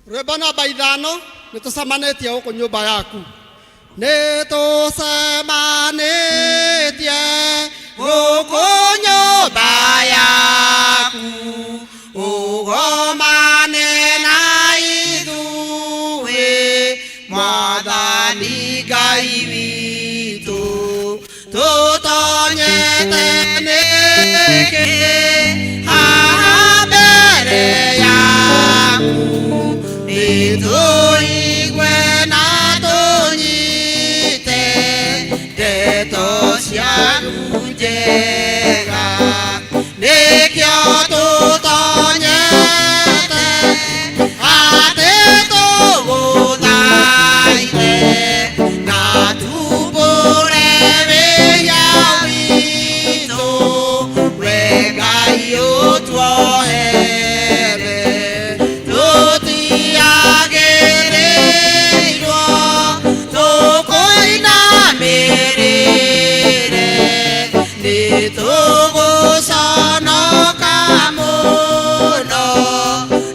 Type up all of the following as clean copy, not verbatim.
Rwĩmbo namba 5, nĩ tũcemanĩtie gũkũ nyũmba yaku, nĩ tũcemanĩtie gũkũ nyũmba yaku, ũgomane na ithuĩ, Mwathani Ngai witũ. Tũtonyete nĩkĩ haha mbere yaku? Nĩ tũigue na tũnyite ndeto ciaku njega, nĩkĩo tũtonyete atĩ tũgũthaithe na tumbũre wĩhia witũ, we Ngai ũtuohere. Tũtiagĩrĩirwo tũkũinamĩrĩre, nĩ tũgũconoka mũno,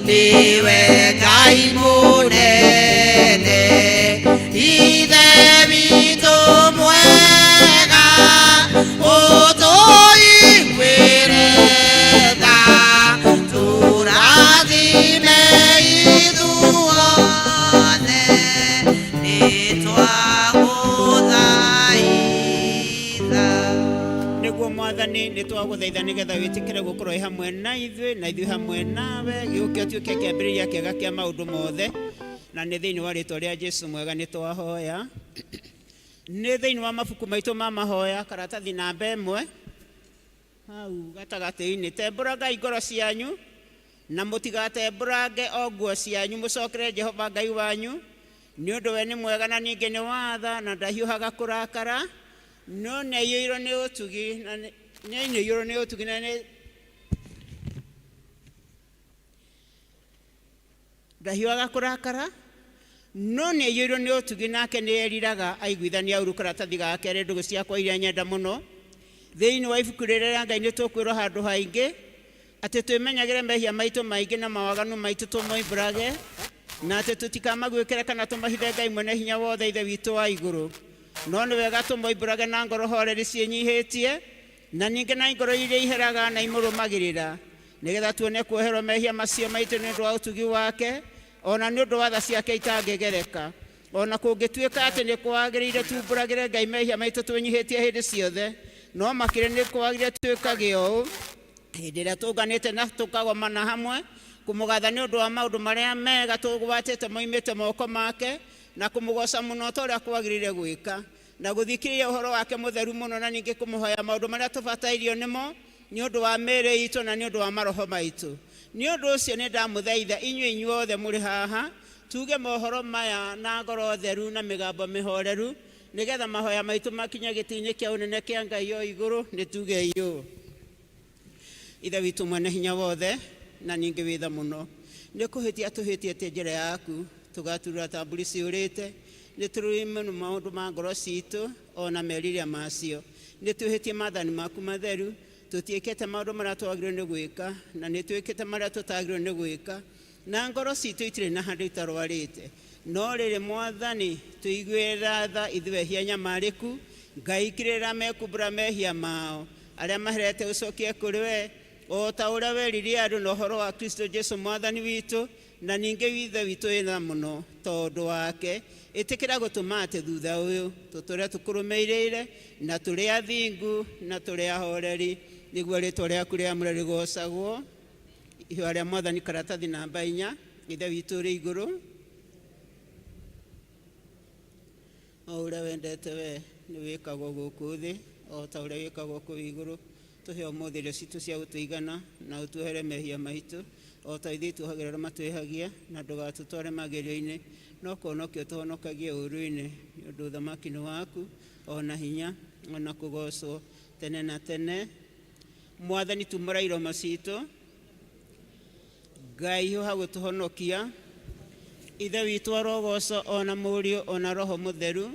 nĩwe Ngai mũnene, Ithe witũ mwega, ũtũiguĩre tha, tũrathime ithuothe, nĩ twagũthaitha. Nĩguo Mwathani, nĩ twagũthaitha nĩgetha wĩtĩkĩre gũkorwo wĩ hamwe na ithuĩ na ithuĩ hamwe nawe, gĩũke ũtuĩke kĩambĩrĩria kĩega kĩa maũndũ mothe, na nĩ thĩinĩ wa rĩtwa rĩa Jesu mwega nĩ twahoya. Nĩ thĩinĩ wa mabuku maitũ ma mahoya, karatathi namba 1 hau gatagatĩ-inĩ, tembũrangai ngoro cianyu na mũtigatembũrange o nguo cianyu, mũcokere Jehova Ngai wanyu, nĩ ũndũ we nĩ mwega na ningĩ nĩ watha, na ndahiũhaga kũrakara, no nĩ aiyũirwo nĩ ũtugi, na nĩ aiyũirwo nĩ ũtugi na nĩ ndahiũhaga kũrakara, no nĩ aiyũirwo nĩ ũtugi, nake nĩ eriraga aiguithania ũru. Karatathi ga kerĩ, ndũgũ ciakwa iria nyenda mũno thĩinĩ wa ibuku rĩrĩa rĩa Ngai, nĩ tũkwĩrwo handũ haingĩ atĩ twĩmenyagĩre mehia maitũ maingĩ na mawaganu maitũ, tũmoimbũrage, na atĩ tũtikamaguĩkĩre kana tũmahithe Ngai mwene hinya wothe, Ithe witũ wa igũrũ. No nĩ wega tũmoimbũrage na ngoro horeri ciĩnyihĩtie, na ningĩ na ngoro iria iheraga na imũrũmagĩrĩra, nĩgetha tuone kuoherwo mehia macio maitũ nĩ ũndũ wa ũtugi wake, ona nĩ ũndũ wa tha ciake itangĩgereka. Ona kũngĩtuĩka atĩ nĩ kwagĩrĩire tumbũragĩre Ngai mehia maitũ twĩnyihĩtie hĩndĩ ciothe, no makĩria nĩ kwagĩrĩire twĩkage ũũ hĩndĩ ĩrĩa tũnganĩte na tũkagomana hamwe kũmũgatha nĩ ũndũ wa maũndũ marĩa mega tũgwatĩte moimĩte moko make, na kũmũgoca mũno ta ũrĩa kwagĩrĩire gwĩka, na gũthikĩrĩria ũhoro wake mũtheru mũno, na ningĩ kũmũhoya maũndũ marĩa tũbatairio nĩmo nĩ ũndũ wa mĩĩrĩ itũ na nĩ ũndũ wa maroho maitũ. Nĩ ũndũ ũcio nĩ ndamũthaitha inyuĩ inyuothe mũrĩ haha, tuge mohoro maya na ngoro theru na mĩgambo mĩhoreru, nĩgetha mahoya maitũ makinye gĩtĩ-inĩ kĩa ũnene kĩa Ngai o igũrũ. Nĩ tuge ũũ: Ithe witũ mwene hinya wothe na ningĩ wĩ tha mũno, nĩ kũhĩtia tũhĩtĩtie njĩra yaku, tũgaturura ta mbũri ciũrĩte, nĩ tũrũime maũndũ ma ngoro citũ ona meriria macio, nĩ twĩhĩtie maathani maku matheru, tũtiĩkĩte maũndũ marĩa twagĩrĩirwo nĩ gwĩka, na nĩ twĩkĩte marĩa tũtagĩrĩirwo nĩ gwĩka, na ngoro citũ itirĩ na handũ itarwarĩte. No rĩrĩ Mwathani, tũiguĩra tha ithuĩ ehia nyamarĩku, Ngai kirĩra mekumbũra mehia mao, arĩa maherete ũcokie kũrĩ we, o ta ũrĩa werire andũ na ũhoro wa Kristo Jesu Mwathani witũ, na ningĩ Ithe witũ wĩna mũno tondũ wake. Ĩtĩkĩra gũtũma atĩ thutha ũyũ tũtũre tũkũrũmĩrĩire, na tũrĩ athingu na tũrĩ ahoreri, nĩguo rĩtwa rĩaku rĩamũre rĩgocagwo. Ihoya rĩa Mwathani, karatathi namba 4. Ithe witũ ũrĩ igũrũ, o ũrĩa wendete we nĩ wĩkagwo gũkũ thĩ o ta ũrĩa wĩkagwo kũu igũrũ. Tũhe ũmũthĩ irio citũ cia gũtũigana, na ũtuohere mehia maitũ o ta ithuĩ tuohagĩra arĩa matwĩhagia, na ndũgatũtware magerio-inĩ, No kũhonokio tũhonokagie ũũru-inĩ, nĩ ũndũ ũthamaki nĩ waku, ona hinya, ona kũgocwo tene na tene. Mwathani tumũra iromo citũ, Ngai hiũha gũtũhonokia. Ithe witũ arogocwo ona Mũriũ ona Roho Mũtheru.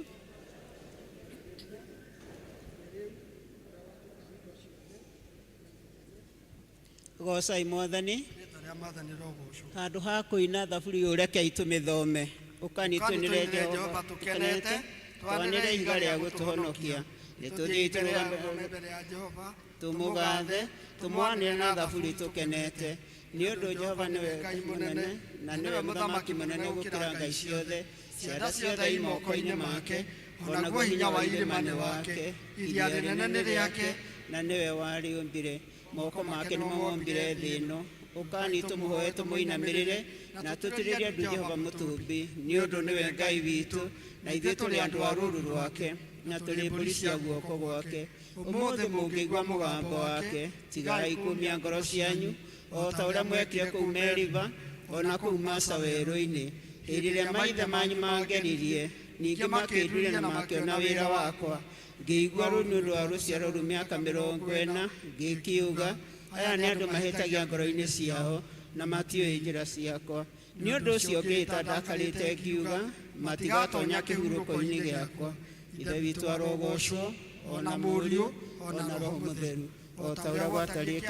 Gocai Mwathani. Rĩĩtwa rĩa Mwathani rĩrogoocwo. Handũ ha kũina thaburi ũyũ rekei tũmĩthome. Ũkani Ũkani tũinĩre tũinĩre Jehova Jehova tũkenete, tũkenete, twanĩre twanĩre ihiga ihiga rĩa rĩa gũtũhonokia. gũtũhonokia. Nĩ Nĩtũthiĩi tũthiĩi mbere ya tũrũgame rũgame mbere ya Jehova, tũmũgathe, tũmũgathe, tũmwanĩre tũmwanĩre na na thaburi thaburi tũkenete. tũkenete. Nĩ Nĩ ũndũ ũndũ Jehova Jehova nĩwe nĩwe Ngai Ngai mũnene, mũnene, na na nĩwe nĩwe mũthamaki mũthamaki mũnene mũnene gũkĩra gũkĩra ngai ngai ciothe. ciothe. Cianda Cianda ciothe ciothe i i moko-inĩ moko-inĩ make, make, o o naguo naguo hinya hinya wa wa irĩma irĩma nĩ nĩ wake. wake. Iria Iria rĩnene rĩnene nĩ nĩ rĩake, rĩake, na nĩwe warĩũmbire. Moko moko make make nĩmo nĩmo mombire mombire thĩ thĩ ĩno. ĩno. Ũkani Ũkai tũmũhoe tũmũhoe tũmũinamĩrĩre, tũmũinamĩrĩre, na na tũtĩrĩrie tũtĩrĩrie andũ andũ Jehova Jehova mũtũmbi, mũtũmbi. nĩ Nĩ ũndũ ũndũ nĩwe nĩwe Ngai Ngai witũ, witũ, na na ithuĩ ithuĩ tũrĩ tũrĩ andũ andũ a a rũũru rũũru rwake, rwake, na na tũrĩ tũrĩ mbũri mbũri cia cia guoko guoko gwake. gwake. Ũmũthĩ Ũmũthĩ mũngĩigua mũngĩigua mũgambo mũgambo wake, wake, tigai tigai kũũmia kũũmia ngoro ngoro cianyu, cianyu, o o ta ta ũrĩa ũrĩa mwekire mwekire kũu kũu Meriba, Meriba, o o na na kũu kũu Masa Masa werũ-inĩ, werũ-inĩ. hĩndĩ Hĩndĩ ĩrĩa ĩrĩa maithe maithe manyu manyu mangeririe, mangeririe, ningĩ ningĩ makĩnduria makĩnduria na na makĩona makĩona wĩra wĩra wakwa. wakwa. Ngĩigua Ngĩigua rũu nĩ rũu nĩ ũndũ ũndũ wa wa rũciaro rũciaro rũu rũu mĩaka mĩaka mĩrongo mĩrongo ĩna, ĩna, ngĩkiuga, ngĩkiuga, aya aya nĩ nĩ andũ andũ mahĩtagia mahĩtagia ngoro-inĩ ngoro-inĩ ciao, ciao, na na matiũĩ matiũĩ njĩra njĩra ciakwa. ciakwa. Nĩ Nĩ ũndũ ũndũ ũcio ũcio ngĩĩta ngĩĩta ndakarĩte ndakarĩte ngiuga, ngiuga, matigatonya matigatonya kĩhurũko-inĩ kĩhurũko-inĩ gĩakwa. gĩakwa. Ithe Ithe witũ witũ arogocwo, arogocwo, o na o na Mũriũ, Mũriũ, o o na na Roho Roho Mũtheru, Mũtheru, o o ta ta ũrĩa ũrĩa gwatariĩ gwatariĩ kĩambĩrĩria,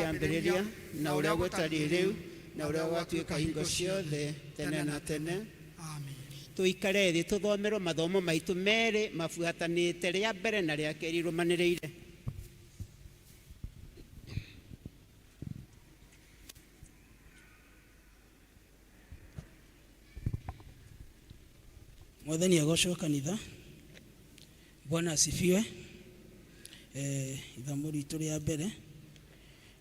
kĩambĩrĩria, na na ũrĩa ũrĩa gũtariĩ gũtariĩ rĩu, rĩu, na na ũrĩa ũrĩa gwatuĩka gwatuĩka hingo hingo ciothe, ciothe, tene tene na na tene. tene. Amen. Tũikare thĩ tũthomerwo mathomo maitũ merĩ mabuatanĩte, rĩa mbere na rĩa kerĩ irũmanĩrĩire. Mwathani agocwo kanitha. Bwana asifiwe. Ithomo ritũ rĩa mbere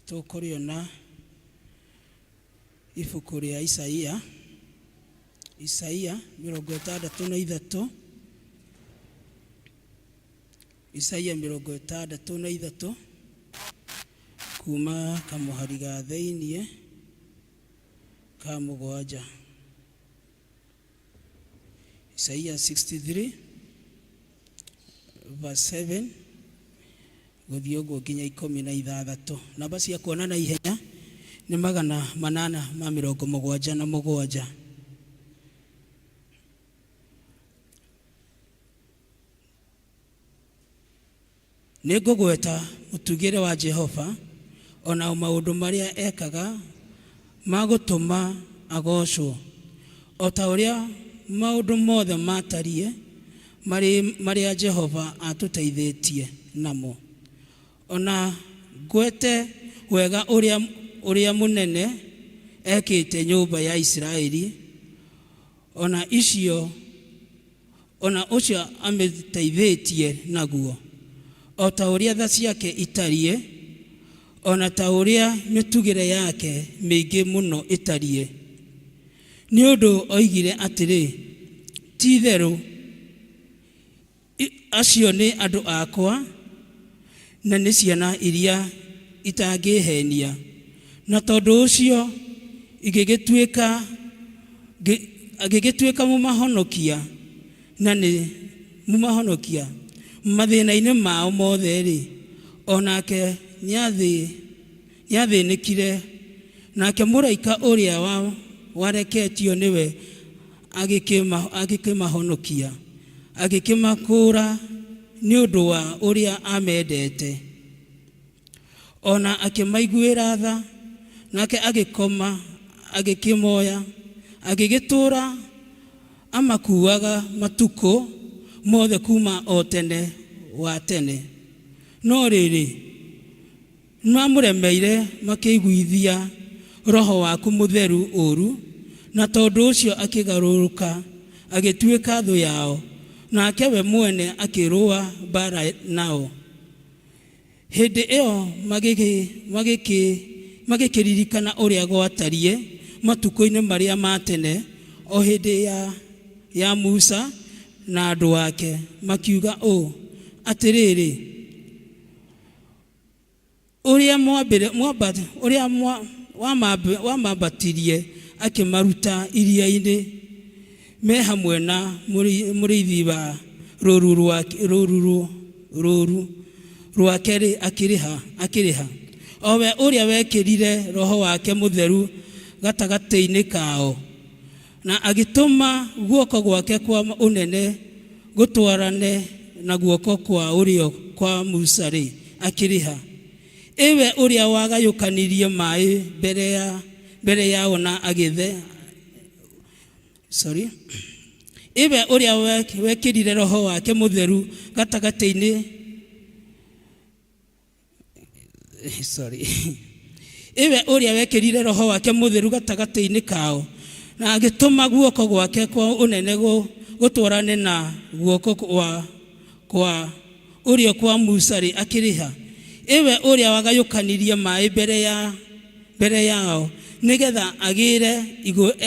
tũkũrĩona ibuku rĩa Isaia, Isaia 63, Isaia 63 kuma kamũhari ga thĩiniĩ ka 7. Isaia 63 verse 7 gũthiĩ ũguo nginya 16. Namba cia kuona na ihenya nĩ 877. Nĩ ngũgweta mũtugĩre wa Jehova, ona maũndũ marĩa ekaga ma gũtũma agocwo, o ta ũrĩa maũndũ mothe matariĩ marĩa Jehova atũteithĩtie namo. Ona ngwete wega ũrĩa mũnene ekĩte nyũmba ya Isiraeli, ona icio ona ũcio amĩteithĩtie naguo, o ta ũrĩa tha ciake itariĩ, ona ta ũrĩa mĩtugĩre yake mĩingĩ mũno ĩtariĩ. Nĩ ũndũ oigire atĩrĩ, ti-itherũ acio nĩ andũ akwa, na nĩ ciana iria itangĩhenia. Na tondũ ũcio agĩgĩtuĩka mũmahonokia, na nĩ mũmahonokia mathĩna-inĩ mao mothe-rĩ, onake nĩathĩnĩkire, nake mũraika ũrĩa wareketio nĩwe agĩkĩmahonokia, agĩkĩmakũũra nĩ ũndũ wa ũrĩa amendete. Ona akĩmaiguĩra tha, nake agĩkoma, agĩkĩmoya, agĩgĩtũũra amakuaga matukũ mothe kuma o tene wa tene. No rĩrĩ, nĩmamũremeire makĩiguithia Roho waku mũtheru ũũru, na tondũ ũcio akĩgarũrũka agĩtuĩka thũ yao, nake we mwene akĩrũa mbaara nao. Hĩndĩ ĩyo magĩkĩririkana ũrĩa gwatariĩ matukũ-inĩ marĩa ma tene, o hĩndĩ ya Musa na andũ ake, makiuga ũũ, atĩrĩrĩ, ũrĩa wamambatirie akĩmaruta iria-inĩ Me hamwe na mũrĩithi wa rũũru rwake rũũru rũũru rwake-rĩ, akĩrĩha akĩrĩha o we ũrĩa wekĩrire roho wake mũtheru gatagatĩ-inĩ kao, na agĩtũma guoko gwake kwa ũnene gũtwarane na guoko kwa ũrĩo kwa Musa-rĩ, akĩrĩha. Ĩwe ũrĩa wagayũkanirie maĩ mbere ya mbere yao na agĩthe sorry ĩwe ũrĩa wekĩrire roho wake mũtheru gatagatĩ-inĩ sorry ĩwe ũrĩa wekĩrire roho wake mũtheru gatagatĩ-inĩ kao, na agĩtũma guoko gwake kwa ũnene gũtwarane na guoko kwa ũrĩo kwa Musa-rĩ, akĩrĩha. Ĩwe ũrĩa wagayũkanirie maĩ mbere yao, nĩgetha agĩre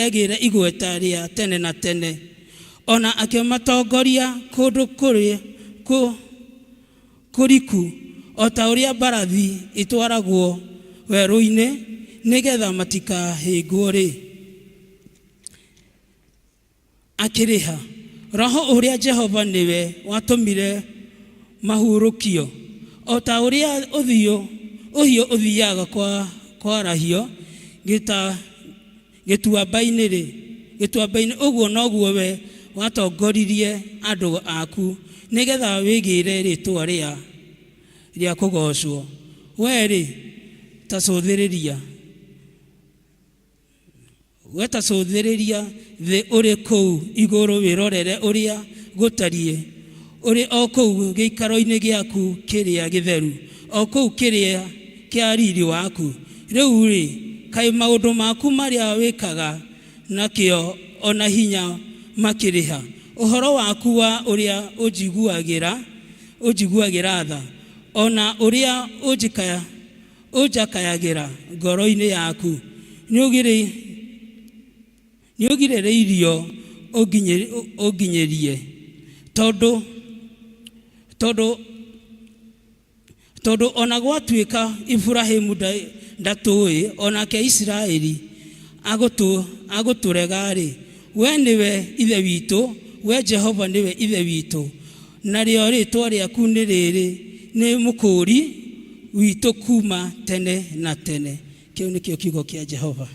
egĩre igweta rĩa tene na tene, ona akĩmatongoria kũndũ kũrĩ kũriku o ta ũrĩa mbarathi itwaragwo werũ-inĩ, nĩgetha matikahĩngwo-rĩ, akĩrĩha. Roho ũrĩa Jehova nĩwe watũmire mahurũkio, o ta ũrĩa ũthiũ ũhiũ ũthiaga kwa kwarahio gĩtuamba-inĩ rĩ gĩtuamba-inĩ, ũguo noguo we watongoririe andũ aku, nĩgetha wĩgĩre rĩtwa rĩa kũgoocwo. We-rĩ, ta cũthĩrĩria, we ta cũthĩrĩria thĩ ũrĩ kũu igũrũ, wĩrorere ũrĩa gũtariĩ ũrĩ o kũu gĩikaro-inĩ gĩaku kĩrĩa gĩtheru, o kũu kĩrĩa kĩa riri waku. Rĩu-rĩ, kaĩ maũndũ maku marĩa wĩkaga nakĩo ona hinya makĩrĩha? Ũhoro waku wa ũrĩa ũnjiguagĩra tha, ona ũrĩa ũnjakayagĩra ngoro-inĩ yaku, nĩũgirĩrĩirio ũnginyĩrie, tondũ ona gwatuĩka Iburahĩmu ndatũĩ, onake Isiraeli agũtũrega-rĩ, we nĩwe Ithe witũ, we Jehova nĩwe Ithe witũ, narĩo rĩĩtwa rĩaku nĩ rĩrĩ nĩ Mũkũũri witũ kuma tene na tene. Kĩu nĩkĩo kiugo kĩa Jehova.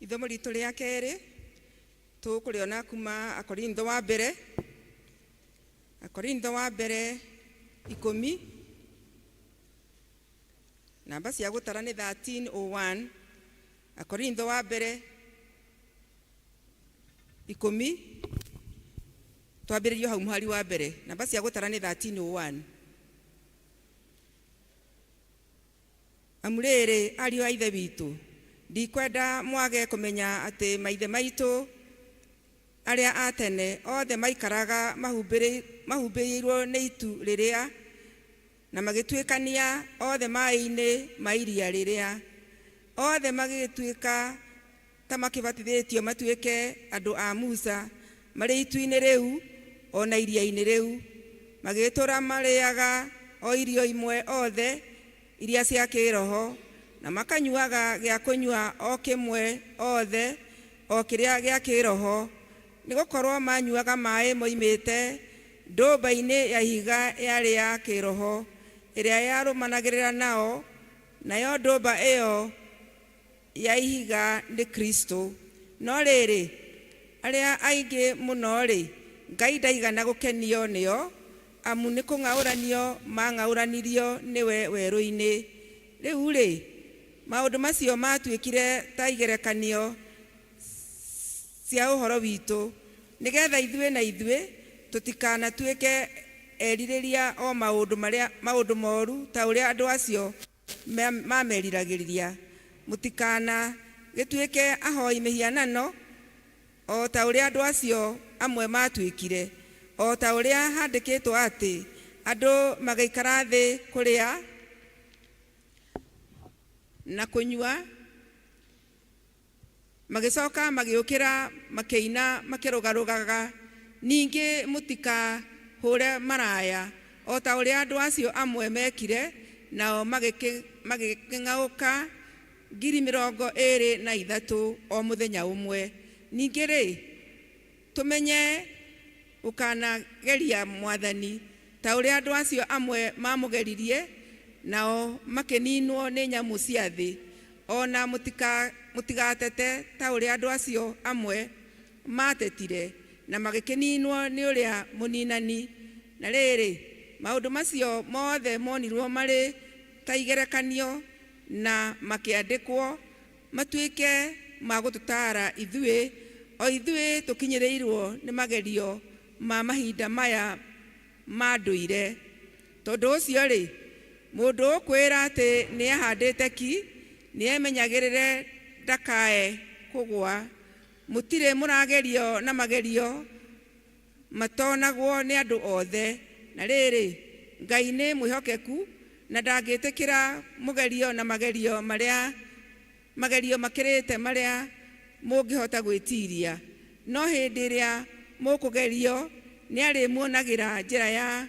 Ithomo ritũ rĩa kerĩ tũkũrĩona kuma Akorintho wa mbere, Akorintho wa mbere 10, namba cia gũtara nĩ 1301. Akorintho wa mbere 10, twambĩrĩrio hau mũhari wa mbere. Namba cia gũtara nĩ 1301. Amu rĩrĩ, ariũ a Ithe witũ, ndikwenda mwage kũmenya atĩ maithe maitũ arĩa a tene othe maikaraga mahumbĩirwo nĩ itu rĩrĩa, na magĩtuĩkania othe maĩ-inĩ ma iria rĩrĩa. Othe magĩgĩtuĩka ta makĩbatithĩtio matuĩke andũ a Musa marĩ itu-inĩ rĩu o na iria-inĩ rĩu. Magĩtũra marĩaga o irio imwe othe iria cia kĩroho, na makanyuaga gĩa kũnyua o kĩmwe othe o kĩrĩa gĩa kĩroho, nĩ gũkorwo manyuaga maĩ moimĩte ndũmba-inĩ ya ihiga yarĩ ya kĩroho ĩrĩa yarũmanagĩrĩra nao, nayo ndũmba ĩyo ya ihiga nĩ Kristo. No rĩrĩ, arĩa aingĩ mũno-rĩ, Ngai ndaigana gũkenio nĩo, amu nĩ kũng'aũranio mang'aũranirio nĩwe werũ-inĩ. Rĩu-rĩ, maũndũ macio matuĩkire ta igerekanio cia ũhoro witũ, nĩgetha ithuĩ na ithuĩ tũtikanatuĩke erirĩria o maũndũ marĩa maũndũ moru ta ũrĩa andũ acio mameriragĩria. Mũtikana gĩtuĩke ahoi mĩhianano o ta ũrĩa andũ acio amwe matuĩkire, o ta ũrĩa handĩkĩtwo atĩ andũ magĩikara thĩ kũrĩa na kũnyua, Magĩcoka magĩũkĩra makĩina makĩrũgarũgaga. Ningĩ mũtikahũre maraya o ta ũrĩa andũ acio amwe mekire, nao magĩkĩng'aũka 23,000 o mũthenya ũmwe. Ningĩ rĩ, tũmenye gũkanageria Mwathani ta ũrĩa andũ acio amwe mamũgeririe, nao makĩninwo nĩ nyamũ cia thĩ. O na mũtigatete ta ũrĩa andũ acio amwe matetire, na magĩkĩninwo nĩ ũrĩa mũninani. Na rĩrĩ, maũndũ macio mothe monirwo marĩ ta igerekanio na makĩandĩkwo matuĩke ma gũtũtaara ithuĩ, o ithuĩ tũkinyĩrĩirwo nĩ magerio ma mahinda maya ma ndũire. Tondũ ũcio rĩ, mũndũ ũkwĩra atĩ nĩehandĩte ki, nĩemenyagĩrĩre ndakae kũgũa. Mũtirĩ mũragerio na magerio matonagwo nĩ andũ othe. Na rĩrĩ, Ngai nĩ mwĩhokeku na ndangĩtĩkĩra mũgerio na magerio marĩa magerio makĩrĩte marĩa mũngĩhota gwĩtiria. No hĩndĩ ĩrĩa mũkũgerio, nĩarĩmuonagĩra njĩra ya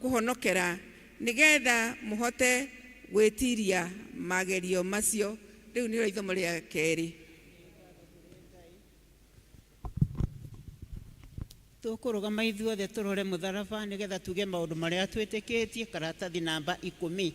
kũhonokera, nĩgetha mũhote gwĩtiria magerio macio. Rĩu nĩrĩo ithomo rĩa kerĩ. Tũkũrũgama ithuothe tũrore mũtharaba nĩgetha tuge maũndũ marĩa twĩtĩkĩtie. Karatathi namba 10.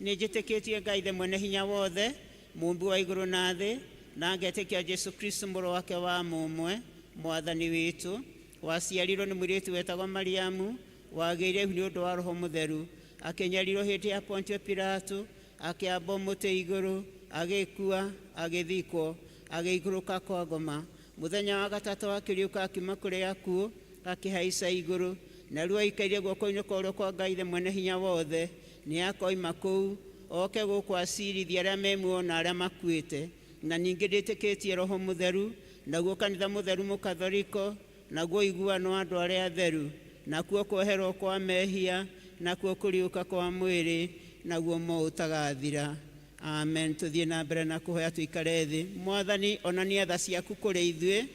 Nĩ njĩtĩkĩtie Ngai the mwene hinya wothe, mũmbi wa igũrũ na thĩ, na ngetĩkia Jesu Kristo mũrũ wake wa mũmwe, Mwathani witũ, waciarirwo nĩ mũirĩtu wetagwo Mariamu, wagĩire ihu nĩ ũndũ wa Roho Mũtheru, akĩnyarirwo hĩndĩ ya Pontio Pilato, akĩambwo mũtĩ igũrũ, agĩkua, agĩthikwo, agĩikũrũka kwa ngoma. Mũthenya wa gatatũ akĩriũka akiuma kũrĩ akuũ, akĩhaica igũrũ, na rĩu aikaire guoko-inĩ kwa ũrĩo kwa Ngai Ithe mwene hinya wothe. Nĩ akoima kũu oke gũkũ acirithie arĩa me muoyo na arĩa makuĩte. Na ningĩ ndĩtĩkĩtie Roho Mũtheru, naguo kanitha mũtheru mũkathoriko, naguo ũiguano wa andũ arĩa atheru, nakuo kweherwo kwa mehia, nakuo kũriũka kwa mwĩrĩ, naguo muoyo ũtagathira. Amen. Tũthiĩ na mbere na kũhoya tũikare thĩ. Mwathani, onania tha ciaku kũrĩ ithuĩ.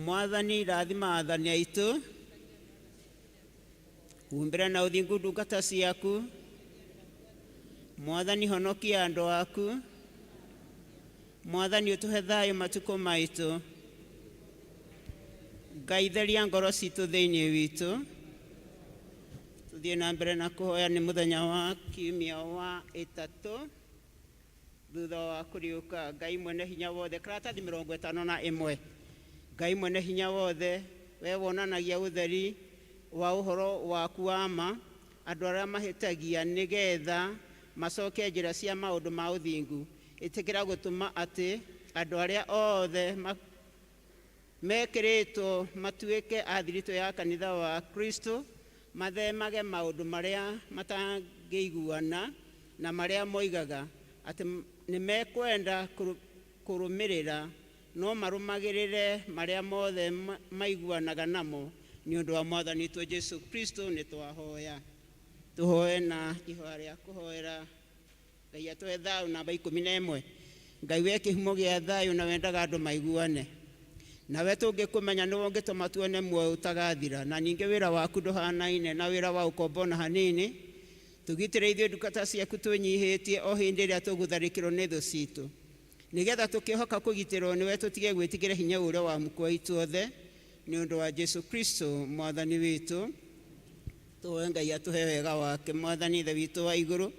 Mwathani, rathima athani aitũ. Humbĩra na ũthingu ndungata ciaku. Mwathani, honokia andũ aku. Mwathani, ũtũhe thayũ matukũ maitũ. Ngai, theria ngoro citũ thĩinĩ witũ. Tũthiĩ na mbere na kũhoya. Nĩ mũthenya wa kiumia wa ĩtatũ thutha wa kũriũka. Ngai mwene hinya wothe, karatathi 51. Ngai mwene hinya wothe, we wonanagia ũtheri wa ũhoro waku wa ma andũ arĩa mahĩtagia, nĩgetha macoke njĩra cia maũndũ ma ũthingu, ĩtĩkĩra gũtũma atĩ andũ arĩa othe mekĩrĩtwo matuĩke a thiritũ ya kanitha wa Kristo mathemage maũndũ marĩa matangĩiguana na marĩa moigaga atĩ nĩ mekwenda kũrũmĩrĩra, no marũmagĩrĩre marĩa mothe maiguanaga namo. Nĩ ũndũ wa Mwathani witũ Jesu Kristo nĩ twahoya. Tũhoe na ihoya rĩa kũhoera Ngai atũhe thayũ, namba 11. Ngai we kĩhumo gĩa thayũ na wendaga andũ maiguane nawe, tũngĩkũmenya nĩwe ũngĩtũma tuone muoyo ũtagathira. Na ningĩ wĩra waku ndũhanaine na wĩra wa ũkombo na hanini. Tũgitĩre ithuĩ ndungata ciaku twĩnyihĩtie o hĩndĩ ĩrĩa tũgũtharĩkĩrwo nĩ thũ citũ, nĩgetha tũkĩhoka kũgitĩrwo nĩwe tũtige gwĩtigĩra hinya ũrĩa wa mũkua itũ othe. Nĩ ũndũ wa Jesu Kristo Mwathani witũ. Tũhoe Ngai atũhe wega wake. Mwathani Ithe witũ wa igũrũ,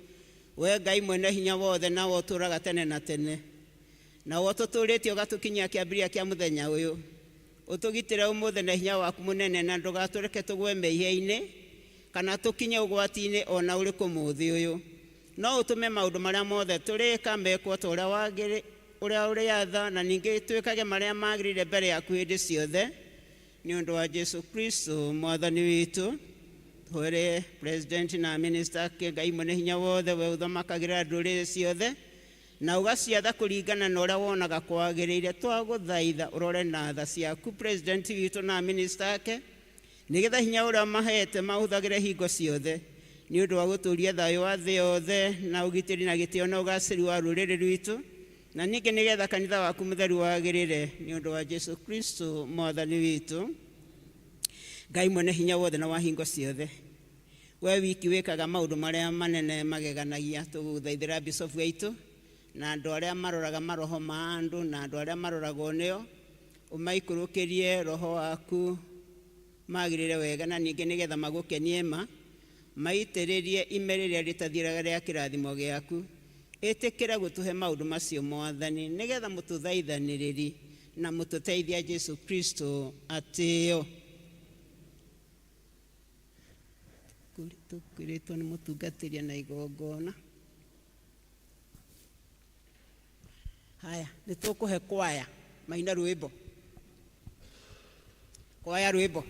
we Ngai mwene hinya wothe nawe ũtũũraga tene na tene, nawe ũtũtũũrĩtie ũgatũkinyia kĩambĩrĩria kĩa mũthenya ũyũ, ũtũgitĩre ũmũthĩ na hinya waku mũnene, na ndũgatũreke tũgwe mehia-inĩ kana tũkinye ũgwati-inĩ o na ũrĩkũ mũthĩ ũyũ. No ũtũme maũndũ marĩa mothe tũrĩka mekwo ta ũrĩa wagĩrĩ ũrĩa ũrĩatha, na ningĩ twĩkage marĩa magĩrĩire mbere yaku hĩndĩ ciothe. Nĩ ũndũ wa Jesu Kristo Mwathani witũ. Tũhoere president na minister ake. Ngai mwene hinya wothe, we ũthamakagĩra ndũrĩrĩ ciothe na ũgaciatha kũringana na ũrĩa wonaga kwagĩrĩire, twagũthaitha ũrore na tha ciaku president witũ na minister ake, nĩgetha hinya ũrĩa mahete mahũthagĩre hingo ciothe nĩ ũndũ wa gũtũũria thayũ wa thĩ yothe na ũgitĩri na gĩtĩo na ũgacĩru wa rũrĩrĩ rwitũ. Na ningĩ nĩgetha kanitha waku mũtheru wagĩrĩre nĩ ũndũ wa Jesu Kristo mwathani witũ. Ngai mwene hinya wothe na wa hingo ciothe, we wiki wĩkaga maũndũ marĩa manene mageganagia. Tũgũthaithĩra bicobu aitũ na andũ arĩa maroraga maroho ma andũ na andũ arĩa maroragwo nĩo, ũmaikũrũkĩrie roho waku magĩrĩre wega, na ningĩ nĩgetha magũkenie ma maitĩrĩrie ime rĩrĩa rĩtathiraga rĩa kĩrathimo gĩaku. Ĩtĩkĩra gũtũhe maũndũ macio mwathani, nĩgetha mũtũthaithanĩrĩri na mũtũteithia Jesu Kristo atĩo. Tũkwĩrĩtwo nĩ mũtungatĩria na igongona. Haya, nĩ tũkũhe kwaya maina rwĩmbo, kwaya rwĩmbo.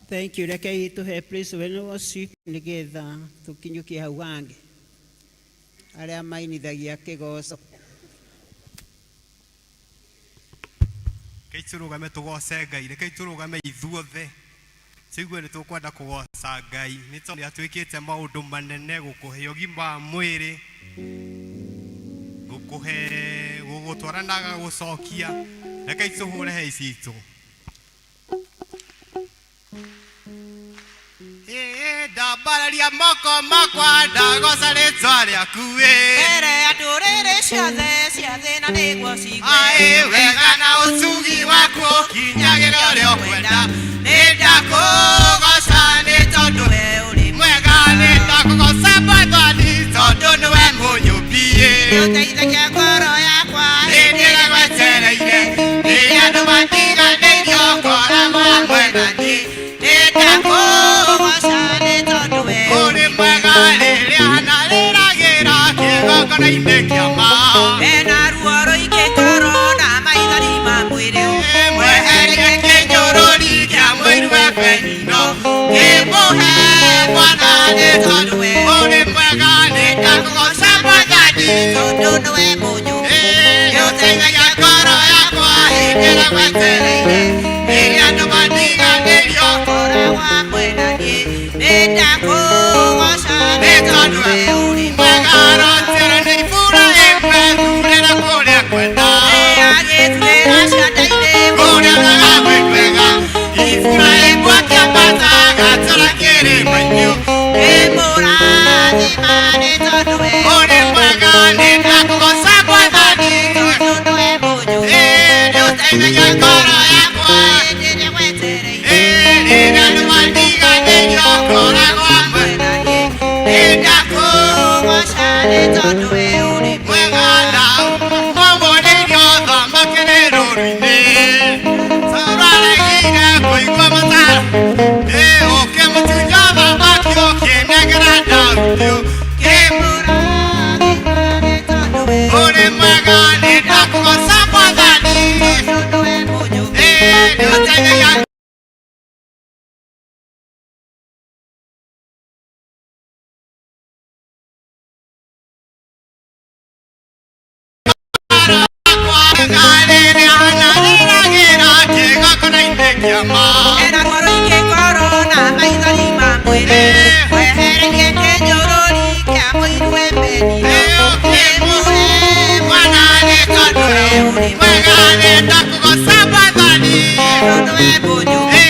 Thank you. Rekei tũhe praise and worship nĩgetha tũkinyũkie hau hangĩ arĩa mainithagia kĩgoco. Rekei tũrũgame tũgoce Ngai, rekei tũrũgame ithuothe tũigue nĩ tũkwenda kũgoca Ngai nĩ tondũ nĩ atwĩkĩte maũndũ manene, gũkũhe ũgima wa mwĩrĩ, gũkũhe gũgũtwara na agagũcokia. Rekei tũhũre hei citũ. Ndambararia moko makwa ndagoca rĩtwa rĩaku ĩ. Mbere ya ndũrĩrĩ ciothe cia thĩ na nĩguo ciigue. Aĩ wega na ũtugi waku ũkinyagĩra ũrĩa ũkwenda, nĩ ndakũgoca nĩ tondũ We ũrĩ mwega, nĩ ndakũgoca Mwathani tondũ nĩwe mũnyũmbi ĩ. Nĩũteithagia ngoro yakwa Hĩndĩ ĩrĩa gwetereire, rĩrĩa andũ matiganĩirio ngoragwo hamwe na niĩ. Nĩ ndakũgoca nĩ tondũ we Ũrĩ mwega rĩrĩa hanarĩragĩra kĩgongona-inĩ kĩa ma. Ena ruo rũingĩ ngoro na maithori ma mwĩrĩ. Mweherie kĩnyũrũri kĩa mũiru Ebenino, kĩmũhe mwana nĩ tondũ ũrĩ mwega, nĩ ndakũgoca Mwathani Tondũ nĩwe mũnyũmbi. Nĩũteithagia ngoro yakwa hĩndĩ ĩrĩa gwetereire, rĩrĩa andũ matiganĩirio Ngoragwo hamwe na niĩ. Nĩ ndakũgoca nĩ tondũ we ũrĩ mwega. Rotero nĩ ibura ĩmwe thurĩra kũrĩa kwenda, Agĩtuĩra cianda-inĩ kũrĩa wega gwĩ kwega, ibura ĩmwe kĩambata gatũra kĩrĩma-inĩ. Nĩ mũrathima nĩ tondũ we Ũrĩ mwega, nĩ ndakũgoca Mwathani tondũ nĩwe mũnyũmbi. Nĩũteithagia ngoro yakwa Hĩndĩ ĩrĩa gwetereire rĩrĩa andũ matiganĩirio ngoragwo hamwe na niĩ. Nĩ ndakũgoca Ndakũgoca nĩ tondũ we ũrĩ mwega na mamũrĩirio thamakĩrĩ rũru-inĩ Saũraregire kũigua mataro ĩ ũkĩmũtunya thamaki ũkĩnengera Daudi Mũrathima nĩ tondũ we ũrĩ mwega, nĩ ndakũgoca Mwathani tondũ nĩwe mũnyũmbi. Nĩũteithagia Ena ruo rũingĩ ngoro na maithori ma mwĩrĩ. Wehererie kĩnyũrũri kĩa mũiru Ebenino. Kĩmũhe Mwana nĩ tondũ we ũrĩ mwega, nĩ ndakũgoca Mwathani tondũ we mũnyũmbi.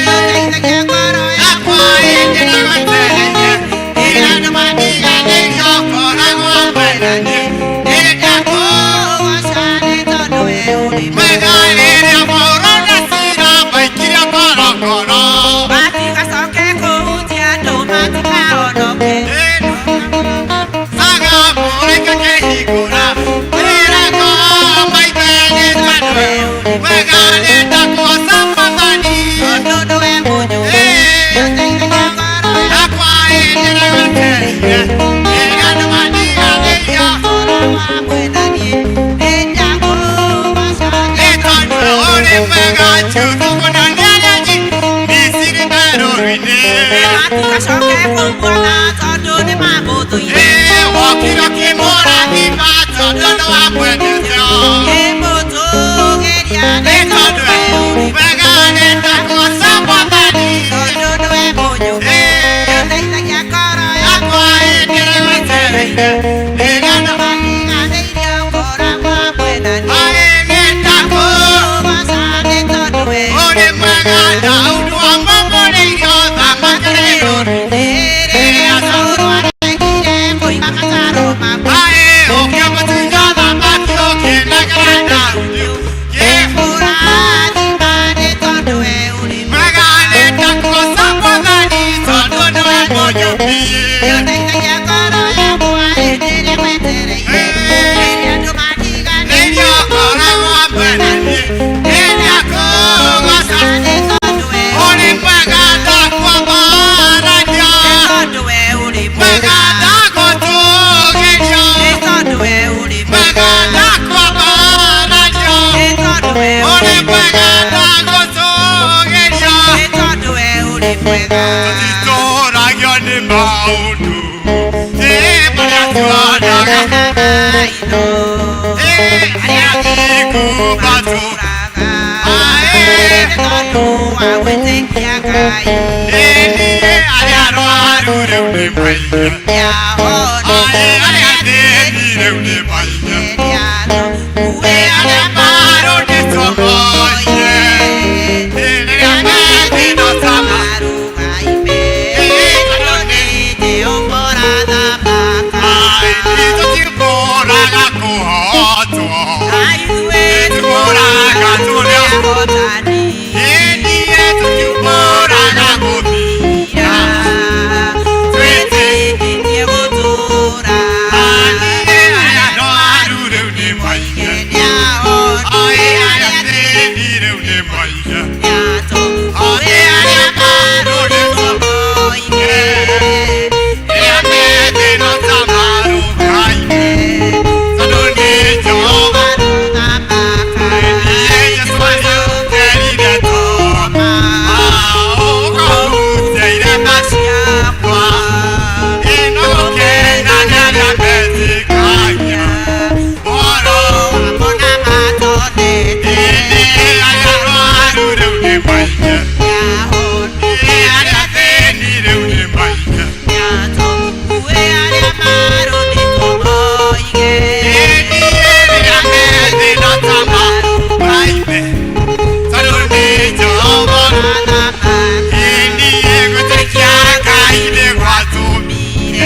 Nĩũteithagia ngoro yakwa hĩndĩ ĩrĩa gwetereire, rĩrĩa andũ matiganĩirio ngoragwo hamwe na niĩ. Nĩ Ndakũgoca nĩ tondũ we ũrĩ mwega rĩrĩa Paũlũ na Sila maikirio korokoro. Matigacoke kũhutia andũ matikahonoke. Saga mũraika kĩhingũra mĩrango maithe nĩ tondũ mwega, nĩ ndakũgoca Mwathani Tondũ nĩwe mũnyũmbi. Nĩũteithagia ngoro yakwa hĩndĩ ĩrĩa gwetereire, rĩrĩa andũ matiganĩirio ngoragwo hamwe na niĩ. Nĩ ndakũgoca nĩ tondũ ũrĩ mwega. Jusufu na nĩarĩanji Misiri werũ-inĩ. Matigacoke kũmuona tondũ nĩmamũthũire. Wokire ũkĩmũrathima tondũ nĩwamwendete. Kĩmũtũgĩria Nĩ Ũrĩ mwega. Tũtitũragio nĩ maũndũ marĩa tuonaga. Maitho. Arĩa athingu matũũraga. Nĩ tondũ wa gwĩtĩkia Ngai. Ĩĩ, arĩa arwaru rĩu nĩ maige. Nĩahonire. Arĩa athĩni rĩu nĩ maige. Nĩatũkuĩte. Arĩa marũndĩtwo moige. Rĩrĩa methĩna ta Marũgaime. Tondũ nĩ Jehova ũrathamaka. Tũtikũraga kũhotwo. Ithuĩ Tũkũraga tũrĩ ahotani. Ĩĩ, tũtikũraga gũthira. Twĩtĩkĩtie gũtũũra. Arĩa arwaru rĩu nĩ maige. Nĩahonire. Arĩa athĩni rĩu nĩ maige. Nĩatũkuĩte. Arĩa marũndĩtwo moige. Rĩrĩa methĩna ta marũgaime. Tondũ nĩ Jehova. Ũrathamaka. Jesũ nĩerire Toma, ũkahutia irema ciakwa. Ĩno gũkena nĩ arĩa metĩkagia ũhoro. Mona matonete. Ĩĩ, arĩa arwaru rĩu nĩ maige. Nĩahonire. Ĩĩ, arĩa athĩni rĩu nĩ maige. Nĩatũkuĩte arĩa marũndĩtwo moige. Ĩĩ, rĩrĩa methĩna ta marũgaime. Tondũ nĩ Jehova. Ũrathamaka. Ĩĩ, gwĩtĩkia Ngai nĩ gwatũmire.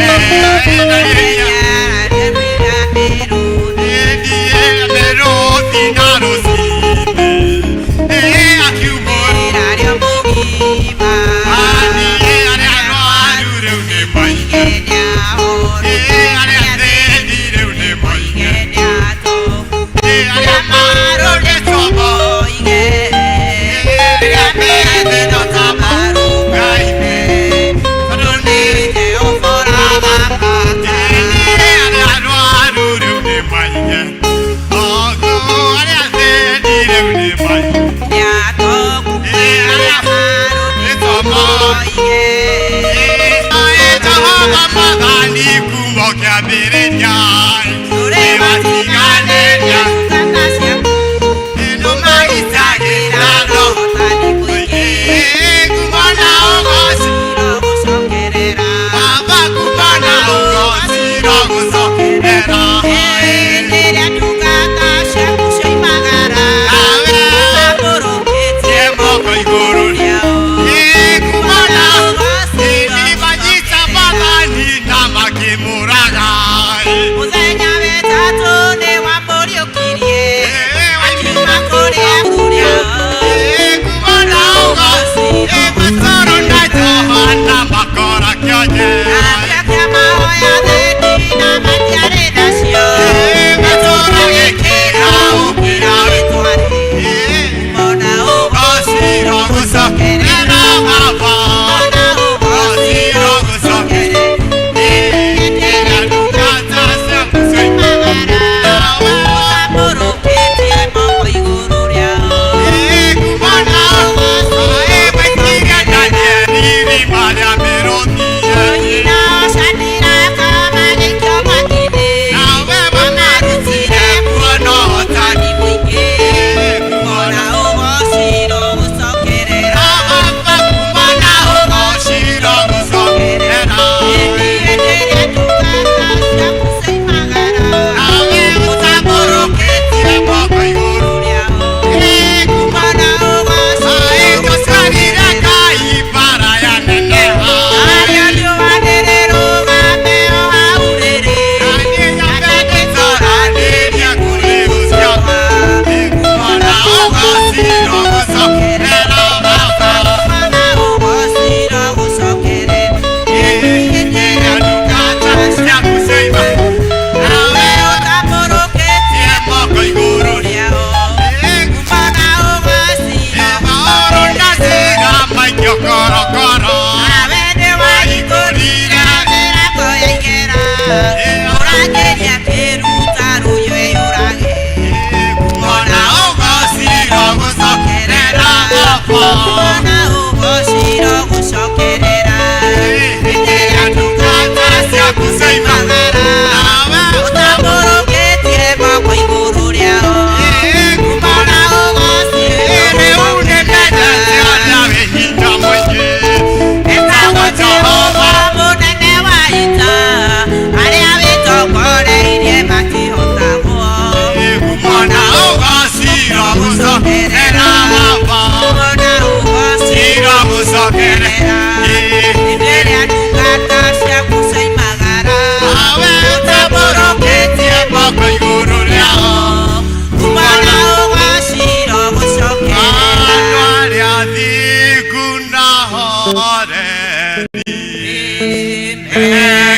Kimuraga.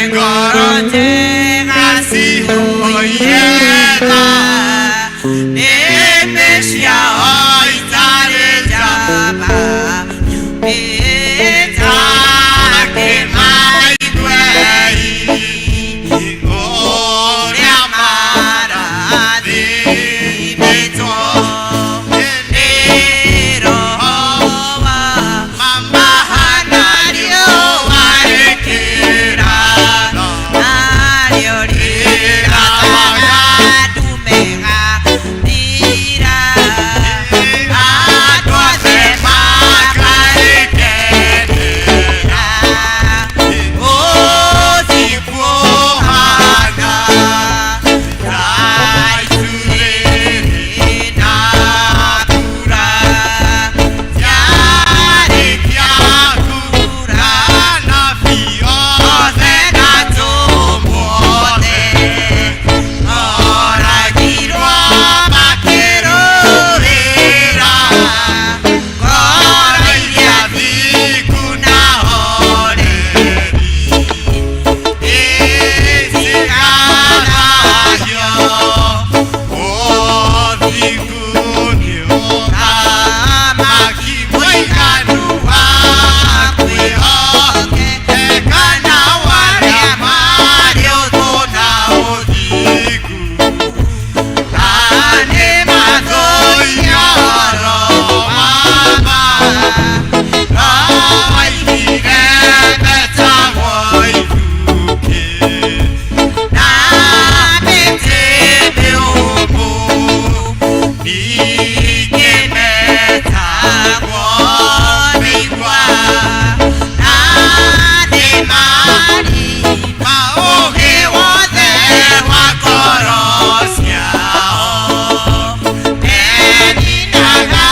Ngoro njega cihũire tha, nĩmĩ ciao itarĩ njamba, nyumĩte kĩmaiguei ũrĩa marathimĩtwo nĩ Roho wa Mama riũa rĩkĩratha, narĩo rĩrathaga ndumega thira, andũ othe makarĩkenera, ũthingu ũhaana ta itu rĩrĩ na mbura, ciarĩkia kura anabii othe na atũmwo othe moragirwo makĩrũĩra ngoro iria thingu na horeri ĩciganagio ũthingu nĩ ũthamaki mũiganu wa kwĩhokeka na warĩa marĩ ũthũ na ũthingu na nĩ mathũire ũhoro wa ma Roho metagwo ithukĩ na mĩtĩ mĩũmũ ningĩ metagwo mĩigua na nĩ marima ũũgĩ wothe wa ngoro ciao meninaga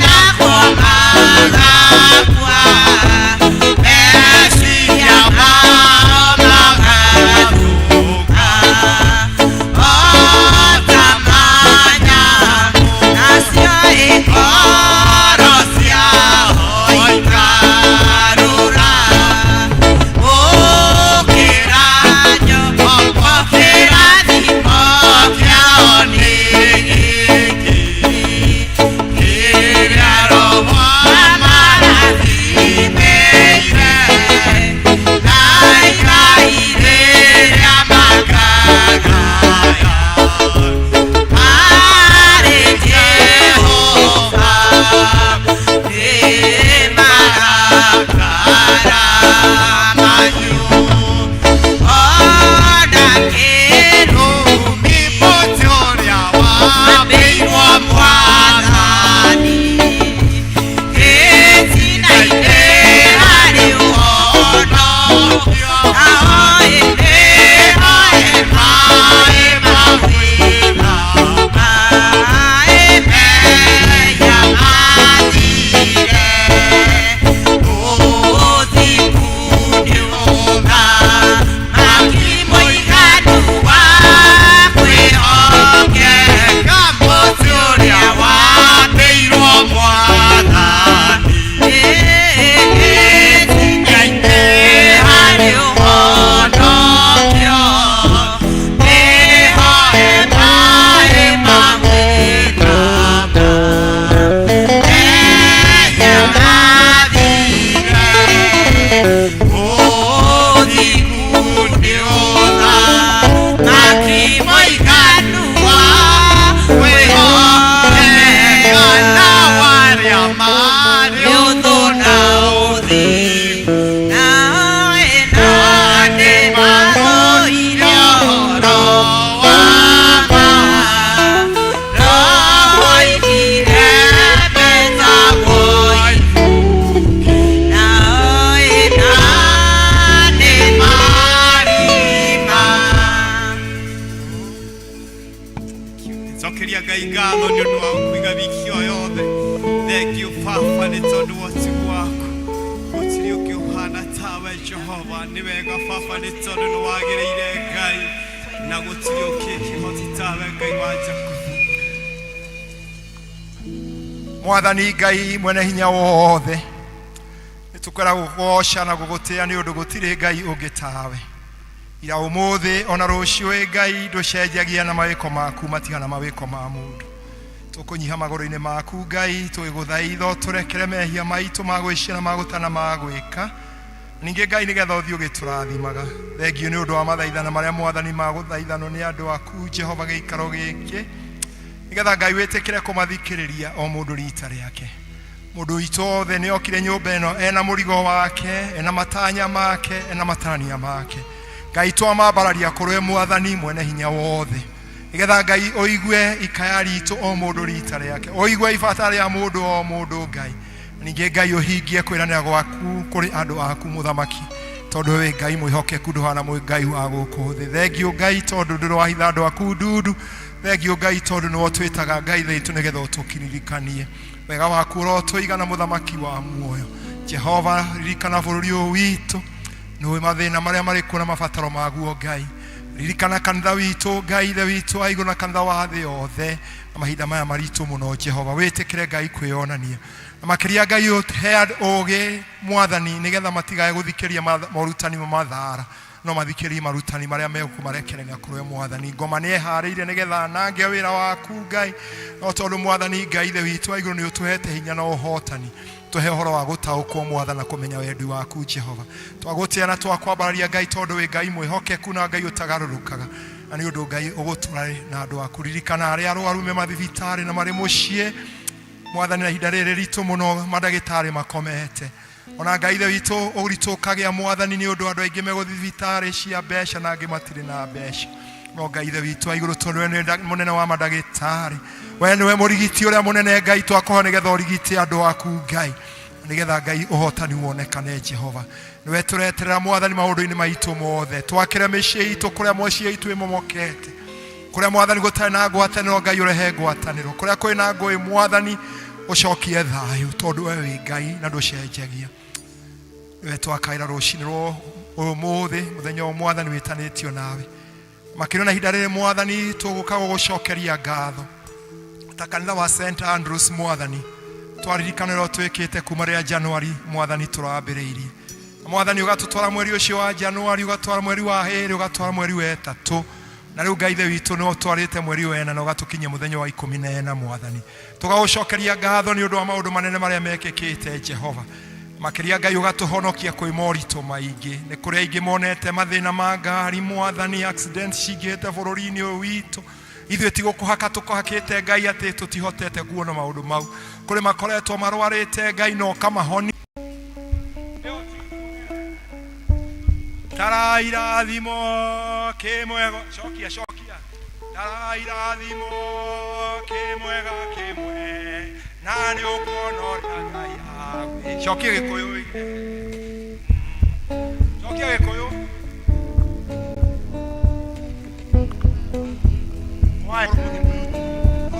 na kũmagakua meciria mao magathũka o ta manyamũ nacio ngoro ciao ikarũra gũkĩra nyoko kĩrathimo kĩao nĩ gĩkĩ kĩrĩa Roho amarathimĩire na igai rĩrĩa makagaya harĩ Jehova nĩ marakara manyu ona kĩrumi mũtĩ ũrĩa wambĩirwo Mwathani gĩtina-inĩ harĩ ũhonokio nao ĩndĩ maĩ mahwĩra maĩ meya mathire ũthingu nĩ ũthamaki mũiganu wa kwĩhokeka mũtĩ ũrĩa wambĩirwo Mwathani gĩtina-inĩ harĩ ũhonokio nĩho maĩ mahwĩra menya mathire ũthingu nĩ ũthamaki mũiganu wa kwĩhokeka na warĩa marĩ ũthũ na ũthingu nao ĩno nĩ mathũire ũhoro wa ma Roho oigire metagwo ithukĩ nao ĩno nĩ marima. Cokeria Ngai ngatho nĩ ũndũ wa kũiga wiki ĩyo yothe. Thank you Baba nĩ tondũ wa ũtugi waku. Gũtirĩ ũngĩ ũhana tawe Jehova. Nĩ wega Baba nĩ tondũ nĩ wagĩrĩire Ngai na gũtirĩ ũngĩ kĩhoti tawe Ngai wa Jakubu. Mwathani Ngai mwene hinya wothe nĩ Nĩtũkwenda gũgũgoca na gũgũtĩa nĩ ũndũ gũtirĩ Ngai ũngĩ tawe. Ira ũmũthĩ ona rũciũ ĩ Ngai ndũcenjagia na mawĩko maku matigana mawĩko ma mũndũ. Tũkũnyiha magũrũ-inĩ maku Ngai tũgĩgũthaitha ũtũrekere mehia maitũ ma gwĩciria na ma gũtana ma gwĩka. Ningĩ Ngai nĩgetha ũthiĩ ũgĩtũrathimaga. Thengiũ nĩ ũndũ wa mathaithana marĩa mwathani magũthaithanwo nĩ andũ aku Jehova gĩikaro gĩkĩ. Nĩgetha Ngai wĩtĩkĩre kũmathikĩrĩria o mũndũ rita rĩake. Mũndũ witũ othe nĩ okire nyũmba ĩno ena mũrigo wake, ena matanya make, ena matarania make. Ngai twamambararia kũrĩ mwathani mwene hinya wothe. Nĩgetha Ngai ũigue ikaya ritũ o mũndũ rita rĩake, ũigue ibata rĩa mũndũ o mũndũ Ngai. Ningĩ Ngai ũhingie kwĩranĩra gwaku kũrĩ andũ aku mũthamaki, tondũ wĩ Ngai mwĩhokeku ndũhana mwĩ Ngai wa gũkũ thĩ. Thengiũ Ngai tondũ ndũrwahitha andũ aku ndundu. Thengiũ Ngai tondũ nĩwe ũtwĩtaga Ngai thitũ nĩgetha ũtũkiririkanie. Wega waku ũrotũigana mũthamaki wa muoyo. Jehova ririkana bũrũri ũyũ witũ, nĩũĩ mathĩna marĩa marĩ kuo na mabataro maguo Ngai. Ririkana kanitha witũ Ngai ithe witũ wa igũrũ na kanitha wa thĩ yothe na mahinda maya maritũ mũno Jehova wĩtĩkĩre Ngai kwĩyonania na makĩria Ngai ũhe ũgĩ mwathani nĩgetha matigae gũthikĩria morutani ma mathara no mathikĩrie marutani marĩa mekũmarekereria kũrĩ mwathani. Ngoma nĩ eharĩirie nĩgetha anange wĩra waku Ngai, no tondũ mwathani Ngai ithe witũ wa igũrũ nĩ ũtũhete hinya na ũhotani, tũhe ũhoro wa gũtaũkwo mwathani na kũmenya wendi waku Jehova. Twagũtĩa na twakwambararia Ngai tondũ wĩ Ngai mwĩhokeku na Ngai ũtagarũrũkaga, na nĩ ũndũ Ngai ũgũtũra na andũ aku. Ririkana arĩa arwaru me mathibitarĩ na marĩ mũciĩ mwathani, na ihinda rĩrĩ ritũ mũno mandagĩtarĩ makomete. Ona Ngai ithe witũ ũritũ ũkagĩa mwathani nĩ ũndũ andũ aingĩ megũthiĩ thibitarĩ cia mbeca na angĩ matirĩ na mbeca. No Ngai ithe witũ wa igũrũ tondũ we nĩwe mũnene wa mandagĩtarĩ, we nĩwe mũrigiti ũrĩa mũnene Ngai, twakũhoya nĩgetha ũrigite andũ aku Ngai, nĩgetha Ngai ũhotani wonekane Jehova. Nĩwe tũreterera mwathani maũndũ-inĩ maitũ mothe, twakĩre mĩciĩ itũ kũrĩa mĩciĩ itũ ĩmomokete, kũrĩa mwathani gũtarĩ na ngwatanĩro Ngai ũrehe ngwatanĩro, kũrĩa kwĩ na ngũĩ mwathani ũcokie thayũ, tondũ we wĩ Ngai na ndũcenjagia. Nĩwe twakaĩra rũcinĩ rwa ũmũthĩ, mũthenya ũyũ mwathani wĩtanĩtio nawe. Makĩria na ihinda rĩrĩ mwathani tũgũka gũgũcokeria ngatho ta kanitha wa St Andrews mwathani, twaririkana ũrĩa twĩkĩte kuma rĩrĩa January mwathani tũrambĩrĩirie. Mwathani ũgatũtwara mweri ũcio wa January, ũgatwara mweri wa ĩrĩ, ũgatwara mweri wa ĩtatũ, na rĩu Ngai ithe witũ nĩ ũtwarĩte mweri wa ĩna na ũgatũkinyia mũthenya wa 14 mwathani. Tũgagũcokeria ngatho nĩ ũndũ wa maũndũ manene marĩa mekĩkĩte Jehova. Makĩria Ngai ũgatũhonokia kwĩ moritũ maingĩ, nĩ kũrĩ aingĩ monete mathĩna ma ngari mwathani, accident cingĩhĩte bũrũri-inĩ ũyũ witũ. Ithuĩ ti gũkũhaka tũkũhakĩte Ngai atĩ tũtihotete kuona maũndũ mau. Kũrĩ makoretwo marwarĩte Ngai na ũkamahoni. Tarairathimo kĩmwego, cokia cokia. Tarairathimo kĩmwega kĩmwe, na nĩ ũkuona ũrĩa Ngai agwĩ. Cokia Gĩkũyũ ĩ. Cokia Gĩkũyũ.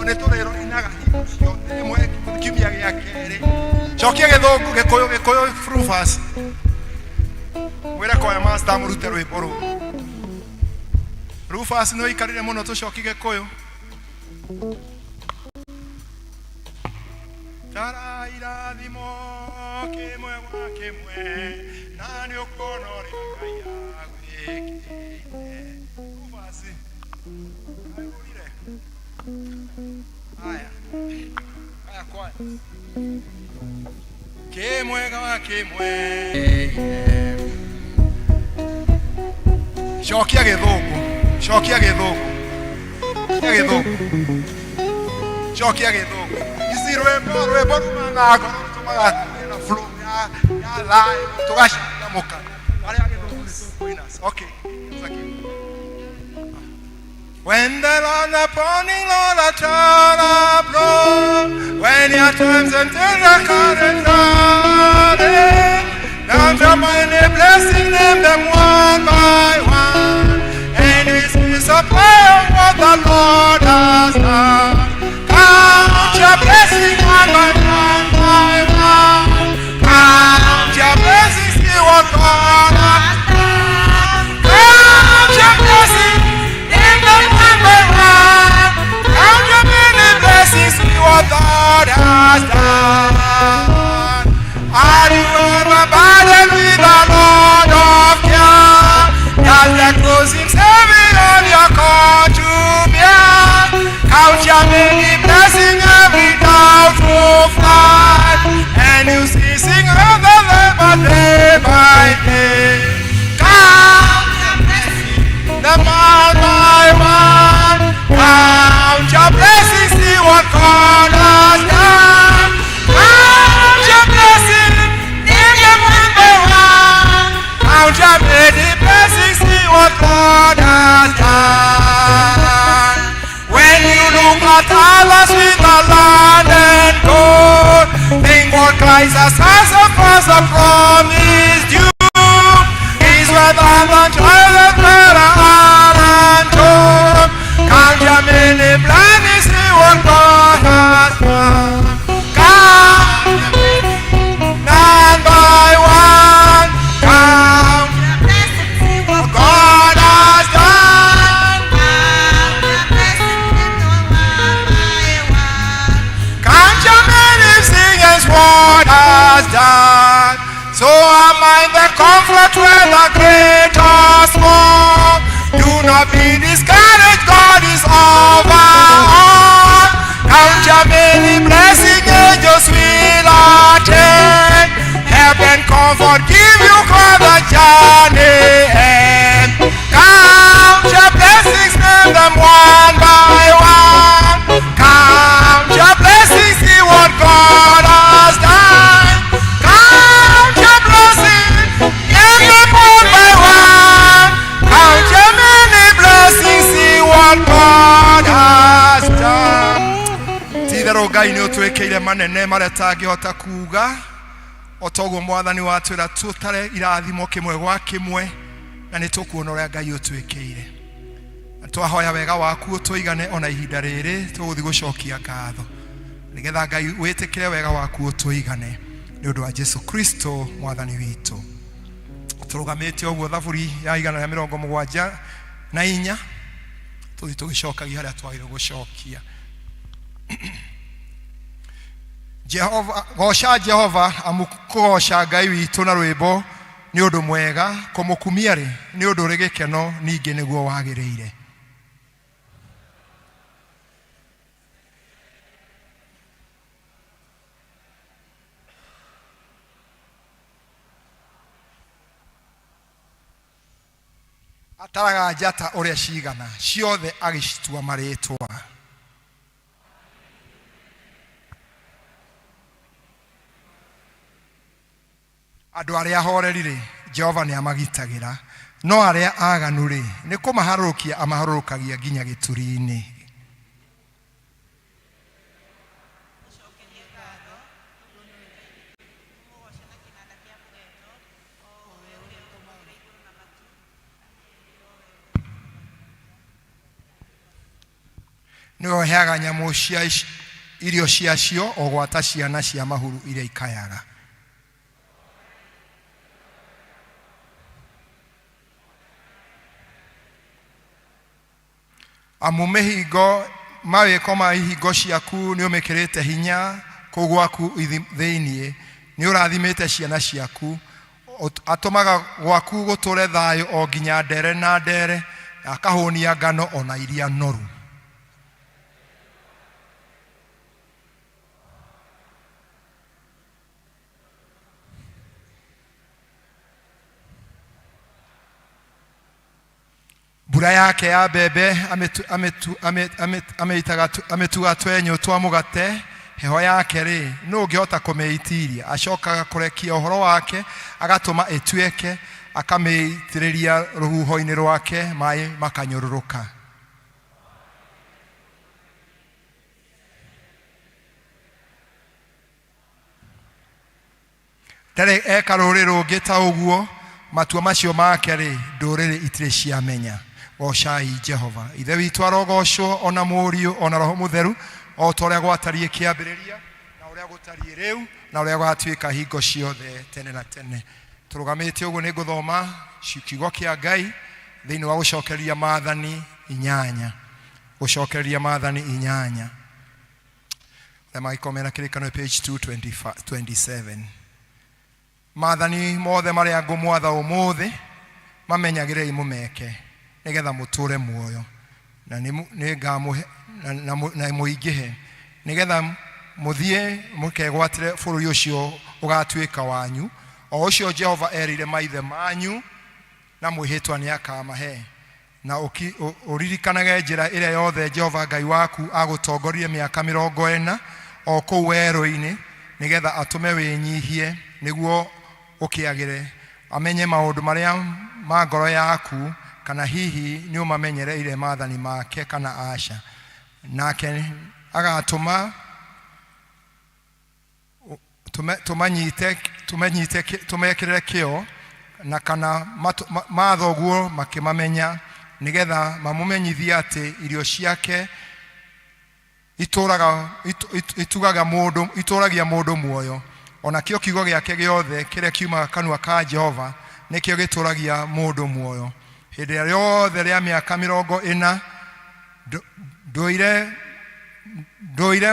Nĩ tũrĩroinaga hingo ciothe ĩmwe kiumia gĩa kerĩ. Cokia Gĩthũngũ, Gĩkũyũ, Gĩkũyũ Rufus. Mwĩre kwaya master mũrute rwĩmbo rũu. Rufus nĩ ũikarire mũno tũcoki Gĩkũyũ. Tarairathimo kĩmwe gwa kĩmwe na nĩ ũkuona ũrĩa Ngai agwĩkĩire. Rufus, kaĩ ũrire? Haya. Haya kwaya. Kĩmwe gwa kĩmwe. Cokia Gĩthũngũ, cokia Gĩthũngũ, cokia Gĩthũngũ, cokia Gĩthũngũ. Ici rwĩmbo rwĩmbo ruma na ngoro rũtũmaga tũgĩe na flow ya thayũ tũgacanjamũka. Arĩa Gĩthũngũ nĩ tũkũina. Okay. When the Lord upon Lord a blow, when your times and the current running, down to many blessing them one by one, and we see supply of what the Lord has done. Count your blessing one by one by one. Count your blessings, see what God has done. Count your blessings, name them one by one. Count your many blessings, see what God has done. Are you Overburdened with a load of care, Cast the cross seems heavy on your core to bear. Count your many blessings, every doubt will fly, and you see sing of the labor day by day. Count your blessings, the one by one. Count your blessings, see what God has done. Count your blessings, name them one by one. Count your many blessings, see what God has done. When you look at others with the land and gold, think what Christ has has promised you. He's whether than child better and told. Count your many blessings, see what God has done. Count none by one. Count what God has done. Count your many singers what has done. So am I the comfort whether great or small. Do not be discouraged, God is over all. Count your many blessings, angels will attend. Help and comfort give you for the journey end. Count your blessings, name them one by one. Count your blessings, see what God has done. Count your blessings, name them one by one. Count your many blessings, see what God has done. Ti-itherũ Ngai nĩ ũtwĩkĩire manene marĩa tangĩhota kuga o toguo Mwathani watwĩra tũtare irathimo kĩmwe gwa kĩmwe na nĩ tũkuona ũrĩa Ngai ũtwĩkĩire. Na twahoya wega waku ũtũigane ona ihinda rĩrĩ tũgũthiĩ gũcokia ngatho nĩgetha Ngai wĩtĩkĩre wega waku ũtũigane nĩ ũndũ wa Jesu Kristo Mwathani witũ. Tũrũgamĩte ũguo thaburi ya 174 tũthiĩ tũgĩcokagia harĩa twagĩrĩirwo gũcokia. Jehova, goca Jehova amu kũgoca Ngai witũ na rwĩmbo nĩ ũndũ mwega, kũmũkumia rĩ nĩ ũndũ ũrĩ gĩkeno ningĩ nĩguo wagĩrĩire. Ataraga njata ũrĩa cigana, ciothe agĩcitua marĩtwa. Andũ arĩa ahoreri-rĩ, Jehova nĩ amagitagĩra, no arĩa aganu-rĩ, nĩ kũmaharũrũkia amaharũrũkagia nginya gĩturi-inĩ. Nĩwe ũheaga nyamũ cia irio ciacio, o gwata ciana cia mahuru iria ikayaga. Amu mĩhingo mawĩko ma ihingo ciaku nĩũmĩkĩrĩte hinya kũu gwaku thĩinĩ, nĩũrathimĩte ciana ciaku. Atũmaga gwaku gũtũre thayũ o nginya ndere na ndere, na akahũnia ngano o na iria noru. Mbura yake ya mbembe amĩtuga twenyũ twa mũgate, heho yake-rĩ, nũ ũngĩhota kũmĩĩtiiria? Acokaga kũrekia ũhoro wake, agatũma ĩtuĩke, akamĩitĩrĩria rũhuho-inĩ rwake, maĩ makanyũrũrũka. Ndarĩ eka rũrĩrĩ rũngĩ ta ũguo, matua macio make-rĩ, ndũrĩrĩ itirĩ ciamenya. Goocai Jehova. Ithe witũ arogocwo, o na Mũriũ, o na Roho Mũtheru, o ta ũrĩa gwatariĩ kĩambĩrĩria, na ũrĩa gũtariĩ rĩu, na ũrĩa gũgatuĩka hingo ciothe tene na tene. Tũrũgamĩte ũguo nĩ ngũthoma kiugo kĩa Ngai thĩinĩ wa gũcokereria maathani inyanya. Gũcokereria maathani inyanya. Arĩa mangĩkorwo mena kĩrĩkanĩro page 227. Maathani mothe marĩa ngũmwatha ũmũthĩ mamenyagĩrĩrei mũmeke, nĩgetha mũtũũre muoyo, na nĩngamũhe na mũingĩhe, nĩgetha mũthiĩ mũkegwatĩre bũrũri ũcio ũgatuĩka wanyu, o ũcio Jehova erĩire maithe manyu na mwĩhĩtwa nĩakamahe. Na ũririkanage njĩra ĩrĩa yothe Jehova Ngai waku aagũtongoririe mĩaka 40 o kũu werũ-inĩ, nĩ getha atũme wĩnyihie, nĩguo ũkĩagĩre, amenye maũndũ marĩa ma ngoro yaku, kana hihi nĩũmamenyereire maathani make kana aca. Nake agatũma Tũmanyite, tũmenyite, tũmekĩrĩre kĩo, na kana mathoguo makĩmamenya, nĩ getha mamũmenyithie atĩ irio ciake itũraga, itugaga mũndũ, itũragia mũndũ muoyo, o nakĩo kiugo gĩake gĩothe kĩrĩa kiumaga kanua ka Jehova nĩkĩo gĩtũragia mũndũ muoyo. Hĩndĩ ĩrĩa yothe rĩa mĩaka 40 Ndũire ndũire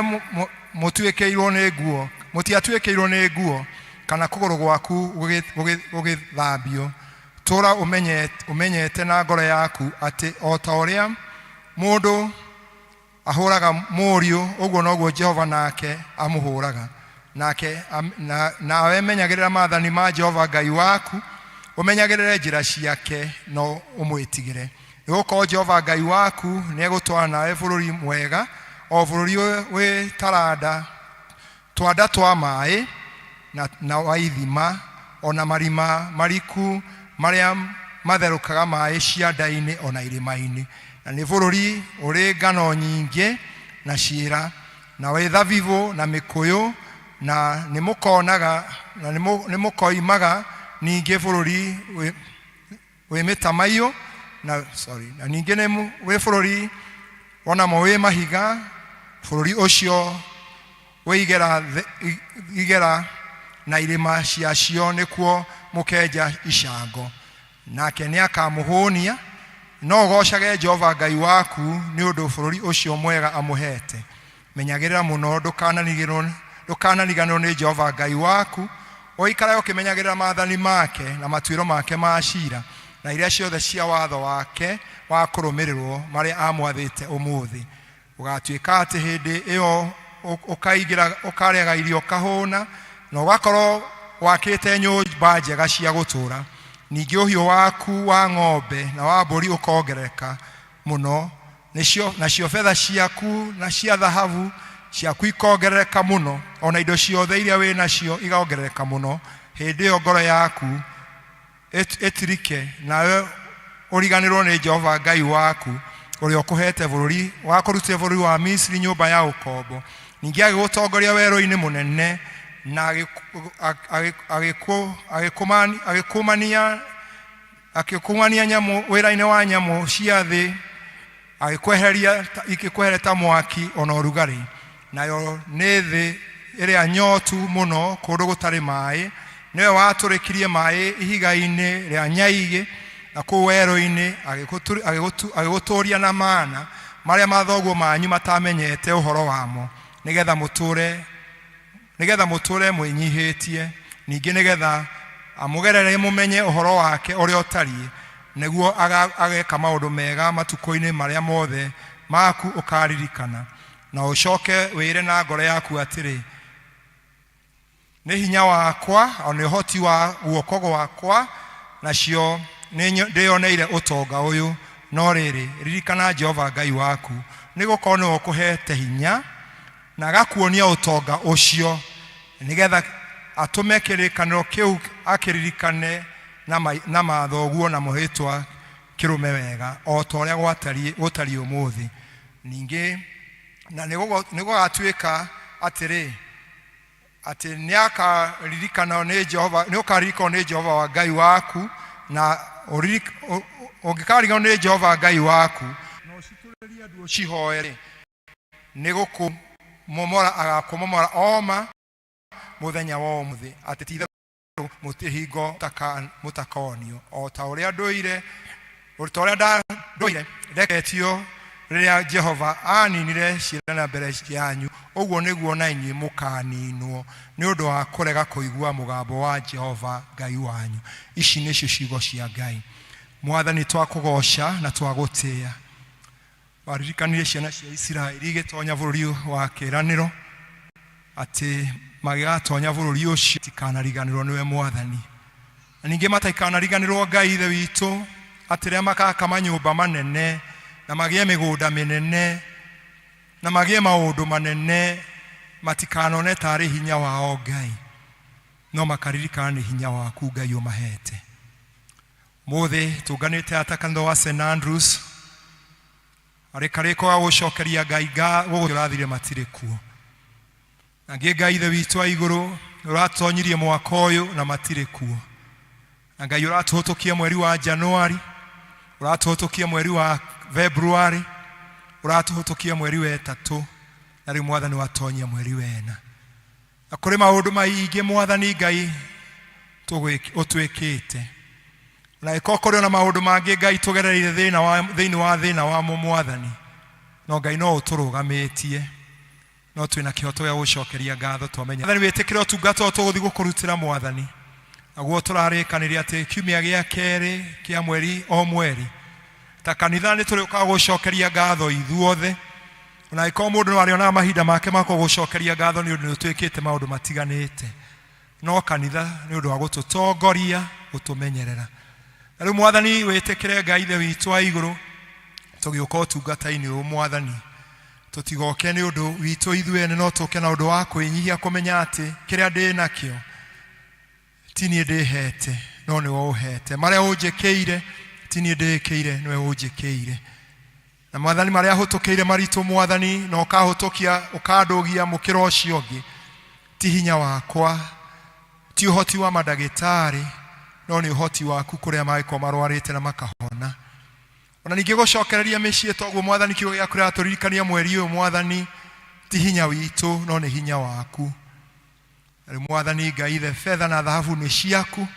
mũtuĩkĩirwo nĩ nguo, mũtiatuĩkĩirwo nĩ nguo, kana kũgũrũ gwaku gũgĩthambio. Tũũra ũmenyete na ngoro yaku atĩ o ta ũrĩa mũndũ ahũũraga mũriũ, ũguo noguo Jehova nake amũhũũraga. Nake nawe menyagĩrĩra maathani ma Jehova Ngai waku, ũmenyagĩrĩre njĩra ciake, na ũmwĩtigĩre. Nĩ gũkorũo Jehova Ngai waku nĩegũtwarana nawe bũrũri mwega, o bũrũri wĩ taranda, twanda twa maĩ, na wa ithima, o na marima mariku marĩa matherũkaga maĩ cianda-inĩ o na irĩma-inĩ, na nĩ bũrũri ũrĩ ngano nyingĩ na ciĩra, na wĩ thabibu na mĩkũyũ, na nĩmũkonaga, na nĩmũkoimaga ningĩ bũrũri wĩ wĩ mĩtamaiyũ na sorry na ningĩ nĩ wĩ bũrũri onamo wĩ mahiga bũrũri ũcio wĩ igera igera na irĩma ciacio nĩkuo mũkenja icango nake nĩakamũhũnia no ũgoocage Jehova Ngai waku nĩ ũndũ bũrũri ũcio mwega amũheete Menyagĩrĩra mũno ndũkanariganĩrwo nĩ Jehova Ngai waku, ũikarage ũkĩmenyagĩrĩra maathani make na matuĩro make ma ciira, na iria ciothe cia watho wake wa kũrũmĩrĩrwo marĩa aamwathĩte ũmũthĩ. Gũgaatuĩka atĩ hĩndĩ ĩyo ũkarĩaga irio ũkahũũna, na ũgakorwo wakĩte nyũmba njega cia gũtũũra. Ningĩ ũhiũ waku wa ng'ombe na wa mbũri ũkongerereka mũno, nĩcio nacio betha ciaku na cia thahabu ciaku ikongerereka mũno, o na indo ciothe iria wĩ nacio igongerereka mũno, hĩndĩ ĩyo ngoro yaku ĩtirike, nawe ũriganĩrwo nĩ Jehova Ngai waku, ũrĩa ũkũheete bũrũri, wakũrutire bũrũri wa Misiri nyũmba ya ũkombo. Ningĩ agĩgũtongoria werũ-inĩ mũnene, na agĩkũmania Agĩkũngania nyamũ wĩra-inĩ wa nyamũ cia thĩ, agĩkweheria ikĩkweheria ta mwaki o na ũrugarĩ. Nayo nĩ thĩ ĩrĩa nyotu mũno, kũndũ gũtarĩ maĩ. Nĩwe watũrĩkirie maĩ ihiga-inĩ rĩa nyaigĩ, na kũu werũ-inĩ agĩgũtũũria na mana marĩa mathoguo manyu mataamenyete ũhoro wamo, nĩgetha mũtũũre nĩ getha mũtũũre mwĩnyihĩtie, ningĩ nĩ getha amũgerere mũmenye ũhoro wake ũrĩa ũtariĩ, nĩguo ageka maũndũ mega matukũ-inĩ marĩa mothe maku ũkaririkana. Na ũcoke wĩĩre na ngoro yaku atĩrĩ, Nĩ hinya wakwa, o nĩ ũhoti wa guoko gwakwa, nacio ndĩyoneire ũtonga ũyũ. No rĩrĩ, ririkana Jehova Ngai waku, nĩ gũkorũo nĩwe ũkũheete hinya, na agakuonia ũtonga ũcio, nĩ getha atũme kĩrĩkanĩro kĩu akĩririkane na mathoguo na mũhĩtwa kĩrũme wega, o ta ũrĩa gũtariĩ ũmũthĩ. Ningĩ na nĩgũgatuĩka atĩrĩ, atĩ nĩakaririkanwo nĩ Jehova, nĩũkaririkanwo nĩ Jehova wa Ngai waku, na ũngĩkariganĩrwo nĩ Jehova Ngai waku, na ũciturĩrie ndu ũcihoe-rĩ, nĩ gũkũmomora agakũmomora oma mũthenya wa ũmũthĩ, atĩ ti-itherũ mũtirĩ hingo mũtakonio, o ta ũrĩa ndũire, o ta ũrĩa ndũire ndeketio Rĩrĩa Jehova aninire ciana mbere yanyu, ũguo nĩguo na inyuĩ mũkaninwo nĩ ũndũ wa kũrega kũigua mũgambo wa Jehova Ngai wanyu. Ici nĩcio ciugo cia Ngai. Mwathani, twakũgoca na twagũtĩĩa. Waririkanire ciana cia Isiraeli igĩtonya bũrũri wa kĩĩranĩro atĩ magĩgatonya bũrũri ũcio tikanariganĩrwo nĩwe Mwathani, na ningĩ matikanariganĩrwo Ngai Ithe witũ atĩ rĩrĩa magaka manyũmba manene na magĩe mĩgũnda mĩnene na magĩe maũndũ manene, matikanone tarĩ hinya wao Ngai, no makaririkana nĩ hinya waku Ngai ũmahete. Mũthĩ tũnganĩte ata kanitha wa St Andrews arĩ karĩko ga gũcokeria Ngai gũkũ ũrathire matirĩ kuo. Na ngĩ Ngai Ithe witũ wa igũrũ, ũratonyirie mwaka ũyũ na matirĩ kuo. Na Ngai ũratũhũtũkia mweri wa Januari, ũratũhũtũkia mweri wa Februari, ũratũhũtũkia mweri wa ĩtatũ, na rĩu Mwathani watonyia mweri wa ĩna. Na kũrĩ maũndũ maingĩ Mwathani Ngai ũtwĩkĩte. Na ĩkorwo kũrĩ ona maũndũ mangĩ Ngai tũgereire thĩinĩ wa thĩna wamo Mwathani, no Ngai no ũtũrũgamĩtie, no twĩna kĩhoto gĩa gũcokeria ngatho twamenya. Mwathani, wĩtĩkĩre ũtungata ũyũ tũgũthiĩ gũkũrutĩra Mwathani. Naguo tũrarĩkanĩria atĩ kiumia gĩa kerĩ kĩa mweri o mweri ta kanitha nĩ tũrĩũkaga gũcokeria ngatho ithuothe. Ona angĩkorwo mũndũ no arĩonaga mahinda make ma gũcokeria ngatho nĩ ũndũ nĩ ũtwĩkĩte maũndũ matiganĩte, no kanitha nĩ ũndũ wa gũtũtongoria, gũtũmenyerera. Na rĩu Mwathani wĩtĩkĩre Ngai Ithe witũ wa igũrũ tũgĩũka ũtungata-inĩ ũyũ Mwathani, tũtigoke nĩ ũndũ witũ ithuĩ ene, no tũke na ũndũ wa kwĩnyihia kũmenya atĩ kĩrĩa ndĩ nakĩo ti niĩ ndĩhete, no nĩwe ũhete. Marĩa ũnjĩkĩire ti niĩ ndĩĩkĩire, nĩwe ũnjĩkĩire. Na Mwathani, marĩa hũtũkĩire maritũ Mwathani, na ũkahũtũkia ũkandũgia mũkĩra ũcio ũngĩ, ti hinya wakwa, ti ũhoti wa mandagĩtarĩ, no nĩ ũhoti waku kũrĩa mangĩkorwo marwarĩte na makahona. Ona ningĩ gũcokereria mĩciĩ toguo Mwathani, kiugo gĩaku kĩratũririkania mweri ũyũ Mwathani, ti hinya witũ, no nĩ hinya waku. Na rĩu Mwathani Ngai Ithe, betha na thahabu nĩ ciaku,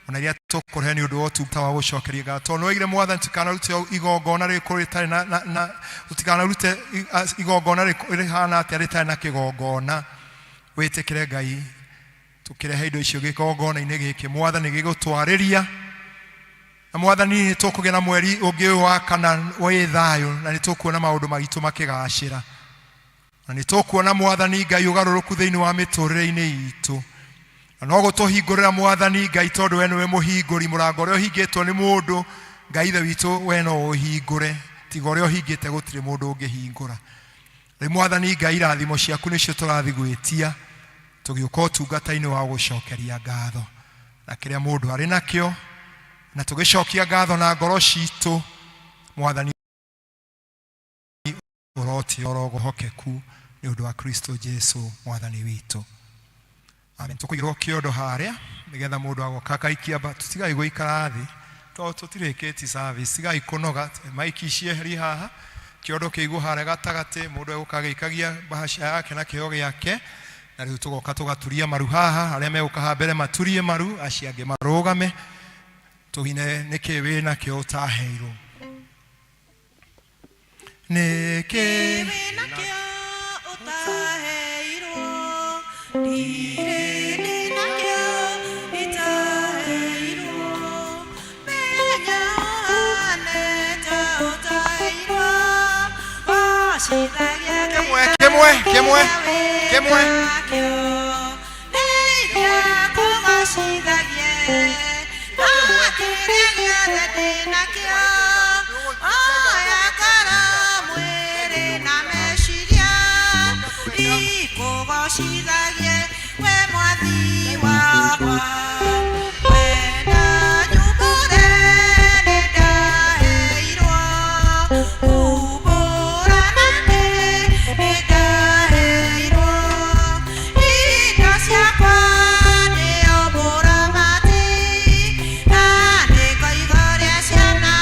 ona iria tũkũrehe nĩ ũndũ wa ũtungata wa gũcokeria ngatho. Tondũ nĩwoigire Mwathani, tũtikanarute igongona rĩkũ rĩtarĩ na tũtikanarute igongona rĩhana atĩa rĩtarĩ na kĩgongona. Wĩtĩkĩre Ngai tũkĩrehe indo icio gĩgongona-inĩ gĩkĩ Mwathani, gĩgũtwarĩria. Na Mwathani, nĩ tũkũgĩa na mweri ũngĩ ũyũ wa kana wĩ thayũ, na nĩ tũkuona maũndũ maitũ makĩgacĩra. Na nĩ tũkuona Mwathani Ngai ũgarũrũku thĩinĩ wa mĩtũrĩre-inĩ itũ. Na no gũtũhingũrĩra Mwathani Ngai, tondũ we nĩwe mũhingũri. Mũrango ũrĩa ũhingĩtwo nĩ mũndũ, Ngai Ithe witũ, we no ũhingũre, tiga ũrĩa ũhingĩte gũtirĩ mũndũ ũngĩhingũra. Rĩu Mwathani Ngai, irathimo ciaku nĩcio tũrathiĩ gwĩtia tũgĩũka ũtungata-inĩ wa gũcokeria ngatho na kĩrĩa mũndũ arĩ nakĩo, na tũgĩcokia ngatho na ngoro citũ. Mwathani, ũrotio ũrogohokeku nĩ ũndũ wa Kristo Jesu Mwathani witũ. Amen. Tũkũigĩrwo kĩondo harĩa nĩgetha mũndũ agoka akaikia mba. Tũtigai gũikara thĩ tondũ tũtirĩkĩtie service. Tigai kũnoga, maiki cieherie haha, kĩondo kĩigwo harĩa gatagatĩ, mũndũ egũka agĩikagia mbahaca yake na kĩheo gĩake. Na rĩu tũgoka tũgaturia maru haha, arĩa megũka haha mbere maturie maru, acio angĩ marũgame, tũhine nĩkĩ wĩ nakĩo ũtaheirwo. Nĩkĩ wĩnakĩo ũtaheirwo? Ndirĩ ndĩnakĩo itaheirwo. Menya ũhane ta ũtaheirwo. Wacithagia Kĩmwe, kĩmwe, kĩmwe, kĩmwe. Wĩnakĩo. Ndeithia kũgocithagie. Na kĩrĩa gĩothe ndĩnakĩo. Oya ngoro, mwĩrĩ na meciria, ikũgocithagie we Mwathi wakwa. Wenda nyumbũre nĩ ndaheirwo, kumbũra nake nĩ ndaheirwo. Indo ciakwa nĩo mũramati, na nĩngoiga ũrĩa ciana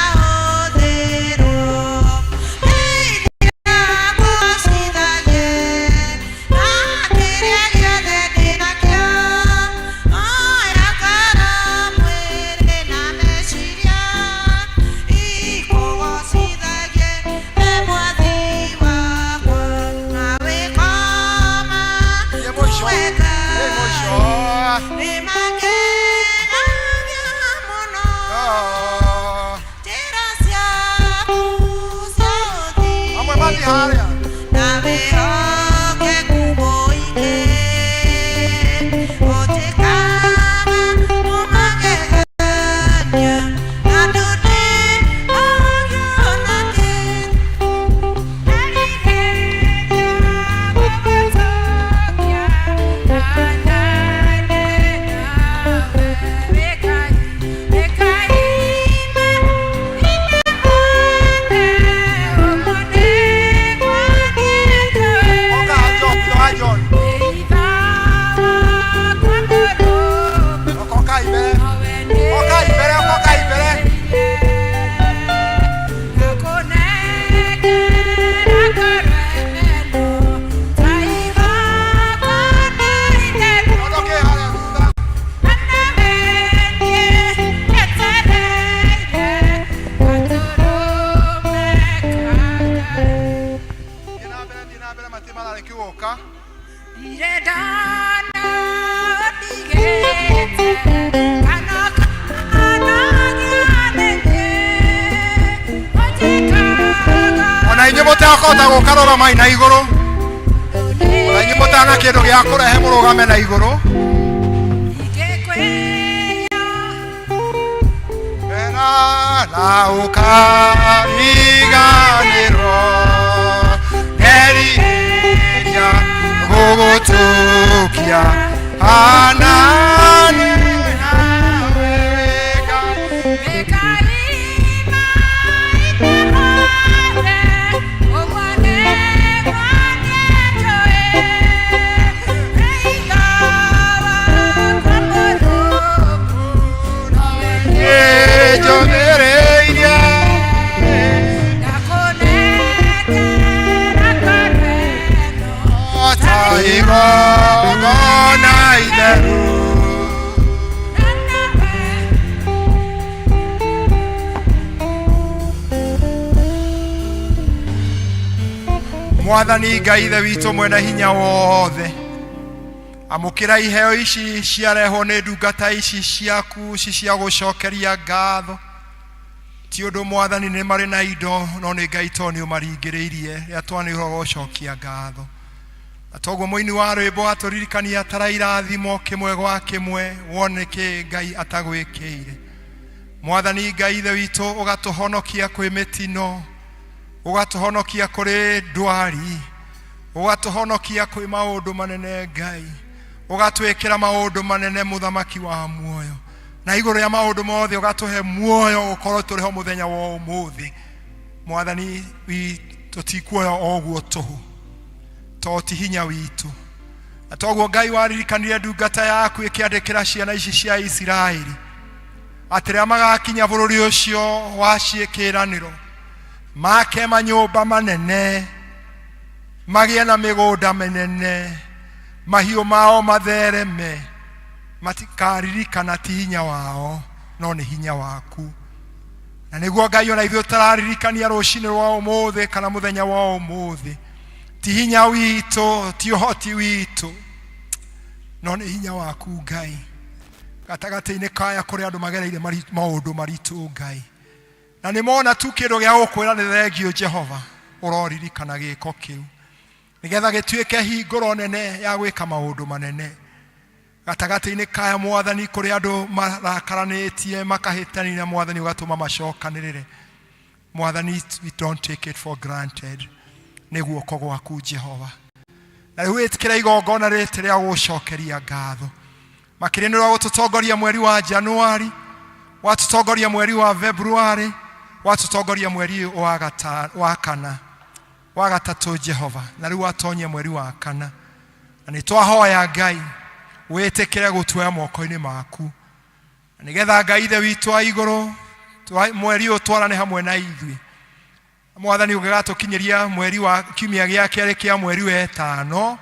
Mũtekũhota gũka rũgamai na igũrũ, na inyuĩ mũtana kĩndũ gĩa kũrehe mũrũgame na igũrũ. Era na ũkariganĩrwo ngeria gũgũtũkia hanane nawe Ngai. Nĩnjũthĩrĩirie ta igongona itheru. Mwathani Ngai Ithe witũ mwene hinya wothe, amũkĩra iheo ici ciarehwo nĩ ndungata ici ciaku ci cia gũcokeria ngatho. Ti ũndũ Mwathani nĩ marĩ na indo, no nĩ Ngai to nĩ ũmaringĩrĩirie rĩrĩa twanĩrwo gũcokia ngatho. Na toguo mũini wa rwĩmbo atũririkania tara irathimo kĩmwe gwa kĩmwe wone kĩ Ngai atagwĩkĩire. Mwathani Ngai Ithe witũ, ũgatũhonokia kwĩ mĩtino, ũgatũhonokia kũrĩ ndwari, ũgatũhonokia kwĩ maũndũ manene Ngai, ũgatwĩkĩra maũndũ manene mũthamaki wa muoyo, na igũrũ rĩa maũndũ mothe ũgatũhe muoyo ũkorwo tũrĩ ho mũthenya wa ũmũthĩ. Mwathani tũtikuoya o ũguo tũhũ, to ti hinya witũ. Na toguo Ngai waririkanire ndungata yaku ĩkĩandĩkĩra ciana ici cia Isiraeli atĩ rĩrĩa magakinya bũrũri ũcio wa ciĩkĩranĩro, make manyũmba manene, magĩe na mĩgũnda mĩnene, mahiũ mao mathereme, matikaririkana ti hinya wao, no nĩ hinya waku. Na nĩguo Ngai ona ithuĩ tũraririkania rũcinĩ rwa ũmũthĩ kana mũthenya wa ũmũthĩ, ti hinya witũ, ti ũhoti witũ, no nĩ hinya waku Ngai. Gatagatĩ-inĩ kaya kũrĩ andũ magereire maũndũ maritũ Ngai, na nĩ mona tu kĩndũ gĩa gũkwĩra nĩ thengio Jehova, ũroririkana gĩko kĩu nĩgetha gĩtuĩke hingũro nene ya gwĩka maũndũ manene gatagatĩ-inĩ kaya. Mwathani, kũrĩ andũ marakaranĩtie makahĩtania, na Mwathani ũgatũma macokanĩrĩre. Mwathani, we don't take it for granted, nĩ guoko gwaku Jehova. Na rĩu wĩtĩkĩra igongona rĩtĩ rĩa gũcokeria ngatho makĩria nĩ rwa gũtũtongoria mweri wa Januari, watũtongoria mweri wa Februari, watũtongoria mweri wa gata, wa kana, wa gatatũ Jehova, na rĩu watonyia mweri wa kana. Na nĩ twahoya Ngai wĩtĩkĩre gũtuoya moko-inĩ maku, na nĩgetha Ngai Ithe witũ wa igũrũ mweri ũyũ twarane hamwe na ithuĩ. Mwathani, ũngĩgatũkinyĩria mweri wa kiumia gĩa kerĩ kĩa mweri wa ĩtano,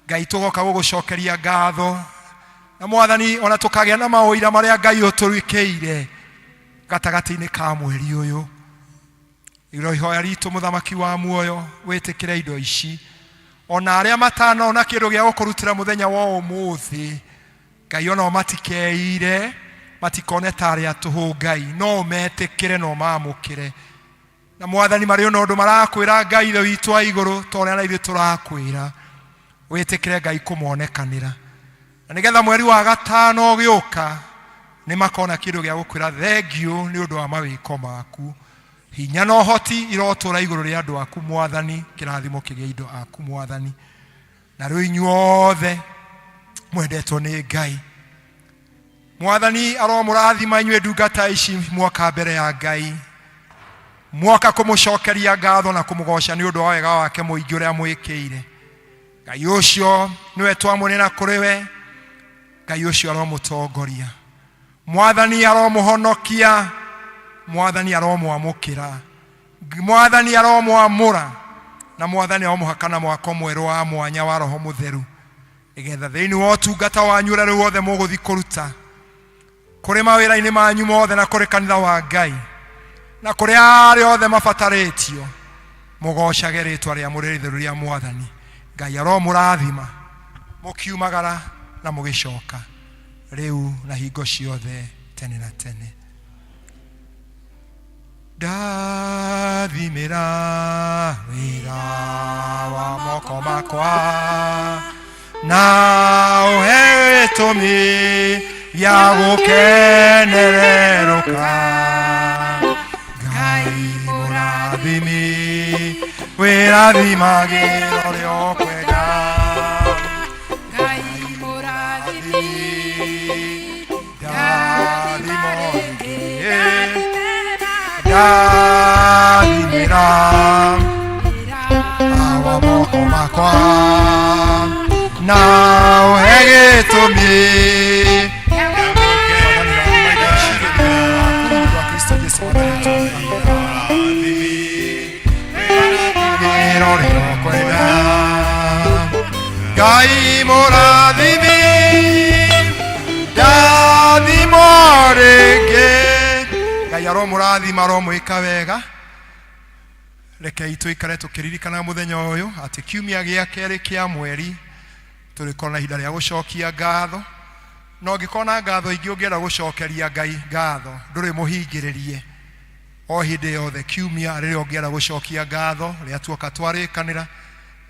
Ngai tũgoka gũgũcokeria ngatho, na Mwathani ona tũkagĩa na maũira marĩa Ngai ũtũrĩkĩire gatagatĩ-inĩ ka mweri ũyũ. Iro ihoya ritũ mũthamaki wa muoyo, wĩtĩkĩre indo ici, ona arĩa matanona kĩndũ gĩa gũkũrutĩra mũthenya wa ũmũthĩ Ngai, ona o matikeire matikone ta arĩa tũhũ Ngai, no ũmetĩkĩre na ũmamũkĩre. Na Mwathani, marĩ ona ũndũ marakwĩra Ngai Ithe witũ wa igũrũ, ta ũrĩa na ithuĩ tũrakwĩra, wĩtĩkĩre Ngai kũmonekanĩra, na nĩgetha mweri wa gatano ũgĩũka nĩ makona kĩndũ gĩa gũkwĩra thengiũ nĩ ũndũ wa mawĩko maku. Hinya na ũhoti irotũra igũrũ rĩa andũ aku Mwathani, kĩrathimo kĩgĩe indo aku Mwathani. Na rĩu inyuothe mwendetwo nĩ Ngai, Mwathani aromũrathima inyuĩ ndungata ici mwoka mbere ya Ngai, mwoka kũmũcokeria ngatho na kũmũgoca nĩ ũndũ wa wega wake mũingĩ ũrĩa mwĩkĩire. Ngai ũcio nĩwe twamũnena kũrĩ we, Ngai ũcio aromũtongoria. Mwathani aromũhonokia, Mwathani aromwamũkĩra, Mwathani aromwamũra, na Mwathani aromũhaka na mwako mwerũ wa mwanya wa Roho Mũtheru, nĩgetha thĩinĩ wa ũtungata wanyu ũrĩa rĩu wothe mũgũthiĩ kũruta kũrĩ mawĩra-inĩ manyu mothe na kũrĩ kanitha wa Ngai na kũrĩ arĩa othe mabatarĩtio, mũgocage rĩtwa rĩa mũrĩ rĩtheru rĩa Mwathani. Ngai aromũrathima mũkiumagara na mũgĩcoka rĩu na hingo ciothe tene na tene. Ndathimĩra wĩra wa moko makwa na ũhe gĩtũmi gĩa gũkenererũka. Ngai mũrathimi, wĩrathimagĩra ũrĩa ũkwenda. Ngai mũrathimi, Ndathimo rĩngĩ, rĩngĩ, ndathime ndathimĩra wa moko makwa na ũhe gĩtũmi wa Kristo Jesu Mwathani witũ. Wĩra ũrĩa ũkwenda. Ngai mũrathimi, ndathimo rĩngĩ. Ngai aromũrathima, aromwĩka wega. Rekei tũikare tũkĩririkana mũthenya ũyũ atĩ kiumia gĩa kerĩ kĩa mweri tũrĩkorwo na ihinda rĩa gũcokia ngatho. Na ũngĩkorwo na ngatho ingĩ ũngĩenda gũcokeria Ngai ngatho, ndũrĩ mũhingĩrĩrie. O hĩndĩ yothe kiumia rĩrĩa ũngĩenda gũcokia ngatho, rĩrĩa tuoka twarĩkanĩra,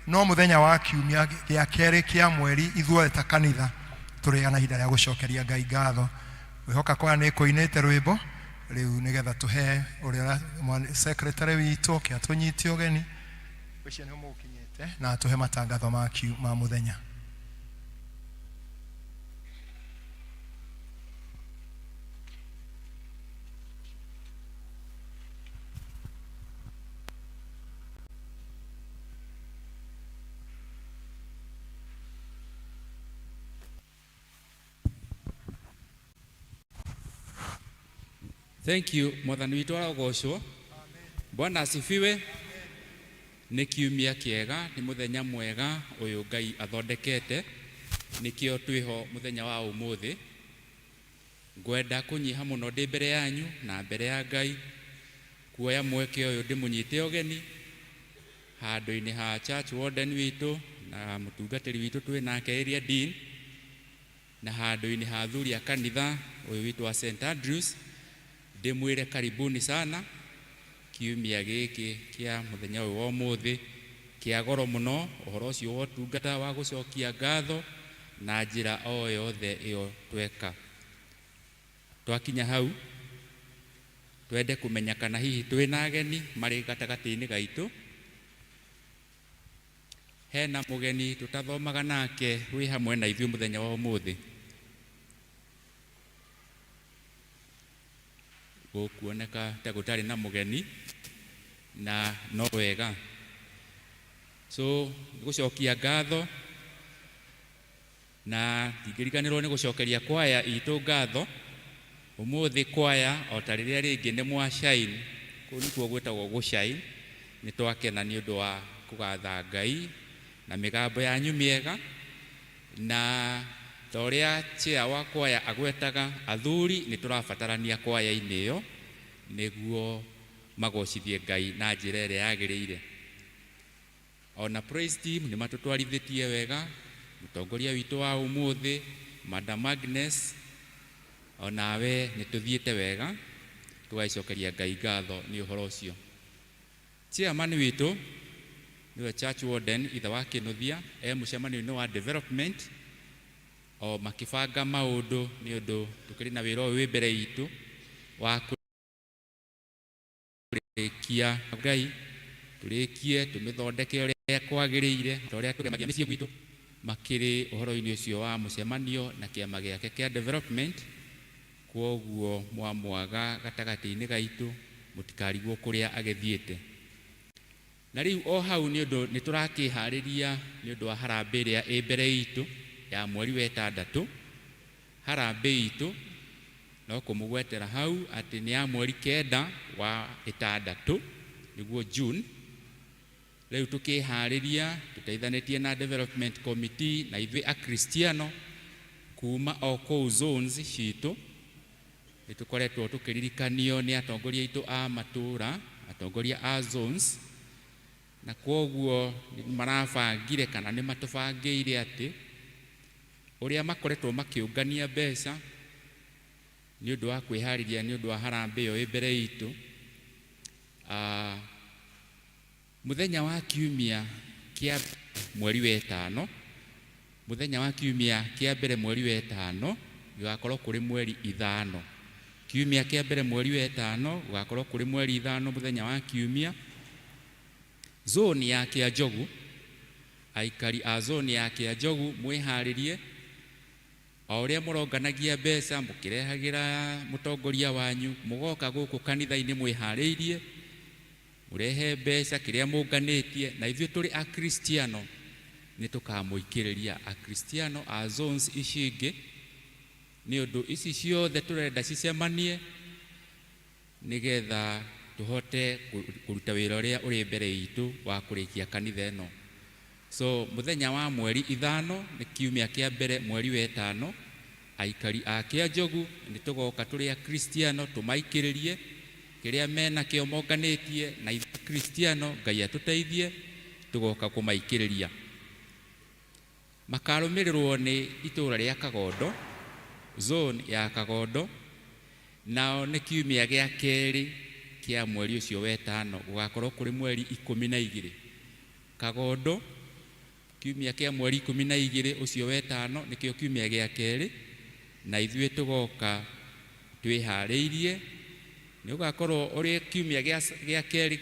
no mũthenya wa kiumia gĩa kerĩ kĩa mweri ithuothe ta kanitha tũrĩaga na ihinda rĩa gũcokeria Ngai ngatho. Ngwĩhoka kwaya nĩ ĩkũinĩte rwĩmbo rĩu nĩgetha tũhe ũrĩa secretary witũ oke atũnyite ũgeni. Ngwĩciria nĩho mũgũkinyĩte na atũhe matangatho ma mũthenya. Thank you. Mwathani witũ arogocwo. Bwana asifiwe. Nĩ kiumia kĩega, nĩ mũthenya mwega ũyũ Ngai athondekete, nĩkĩo twĩho mũthenya wa ũmũthĩ. Ngwenda kũnyiha mũno ndĩ mbere yanyu na mbere ya Ngai, kuoya mweke ũyũ ndĩmũnyite ũgeni handũ-inĩ ha church warden witũ na mũtungatĩri witũ twĩ nake area dean, na handũ-inĩ ha athuri a kanitha ũyũ witũ wa St Andrews, ndĩmwĩre karibuni sana kiumia gĩkĩ kĩa mũthenya ũyũ wa ũmũthĩ kĩa goro mũno, ũhoro ũcio wa ũtungata wa gũcokia ngatho na njĩra o yothe ĩyo tweka. Twakinya hau twende kũmenya kana hihi twĩna ageni marĩ gatagatĩ-inĩ gaitũ. Hena mũgeni tũtathomaga nake wĩ hamwe na ithuĩ mũthenya wa ũmũthĩ? Gũkuoneka ta gũtarĩ na mũgeni, na no wega. So gũcokia ngatho, na ndingĩriganĩrwo nĩ gũcokeria kwaya itũ ngatho. Ũmũthĩ kwaya o ta rĩrĩa rĩngĩ nĩ mwa shine, kũu nĩkuo gwĩtagwo gũshine. Nĩ twakena nĩ ũndũ wa kũgatha Ngai na mĩgambo yanyu mĩega, na ta ũrĩa chair wa kwaya agwetaga, athuri nĩ tũrabatarania kwaya-inĩ ĩyo nĩguo magocithie Ngai na njĩra ĩrĩa yagĩrĩire. Ona praise team nĩ matũtwarithĩtie wega. Mũtongoria witũ wa ũmũthĩ Madam Agnes, onawe nĩ tũthiĩte wega, tũgagĩcokeria Ngai ngatho nĩ ũhoro ũcio. Chairman witũ nĩwe church warden ithe wa Kĩnuthia, e mũcemanio-inĩ wa development o makĩbanga maũndũ, nĩ ũndũ tũkĩrĩ na wĩra ũyũ wĩ mbere itũ wa kũrĩkia Ngai, tũrĩkie tũmĩthondeke ũrĩa kwagĩrĩire, ta ũrĩa tũgemagia mĩciĩ gwitũ. Makĩrĩ ũhoro-inĩ ũcio wa mũcemanio na kĩama gĩake kĩa development. Kwoguo mwamwaga gatagatĩ-inĩ gaitũ, mũtikarigwo kũrĩa agĩthiĩte. Na rĩu o hau nĩ ũndũ nĩ tũrakĩharĩria nĩ ũndũ wa harambĩ ĩrĩa ĩ mbere itũ ya mweri wa ĩtandatũ. Harambĩ itũ no kũmũgwetera hau atĩ nĩ ya mweri 9 wa ĩtandatũ, nĩguo June. Rĩu tũkĩharĩria tũteithanĩtie na development committee na ithuĩ akristiano kuma o kũu zones citũ, nĩ tũkoretwo tũkĩririkanio nĩ atongoria aitũ a matũũra, atongoria a zones, na kwoguo nĩ marabangire kana nĩ matũbangĩire atĩ ũrĩa makoretwo makĩũngania mbeca nĩ ũndũ wa kwĩharĩria nĩ ũndũ wa harambĩ ĩyo ĩ mbere itũ. Muthenya wa kiumia kia mweri wa ĩtano, muthenya wa kiumia kia mbere mweri wa ĩtano gũgakorwo kũrĩ mweri 5. Kiumia kia mbere mweri wa ĩtano gũgakorwo kũrĩ mweri 5 muthenya wa kiumia. Zone ya Kĩanjogu, aikari a zone ya Kĩanjogu mwĩharĩrie o ũrĩa mũronganagia mbeca mũkĩrehagĩra mũtongoria wanyu, mũgoka gũkũ kanitha-inĩ mwĩharĩirie, mũrehe mbeca kĩrĩa mũnganĩtie, na ithuĩ tũrĩ akristiano nĩ tũkamũikĩrĩria akristiano a zones ici ingĩ, nĩ ũndũ ici ciothe tũrenda cicemanie nĩgetha tũhote kũruta wĩra ũrĩa ũrĩ mbere itũ wa kũrĩkia kanitha ĩno. So muthenya wa mweri 5 nĩ kiumia kĩa mbere mweri wa 5, aikari a Kĩanjogu nĩ tũgoka tũrĩ akristiano tũmaikĩrĩrie kĩrĩa menakĩo monganĩtie, na ithuĩ akristiano Ngai atũteithie tũgoka kũmaikĩrĩria. Makarũmĩrĩrwo nĩ itũũra rĩa Kagondo, zone ya Kagondo, nao nĩ kiumia gĩa kerĩ kĩa mweri ũcio wa 5, gũgakorwo kũrĩ mweri 12. Kagondo kiumia kĩa mweri 12 ũcio wa 5 nĩkĩo kiumia gĩa kerĩ, na ithuĩ tũgoka twĩharĩirie. Nĩ ũgakorwo ũrĩ kiumia gĩa kerĩ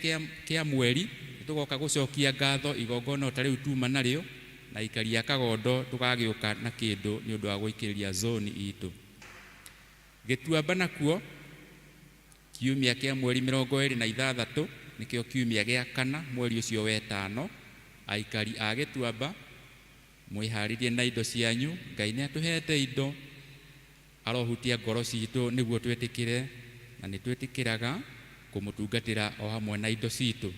kĩa mweri, tũgoka gũcokia ngatho igongona ta rĩu tuma narĩo, na aikari a Kagondo tũgagĩũka na kĩndũ nĩ ũndũ wa gũikĩrĩria zone itũ. Gĩtuamba nakuo kiumia kĩa mweri 26 nĩkĩo kiumia gĩa kana mweri ũcio wa 5, aikari a Gĩtuamba mwĩharĩrie na indo cianyu. Ngai nĩ atũhete indo, arohutia ngoro citũ nĩguo twĩtĩkĩre, na nĩ twĩtĩkĩraga kũmũtungatĩra o hamwe na indo citũ.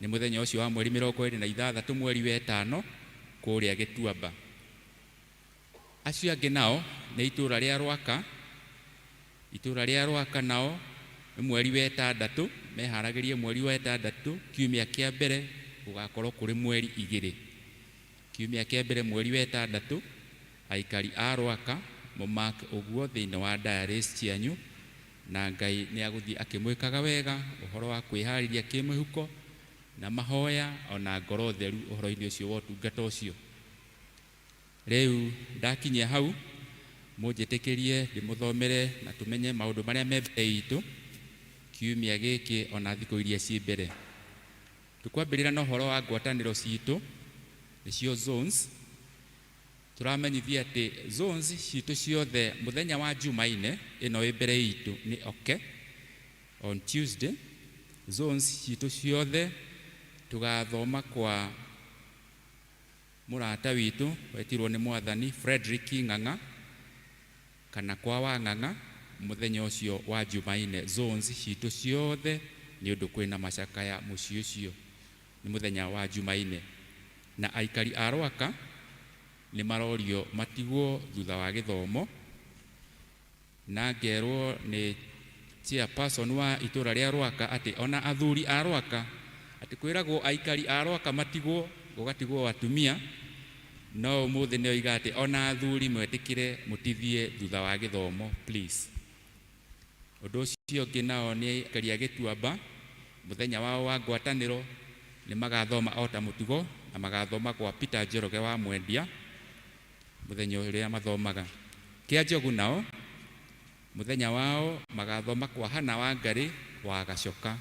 Nĩ mũthenya ũcio wa mweri 26 mweri wa 5 kũrĩa Gĩtuamba. Acio angĩ nao nĩ itũũra rĩa Rwaka. Itũũra rĩa Rwaka nao nĩ mweri wa 6, meharagĩrie mweri wa 6 kiumia kĩa mbere gũgakorwo kũrĩ mweri 2. Kiumia kĩa mbere mweri wa 6, aikari a Rwaka mũmark ũguo thĩinĩ wa diaries cianyu, na Ngai nĩ agũthiĩ akĩmwĩkaga wega ũhoro wa kwĩharĩria kĩmĩhuko na mahoya ona ngoro theru ũhoro-inĩ ũcio wa ũtungata ũcio. Rĩu ndakinyia hau, mũnjĩtĩkĩrie ndĩmũthomere na tũmenye maũndũ marĩa me mbere itũ kiumia gĩkĩ ona thikũ iria ciĩ mbere. Tũkwambĩrĩra na ũhoro wa ngwatanĩro citũ, nĩcio zones. Tũramenyithia atĩ zones citũ ciothe mũthenya wa Jumaine ĩno ĩ mbere itũ nĩ okay, on Tuesday zones citũ ciothe tũgathoma kwa mũrata witũ wetirwo nĩ mwathani Frederick Ng'ang'a kana kwa wa Ng'ang'a mũthenya ũcio wa Jumaine. Zones citũ ciothe nĩ ũndũ kwĩna macakaya mũciĩ ũcio nĩ mũthenya wa Jumaine, na aikari a Rwaka nĩ marorio matigwo thutha wa gĩthomo, na ngerwo nĩ chairperson wa itũũra rĩa Rwaka atĩ ona athuri a Rwaka atĩ kwĩragwo aikari a Rwaka matigwo gũgatigwo atumia, no ũmũthĩ nĩ oiga atĩ ona athuri mwetĩkĩre mũtithie thutha wa gĩthomo please. Ũndũ ũcio ũngĩ nao nĩ aikari a Gĩtuamba mũthenya wao wa ngwatanĩro nĩ magathoma o ta mũtugo, na magathoma kwa Peter Njoroge wa Mwendia mũthenya ũrĩa mathomaga. Kĩanjogu nao mũthenya wao magathoma kwa Hana Wangari wa Gacoka.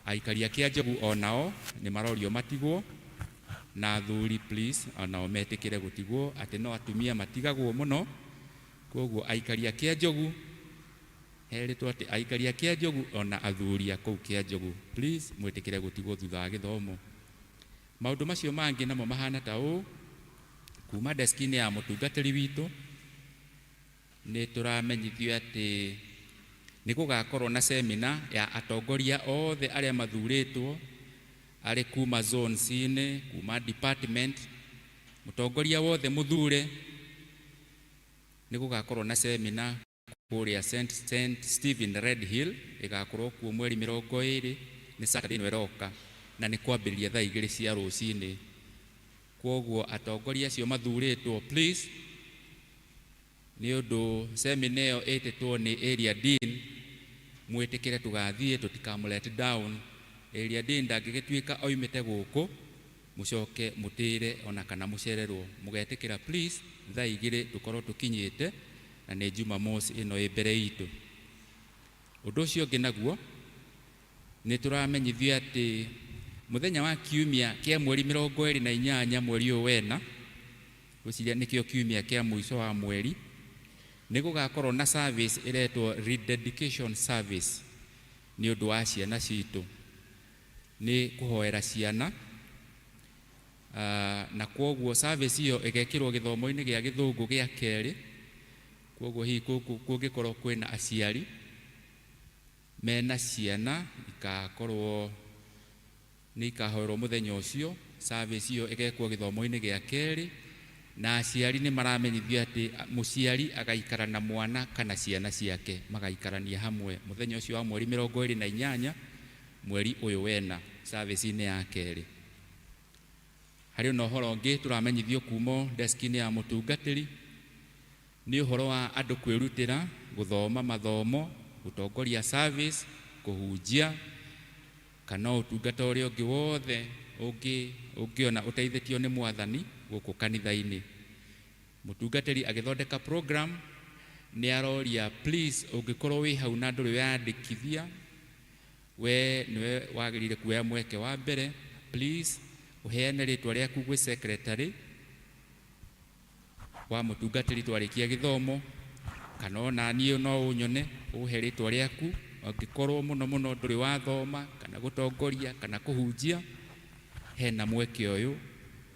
Aikari a Kĩanjogu o nao nĩ marorio matigwo, na athuri please onao metĩkĩre gũtigwo, atĩ no atumia matigagwo mũno. Koguo aikari a Kĩanjogu herĩtwo atĩ aikari a Kĩanjogu ona athuri a kũu Kĩanjogu please mwĩtĩkĩre gũtigwo thutha wa gĩthomo. Maũndũ macio mangĩ namo mahana ta ũũ: kuma deski-inĩ ya mũtungatĩri witũ nĩ tũramenyithio atĩ nĩ gũgakorwo na semina ya atongoria othe arĩa mathurĩtwo arĩ kuma zones-inĩ, kuma department, mũtongoria wothe mũthure nĩ gũgakorwo na semina kũrĩa St Stephen Red Hill, ĩgakorwo kuo mweri 20, nĩ Saturday ĩno ĩroka, na nĩ kwambĩrĩria thaa 2 cia rũcinĩ. Kwoguo atongoria acio mathurĩtwo please, nĩ ũndũ semina ĩyo ĩtĩtwo nĩ area dean, Mwĩtĩkĩre tũgathiĩ, tũtikamũ let down. Area Dean ndangĩgĩtuĩka oimĩte gũkũ mũcoke mũtĩre ona kana mũcererwo. Mũgetĩkĩra please thaa 2 tũkorwo tũkinyĩte, na nĩ Jumamosi ĩno ĩ mbere itũ. Ũndũ ũcio ũngĩ naguo nĩ tũramenyithio atĩ mũthenya wa kiumia kĩa mweri 28 mweri ũyũ wena, gwĩciria nĩkĩo kiumia kĩa mũico wa mweri, nĩ gũgakorwo na service ĩretwo rededication service nĩ ũndũ wa ciana citũ, nĩ kũhoera ciana. Na kwoguo service ĩyo ĩgekĩrwo gĩthomo-inĩ gĩa Gĩthũngũ gĩa kerĩ. Kwoguo hihi kũngĩkorwo kwĩna aciari mena ciana, ikakorwo nĩ ikahoerwo mũthenya ũcio. Service ĩyo ĩgekwo gĩthomo-inĩ gĩa kerĩ, na aciari nĩ maramenyithio atĩ mũciari agaikara na mwana kana ciana ciake, magaikarania hamwe mũthenya ũcio wa mweri 28 mweri ũyũ wena, service-inĩ ya kerĩ. Harĩ ona ũhoro ũngĩ tũramenyithio kuma desk-inĩ ya mũtungatĩri, nĩ ũhoro wa andũ kwĩrutĩra gũthoma mathomo, gũtongoria service, kũhunjia, kana ũtungata ũrĩa ũngĩ wothe ũngĩona ũteithĩtio nĩ Mwathani gũkũ kanitha-inĩ. Mũtungatĩri agĩthondeka program nĩ aroria please, ũngĩkorwo wĩ hau na ndũrĩ weyandĩkithia, we nĩwe wagĩrĩire kuoya mweke wa mbere. Please ũheane rĩtwa rĩaku gwĩ secretary wa mũtungatĩri twarĩkia gĩthomo, kana ona niĩ no ũnyone ũhe rĩtwa rĩaku. Angĩkorwo mũno mũno ndũrĩ wathoma kana gũtongoria kana kũhunjia, hena mweke ũyũ,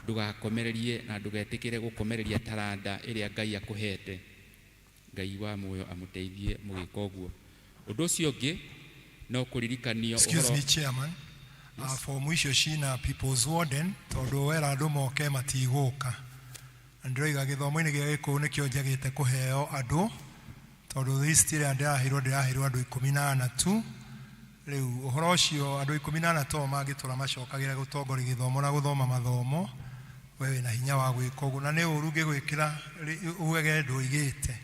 ndũgakomererie na ndũgetĩkĩre gũkomereria taranda ĩrĩa Ngai akũhete. Ngai wa muoyo amũteithie mũgĩka ũguo. Ũndũ ũcio ũngĩ no kũririkanio Excuse me, chairman. Fomu icio cina people's warden, tondũ wera andũ moke matigũka. Na ndĩroiga gĩthomo-inĩ gĩa Gĩkũyũ nĩkĩo njagĩte kũheo andũ, tondũ list ĩrĩa ndĩraheirwo andũ 14 tu. Rĩu ũhoro ũcio andũ 14 to mangĩtũra macokagĩra gũtongoria gĩthomo na gũthoma mathomo, we wĩna hinya wa gwĩka ũguo, na nĩ ũru ngĩgwĩkĩra ugege ndũigĩte.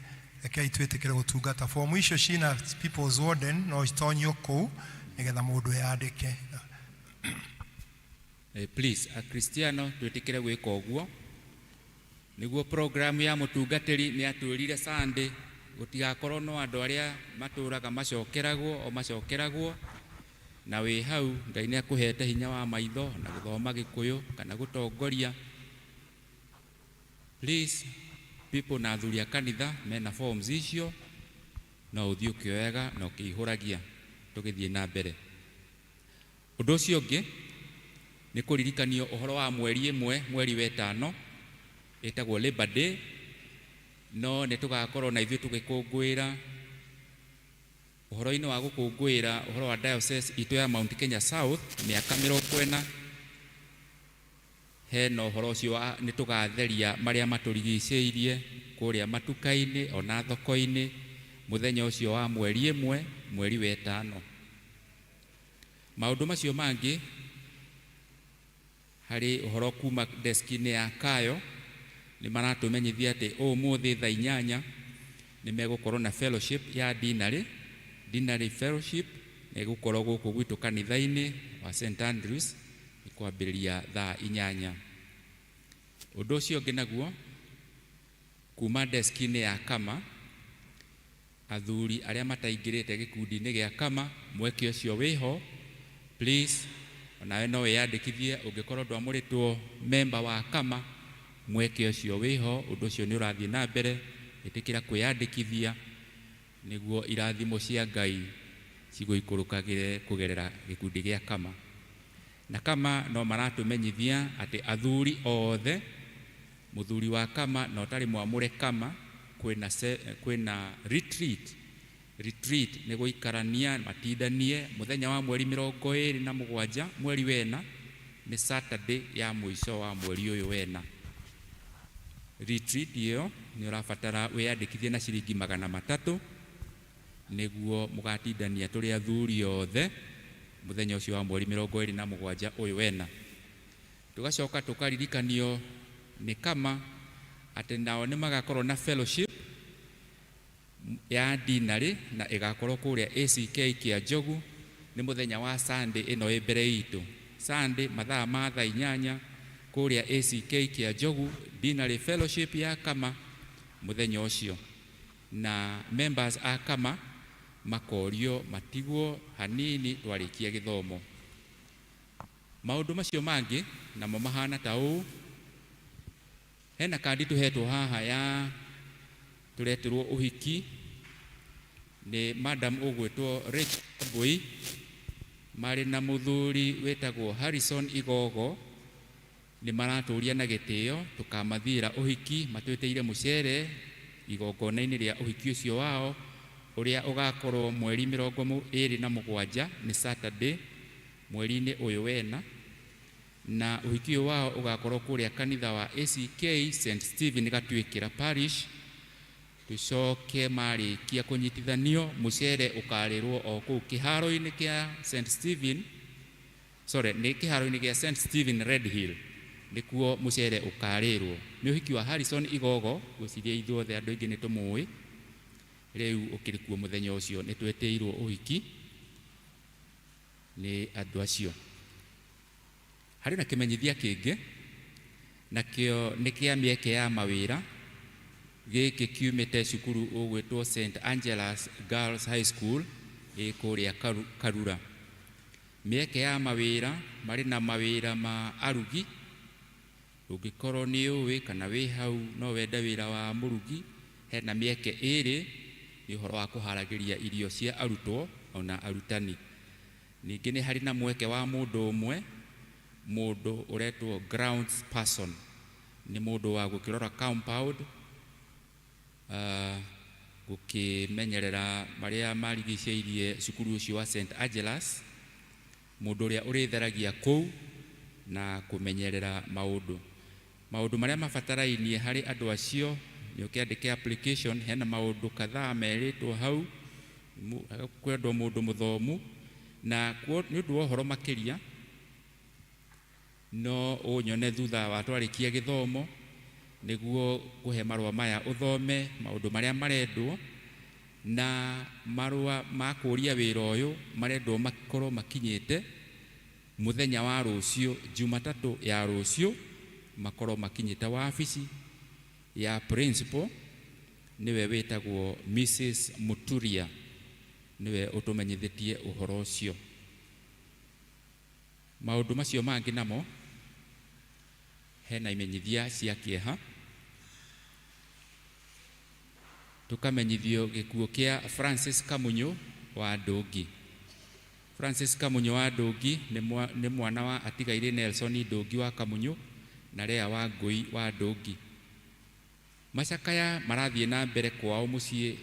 Rekei twĩtĩkĩre gũtungata. Fomu icio cina people's warden no itonyio kũu nĩgetha mũndũ eyandĩke. Please Akristiano twĩtĩkĩre gwĩka ũguo nĩguo program ya mũtungatĩri nĩ atwĩrire Sunday gũtigakorwo no andũ arĩa matũraga macokeragwo o macokeragwo, na wĩ hau Ngai nĩ akũhete hinya wa maitho na gũthoma Gĩkũyũ kana gũtongoria. Please people na athuri a kanitha mena forms icio no ũthiĩ ũkĩoyaga na ũkĩihũragia tũgĩthiĩ na mbere. Ũndũ ũcio ũngĩ nĩ kũririkanio ũhoro wa mweri 1 mweri wa 5 ĩtagwo Labor Day, no nĩ tũgakorwo na ithuĩ tũgĩkũngũĩra ũhoro-inĩ wa gũkũngũĩra ũhoro wa diocese itũ ya Mount Kenya South mĩaka 40. Hena ũhoro ũcio nĩ tũgatheria marĩa matũrigicĩirie kũrĩa matuka-inĩ ona thoko-inĩ mũthenya ũcio wa mweri 1 mweri wa 5. Maũndũ macio mangĩ harĩ ũhoro kuma desk-inĩ ya Kayo nĩ maratũmenyithia atĩ ũmũthĩ thaa 8 nĩ megũkorwo na fellowship ya dinarĩ, dinarĩ fellowship nĩ ĩgũkorwo gũkũ gwitũ kanitha-inĩ wa St Andrews kwambĩrĩria thaa 8. Ũndũ ũcio ũngĩ naguo kuma desk-inĩ ya Kama, athuri arĩa mataingĩrĩte gĩkundi-inĩ gĩa Kama, mweke ũcio wĩho, please onawe no wĩyandĩkithie ũngĩkorwo ndwamũrĩtwo member wa Kama, mweke ũcio wĩho, ũndũ ũcio nĩ ũrathiĩ na mbere, ĩtĩkĩra kwĩyandĩkithia nĩguo irathimo cia Ngai cigũikũrũkagĩre kũgerera gĩkundi gĩa Kama. Na Kama no maratũmenyithia atĩ athuri othe, mũthuri wa Kama na ũtarĩ mwamũre Kama, kwĩna retreat. Retreat nĩ gũikarania matindanie mũthenya wa mweri 27 mweri wena, nĩ Saturday ya mũico wa mweri ũyũ wena. Retreat ĩyo nĩ ũrabatara wĩyandĩkithie na ciringi 300 nĩguo mũgatindania tũrĩ athuri othe mũthenya ũcio wa mweri 27 ũyũ wena. Tũgacoka tũkaririkanio nĩ Kama atĩ nao nĩ magakorwo na fellowship Ya dinarĩ na ĩgakorwo kũrĩa ACK Kĩa Njogu. Nĩ mũthenya wa Sunday ĩno ĩ mbere itũ, Sunday mathaa ma thaa 8 kũrĩa ACK Kĩa Njogu, dinarĩ fellowship ya Kama mũthenya ũcio. Na members a Kama makorio matigwo hanini twarĩkia gĩthomo. Maũndũ macio mangĩ namo mahana ta ũũ: hena kandi tũhetwo haha ya tũretĩrwo ũhiki nĩ madam ũgwĩtwo Rachel Mbui marĩ na mũthuri wĩtagwo Harrison Igogo. Nĩ maratũria na gĩtĩo tũkamathiĩra ũhiki, matwĩtĩire mũcere igongona-inĩ rĩa ũhiki ũcio wao ũrĩa ũgakorwo mweri 27, nĩ Saturday, mweri-inĩ ũyũ wena. Na ũhiki ũyũ wao ũgakorwo kũrĩa kanitha wa ACK St Stephen Gatuĩkĩra Parish. Tucoke marĩkia kũnyitithanio, mũcere ũkarĩrwo o kũu kĩharo-inĩ kĩa St Stephen, sorry, nĩ kĩharo-inĩ gĩa St Stephen Red Hill nĩkuo mũcere ũkarĩrwo. Nĩ ũhiki wa Harrison Igogo, ngwĩciria ithuothe andũ aingĩ nĩ tũmũĩ. Rĩu ũkĩrĩ kuo mũthenya ũcio, nĩ twetĩirwo ũhiki nĩ andũ acio. Harĩ na kĩmenyithia kĩngĩ, nakĩo nĩ kĩa mĩeke ya mawĩra. Gĩkĩ kiumĩte cukuru ũgwĩtwo St Angela's Girls High School ĩ kũrĩa Karura. Mĩeke ya mawĩra, marĩ na mawĩra ma arugi. Ũngĩkorwo nĩ ũĩ kana wĩ hau no wende wĩra wa mũrugi, hena mĩeke ĩrĩ, nĩ ũhoro wa kũharagĩria irio cia arutwo ona arutani. Ningĩ nĩ harĩ na mweke wa mũndũ ũmwe, mũndũ ũretwo grounds person, nĩ mũndũ wa gũkĩrora compound, gũkĩmenyerera marĩa marigicĩirie cukuru ũcio wa St Angelas, mũndũ ũrĩa ũrĩtheragia kũu na kũmenyerera maũndũ marĩa mabatarainie harĩ andũ acio. Nĩ ũkĩandĩke application, hena maũndũ kadhaa merĩtwo hau, kwendwo mũndũ mũthomu. Na nĩ ũndũ wa ũhoro makĩria no ũnyone thutha wa twarĩkia gĩthomo nĩguo kũhe marũa maya ũthome maũndũ marĩa marendwo. Na marũa ma kũũria wĩra ũyũ marendwo makorwo makinyĩte mũthenya wa rũciũ, Jumatatũ ya rũciũ, makorwo makinyĩte wabici ya principal, nĩwe wĩtagwo Mrs Muturia, nĩwe ũtũmenyithĩtie ũhoro ũcio. Maũndũ macio mangĩ namo, hena imenyithia cia kĩeha. Tukamenyithio gĩkuũ kĩa Francis Kamunyu wa Ndũngi. Francis Kamunyu wa Ndũngi nĩ mwana wa atigairĩ Nelson Ndũngi wa Kamunyu na Lea wa Ngũi wa Ndũngi. Macakaya marathiĩ na mbere kwao mũciĩ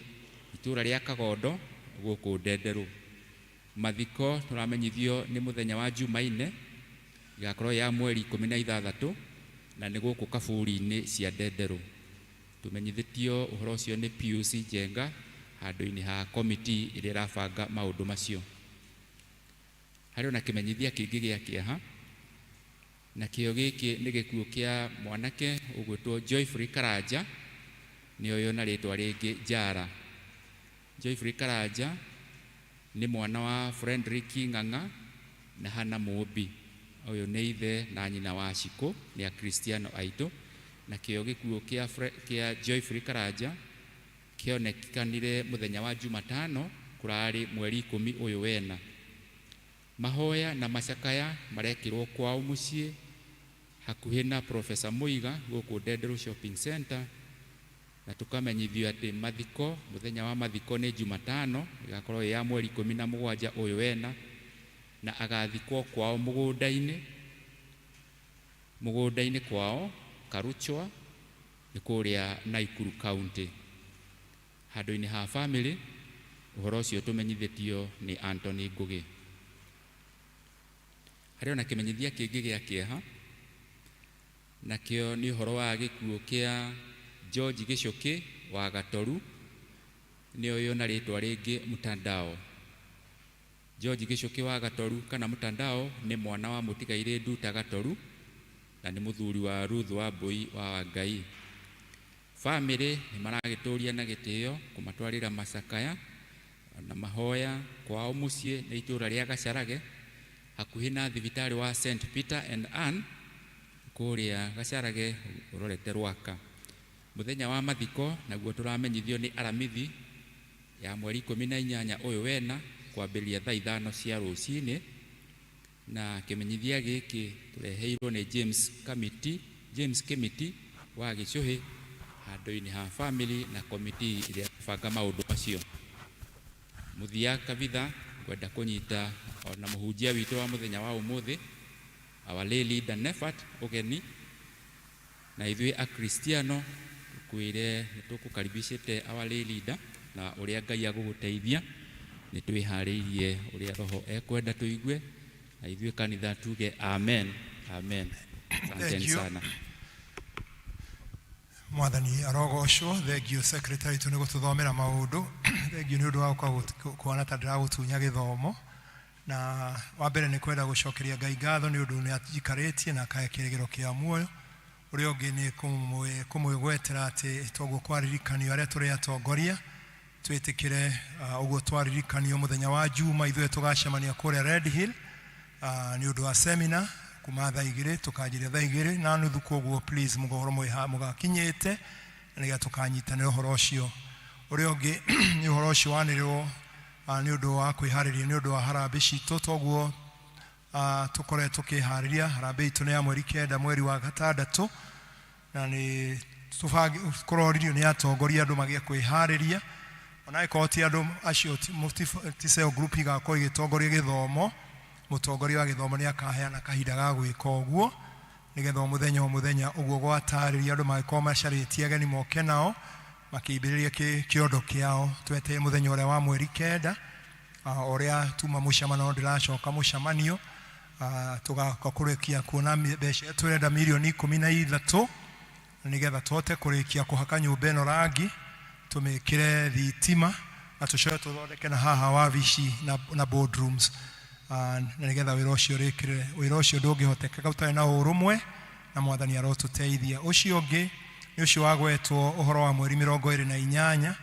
itũũra rĩa Kagondo gũkũ Ndenderũ. Mathiko tũramenyithio nĩ mũthenya wa Jumaine, ĩgakorwo ya mweri 16, na nĩ gũkũ kaburi-inĩ cia Ndenderũ. Tũmenyithĩtio ũhoro ũcio nĩ Pius Njenga handũ-inĩ ha komiti ĩrĩa ĩrabanga maũndũ macio. Harĩ ona kĩmenyithia kĩngĩ gĩa kĩeha, nakĩo gĩkĩ nĩ gĩkuũ kĩa mwanake ũgwĩtwo Joyfrey Karanja, nĩoyo na rĩtwa rĩngĩ Njara. Joyfrey Karanja nĩ mwana wa Frederick Ng'ang'a na Hana Mũmbi. Ũyũ nĩ ithe na nyina wa Cikũ, nĩ akristiano aitũ. Nakĩo gĩkuũ kĩa Joyfrey Karanja kĩonekanire mũthenya wa Jumatano, kũrarĩ mweri 10 ũyũ wena. Mahoya na macakaya marekĩrwo kwao mũciĩ hakuhĩ na Professor Muiga gũkũ Ndenderũ Shopping Center. Na tũkamenyithio atĩ mathiko, mũthenya wa mathiko nĩ Jumatano, ĩgakorwo ĩ ya mweri 17 ũyũ wena, na agathikwo kwao mũgũnda-inĩ kwao Karuchwa, nĩ kũrĩa Naikuru County, handũ-inĩ ha family. Ũhoro ũcio tũmenyithĩtio nĩ Anthony Ngugi. Harĩ ona kĩmenyithia kĩngĩ gĩa kĩeha, nakĩo nĩ ũhoro wa gĩkuũ kĩa George Gĩcũkĩ wa Gatoru, nĩoywo na rĩtwa rĩngĩ Mtandao. George Gĩcũkĩ wa Gatoru kana Mtandao nĩ mwana wa mũtigairĩ Nduta Gatoru na nĩ mũthuri wa Ruth wa Mbui wa Wangai. Famĩlĩ nĩ maragĩtũria na gĩtĩo kũmatwarĩra macakaya na mahoya kwao mũciĩ nĩ itũra rĩa Gacarage hakuhĩ na thibitarĩ wa St Peter and Ann kũrĩa Gacarage ũrorete Rwaka. Mũthenya wa mathiko naguo tũramenyithio nĩ Aramithi ya mweri 18 ũyũ wena kwambĩrĩria thaa 5 cia rũcinĩ, na kĩmenyithia gĩkĩ tũreheirwo nĩ James Kamiti, James Kimiti wa Gĩcũhĩ handũ-inĩ ha family na komiti ĩrĩa ĩrabanga maũndũ macio. Mũthia kabitha ngwenda kũnyita ona mũhunjia witũ wa mũthenya wa ũmũthĩ our lay leader Nephat ũgeni, na ithuĩ akristiano tũkwĩre nĩ tũkũkaribicĩte our lay leader na ũrĩa Ngai agũgũteithia nĩ twĩharĩirie ũrĩa roho ekwenda tũigue, na ithuĩ kanitha tuge amen amen. Asanteni sana. Mwathani arogocwo. Thengiũ secretary witũ nĩ gũtũthomera maũndũ. Thengiũ nĩ ũndũ wa gũka kuona ta ndĩragũtunya gĩthomo. Na wa mbere nĩ kwenda gũcokeria Ngai ngatho nĩ ũndũ nĩ anjikarĩtie na akahe kĩrĩgĩrĩro kĩa muoyo. Ũrĩa ũngĩ nĩ kũmwĩgwetera atĩ toguo kwaririkanio arĩa tũrĩ atongoria twĩtĩkĩre ũguo twaririkanio mũthenya wa Juma ithuĩ tũgacemania kũrĩa Red Hill nĩ ũndũ wa seminar kuma thaa 2 tũkanjĩria thaa 2:30, koguo please mũgakorwo mũgakinyĩte na nĩgetha tũkanyitanĩra ũhoro ũcio. Ũrĩa ũngĩ nĩ ũhoro ũcio wanĩrĩrwo nĩ ũndũ wa kwĩharĩria nĩ ũndũ wa harambĩ citũ, toguo tũkoretwo tũkĩharĩria harambĩ itũ nĩ ya mweri 9 mweri wa 6, na nĩ kũroririo nĩ atongoria andũ magĩe kwĩharĩria, ona angĩkorwo ti andũ acio ti cell group igakorwo igĩtongoria gĩthomo, mũtongoria wa gĩthomo nĩ akaheana kahinda ga gwĩka ũguo nĩgetha o mũthenya o mũthenya ũguo gwatarĩria andũ mangĩkorwo macarĩtie ageni moke nao makĩambĩrĩria kĩondo kĩao. Twetereire mũthenya ũrĩa wa mweri 9 ũrĩa tuma mũcemano ndĩracoka mũcemanio tũgaka kũrĩkia kuona mbeca tũrenda mirioni 13 nĩgetha tũhote kũrĩkia kũhaka nyũmba ĩno rangi, tũmĩkĩre thitima na tũcoke tũthondeke na haha wabici na boardrooms, na nĩgetha wĩra ũcio ũrĩkĩrĩre. Wĩra ũcio ndũngĩhotekeka ũtarĩ na ũrũmwe, na Mwathani arotũteithia. Ũcio ũngĩ nĩ ũcio wagwetwo ũhoro wa mweri 28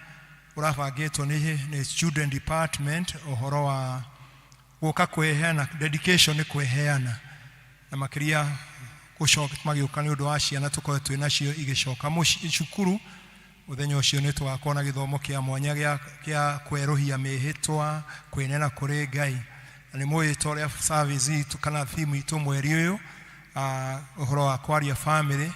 ũrabangĩtwo nĩ student department, ũhoro wa gũka kwĩheana, dedication nĩ kwĩheana, na makĩria gũcoka magĩũka nĩ ũndũ wa ciana tũkorwo twĩ nacio igĩcoka cukuru. Mũthenya ũcio nĩ tũgakorwo na gĩthomo kĩa mwanya gĩa kwerũhia mĩhĩtwa, kwĩnena kũrĩ Ngai. Na nĩ mũĩ ta ũrĩa service itũ kana theme itũ mweri ũyũ, ũhoro wa kwaria family,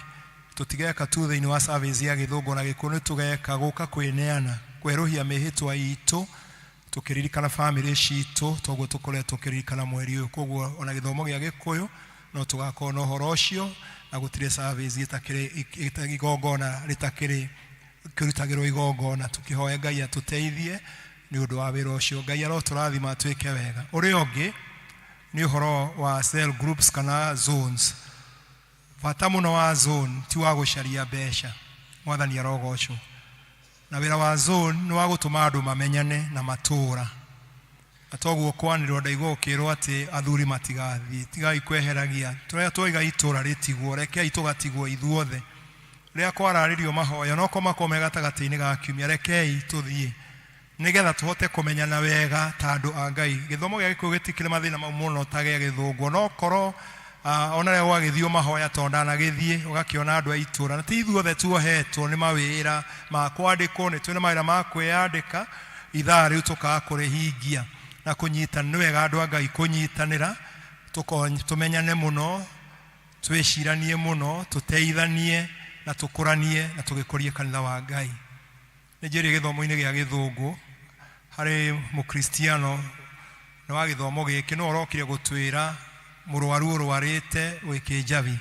tũtigeka tu thĩinĩ wa service ya gĩthũngũ na gĩkũyũ, nĩ tũgeka gũka kwĩneana, kwerũhia mĩhĩtwa itũ tũkĩririkana family citũ, toguo tũkoretwo tũkĩririkana mweri ũyũ. Koguo ona gĩthomo gĩa gĩkũyũ no tũgakorwo na ũhoro ũcio, na gũtirĩ service ĩtakĩrĩ igongona rĩtakĩrĩ kĩrutagĩrwo igongona, tũkĩhoya Ngai atũteithie nĩ ũndũ wa wĩra ũcio. Ngai arotũrathima twĩke wega. Ũrĩa ũngĩ nĩ ũhoro wa cell groups kana zones. Bata mũno wa zone ti wa gũcaria mbeca, Mwathani arogocwo. Na wĩra wa zone nĩ wa gũtũma andũ mamenyane na matũra, na toguo kwanĩrĩrwo ndaigua gũkĩrwo atĩ athuri matigathiĩ, tigai kweheragia tũrĩa twaiga itũra rĩtigwo, rekei tũgatigwo ithuothe. Rĩrĩa kwararĩrio mahoya no makorwo me gatagatĩ-inĩ ga kiumia, rekei tũthiĩ nĩgetha tũhote kũmenyana wega ta andũ a Ngai. Gĩthomo gĩa gĩkũyũ gĩtikĩrĩ mathĩna mau mũno ta gĩa gĩthũngũ, no korwo ona rĩrĩa gwagĩthio mahoya tondũ ndanagĩthiĩ ũgakĩona andũ a itũra, na ti ithuothe tuohetwo nĩ mawĩra ma kwandĩkwo, nĩ twĩna mawĩra ma kwĩyandĩka, ithaa rĩu tũkaga kũrĩhingia na kũnyitana. Nĩ wega andũ a Ngai kũnyitanĩra, tũmenyane mũno, twĩciranie mũno, tũteithanie na tũkũranie na tũgĩkũrie kanitha wa Ngai. Nĩ njĩrĩ gĩthomo-inĩ gĩa gĩthũngũ harĩ mũkristiano nĩ wa gĩthomo gĩkĩ, no ũrokire gũtwĩra mũrwaru ũrwarĩte wĩ kĩnjabi,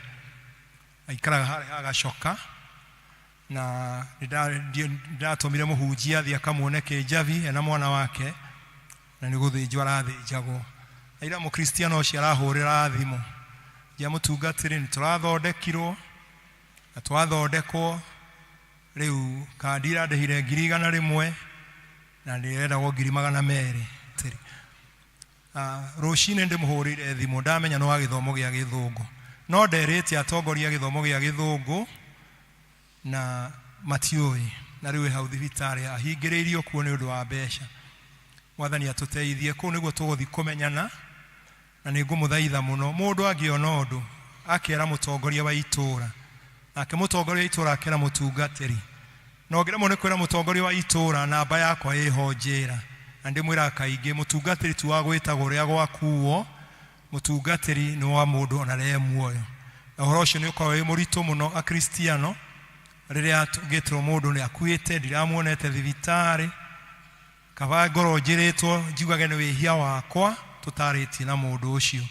aikaraga harĩa hagacoka, na nĩndatũmire mũhunjia athiĩ akamuone kĩnjabi ena mwana wake, na nĩ gũthĩnjwo arathĩnjagwo. Na ira mũkristiano ũcio arahũrĩra thimũ, njia mũtungatĩri, nĩ tũrathondekirwo na twathondekwo rĩu kandi irandĩhire 100,000 na ndĩrendagwo 200,000. Rũcinĩ ndĩmũhũrĩire thimũ, ndamenya nĩ wa gĩthomo gĩa gĩthũngũ, no nderĩte atongoria gĩthomo gĩa gĩthũngũ na matiũĩ na rĩu ĩ hau thibitarĩ ahingĩrĩirio kuo nĩ ũndũ wa mbeca. Mwathani atũteithie kũu nĩguo tũgũthiĩ kũmenyana na nĩ ngũmũthaitha mũno mũndũ angĩona ũndũ akera mũtongoria wa itũũra nake mũtongoria wa itũũra akera mũtungatĩri na ũngĩremwo nĩ kwĩra mũtongoria wa itũũra namba yakwa ĩho njĩra na ndĩmwĩraga kaingĩ mũtungatĩri ti wa gwĩtagwo ũrĩa gwakuo mũtungatĩri nĩ wa mũndũ ona ree muoyo na ũhoro ũcio nĩ ũkoragwo wĩ mũritũ mũno akristiano rĩrĩa tũngĩtĩrwo mũndũ nĩ akuĩte ndiramuonete thibitarĩ kaba ngorwo njĩrĩtwo njugage nĩ wĩhia wakwa tũtarĩtie na mũndũ ũcio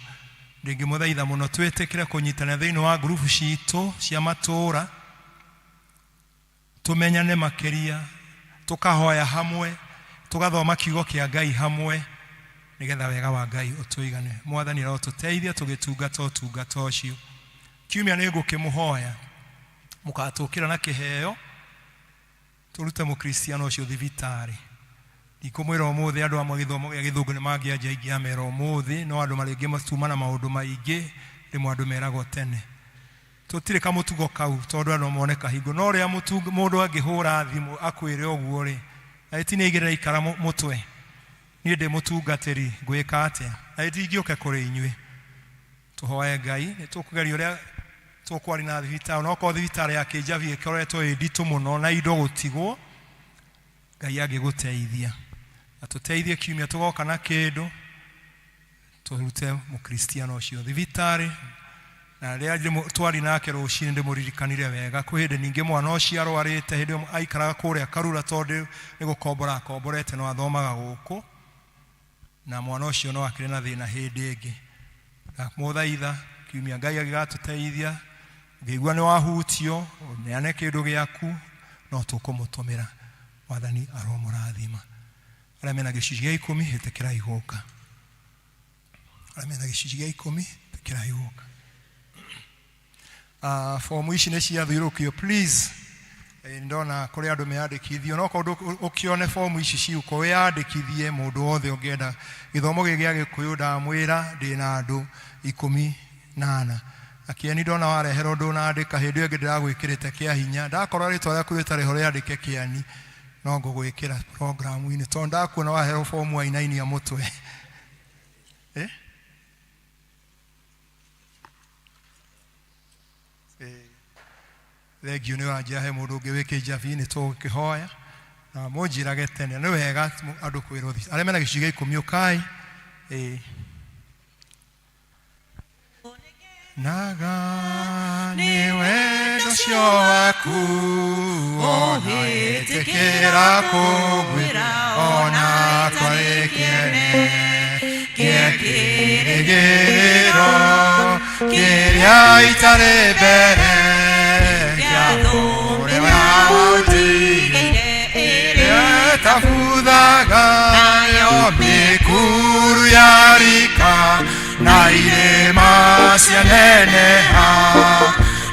ndĩngĩmũthaitha mũno twĩtĩkĩre kũnyitanĩra thĩinĩ wa ngurubu citũ cia matũũra tũmenyane makĩria tũkahoya hamwe tũgathoma kiugo kĩa Ngai hamwe nĩgetha wega wa Ngai ũtũigane. Mwathani arotũteithia tũgĩtungata ũtungata ũcio. Kiumia nĩ ngũkĩmũhoya mũgatũkĩra na kĩheo tũrute mũkristiano ũcio thibitarĩ. Ndikũmwĩra ũmũthĩ andũ amwe gĩthomo gĩa gĩthũngũ nĩ mangĩanjia ingĩamera ũmũthĩ no andũ marĩngĩ matuma na maũndũ maingĩ rĩmwe andũ meragwo tene tũtirĩ kamũtugo kau tondũ andũ mone kahingo no rĩrĩa mũndũ angĩhũra thimũ akwĩre ũguo rĩ na ĩti nĩ igĩrĩra ikara mũtwe niĩ ndĩ mũtungatĩri ngwĩka atĩa na ĩti ingĩũke kũrĩ inyuĩ tũhoe Ngai nĩ tũkũgeria ũrĩa tũkwaria na thibitarĩ no korwo thibitarĩ ya Kĩnjabi ĩkoretwo ĩ nditũ mũno na indo gũtigwo Ngai angĩgũteithia atũteithie kiumia tũgoka na kĩndũ tũrute mũkristiano ũcio thibitarĩ na rĩrĩa twari nake rũcinĩ ndĩmũririkanire wega kwĩ hĩndĩ ningĩ mwana ũcio arwarĩte hĩndĩ ĩyo aikaraga kũrĩa Karura tondũ nĩ gũkombora akomborete no athomaga gũkũ na mwana ũcio no akĩrĩ na thĩna hĩndĩ ĩngĩ ndamũthaitha kiumia Ngai angĩgatũteithia ũngĩigua nĩ wahutio ũneane kĩndũ gĩaku no tũkũmũtũmĩra Mwathani aromũrathima arĩa mena gĩcunjĩ gĩa ikũmi ĩtĩkĩrai gũka arĩa mena gĩcunjĩ gĩa ikũmi ĩtĩkĩrai gũka. Fomu ici nĩ ciathiũrũkio please. Ndona kũrĩ andũ meyandĩkithio no korwo ũkĩone fomu ici ciũka wĩyandĩkithie mũndũ wothe ũngĩenda gĩthomo gĩkĩ gĩa gĩkũyũ ndamwĩra ndĩna andũ 14 na kĩeni ndona wareherwo ndũnandĩka hĩndĩ ĩyo ĩngĩ ndĩragwĩkĩrĩte kĩa hinya ndakorwo rĩtwa rĩaku rĩtarĩ ho rĩandĩke kĩani no ngũgwĩkĩra programu-inĩ tondũ ndakuona waherwo fomu wainainia mũtwe. Eh? Thengiũ nĩ wanjĩra he mũndũ ũngĩ wĩ Kĩnjabi nĩ tũgũkĩhoya na mũnjĩrage tene nĩ wega andũ kwĩrwo arĩa mena gĩcunjĩ gĩa ikũmi ũkai. Naga nĩ wendo ũcio waku ona ĩtĩkĩra kũngwĩra ona kwarĩ kĩene kĩa kĩrĩgĩrĩro kĩrĩa itarĩ mbere kĩa ũrĩa wandigĩire ĩrĩa ĩtabuthaga nayo mĩkuru ya rika na irĩma cianeneha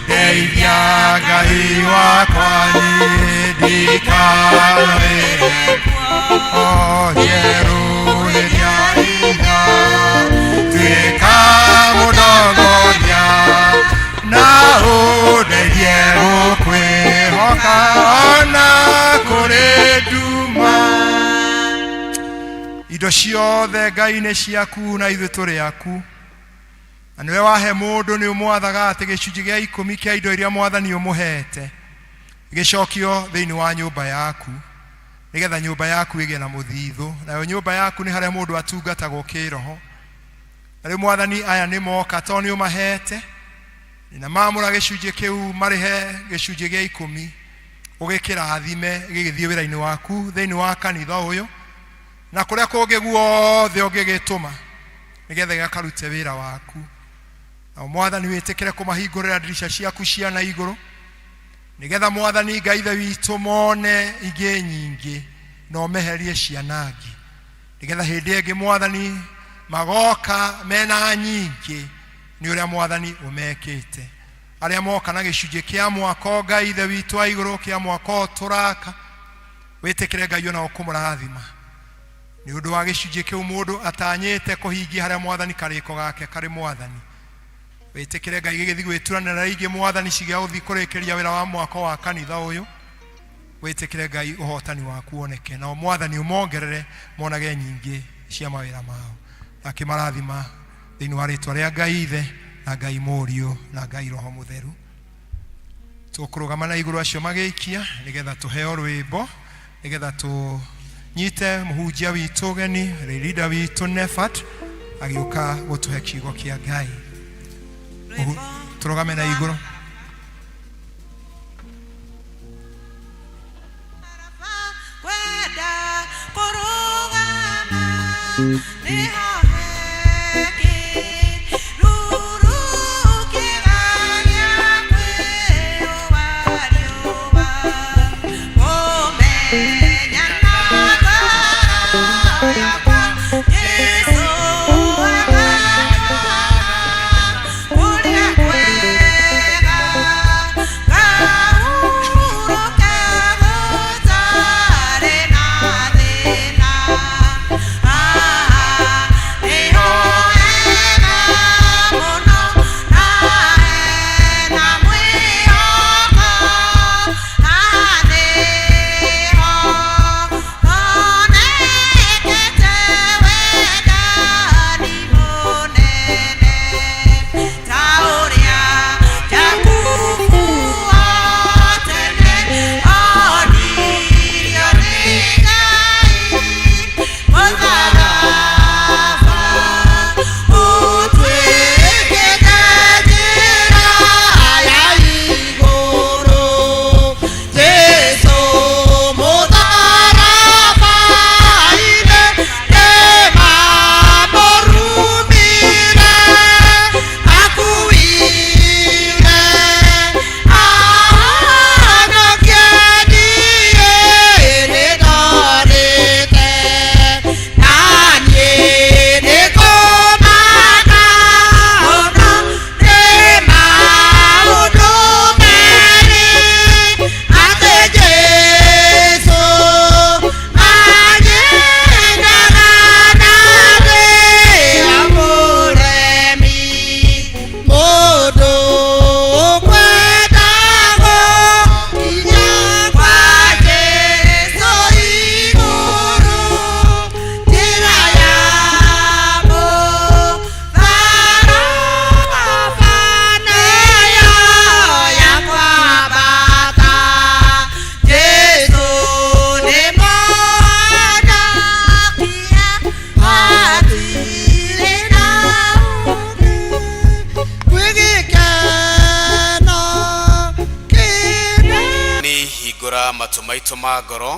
ndeithia Ngai wakwa niĩ ndikanawĩre o njerũrĩria hinya tuĩka mũndongoria na ũndeithie gũkwĩhoka ona kũrĩ nduma. Indo ciothe Ngai nĩ ciaku na ithuĩ tũrĩ aku na nĩwe wahe mũndũ nĩ ũmwathaga atĩ gĩcunjĩ gĩa ikũmi kĩa indo iria mwathani ũmũhete gĩcokio thĩinĩ wa nyũmba yaku nĩgetha nyũmba yaku ĩgĩe na mũthithũ nayo nyũmba yaku nĩ harĩa mũndũ atungatagwo kĩroho na rĩu mwathani aya nĩ moka tondũ nĩ ũmahete na mamũra gĩcunjĩ kĩu marĩhe gĩcunjĩ gĩa ikũmi ũgĩkĩrathime gĩgĩthiĩ wĩra-inĩ waku thĩinĩ wa kanitha ũyũ na kũrĩa kũngĩ guothe ũngĩgĩtũma nĩgetha gĩgakarute wĩra waku na mwathani wĩtĩkĩre kũmahingũrĩra ndirica ciaku cia na igũrũ nĩgetha mwathani Ngai ithe witũ mone ingĩ nyingĩ na ũmeherie cianangi nĩgetha hĩndĩ ĩngĩ mwathani magoka mena nyingĩ nĩ ũrĩa mwathani ũmekĩte arĩa moka na gĩcunjĩ kĩa mwako Ngai ithe witũ wa igũrũ kĩa mwako tũraka wĩtĩkĩre Ngai ona ũkũmũrathima nĩ ũndũ wa gĩcunjĩ kĩu mũndũ atanyĩte kũhingia harĩa mwathani karĩko gake karĩ mwathani wĩtĩkĩre Ngai gĩgĩthiĩ gwĩturanĩra ingĩ mwathani cigĩa gũthiĩ kũrĩkĩria wĩra wa mwako wa kanitha ũyũ. Wĩtĩkĩre Ngai ũhotani waku woneke, nao Mwathani ũmongerere monage nyingĩ cia mawĩra mao. Na akĩmarathima thĩinĩ wa rĩtwa rĩa Ngai Ithe na Ngai Mũriũ na Ngai Roho Mũtheru. Tũkũrũgama na igũrũ acio magĩikia nĩgetha tũheo rwĩmbo nĩgetha tũnyite mũhunjia witũ ũgeni leader witũ Nefat agĩũka gũtũhe kiugo kĩa Ngai. Tũrũgame na igũrũ. Kwenda kũrũgama nĩho heke ruru kĩgania kwĩyũa riũa kũmenya na ngoro yakwa Jesũ akatwara kũrĩa kwega ngahurũka gũtarĩ na thĩna. Haha nĩho hega mũno na hena mwĩhoko. Haha nĩho honekete wendani mũnene ta ũrĩa Jakubu wa tene onirio nĩ Ngai mũtharaba ũtuĩkĩte njĩra ya igũrũ. Jesũ mũtharaba-inĩ nĩmamũrumire, akuire ahonokie niĩ nĩndorĩte, na niĩ nĩngũmaka mũno nĩ maũndũ merĩ, atĩ Jesũ anyendaga na ndĩ mũremi. Mũndũ ũkwenda gũkinya kwa Jesũ igũrũ, njĩra ya mũtharaba nĩyo ya kwambata. Jesũ nĩ mũhonokia, hatirĩ na ũngĩ. Kwĩ gĩkeno kĩnene. Nĩ hingũra matũ maitũ ma ngoro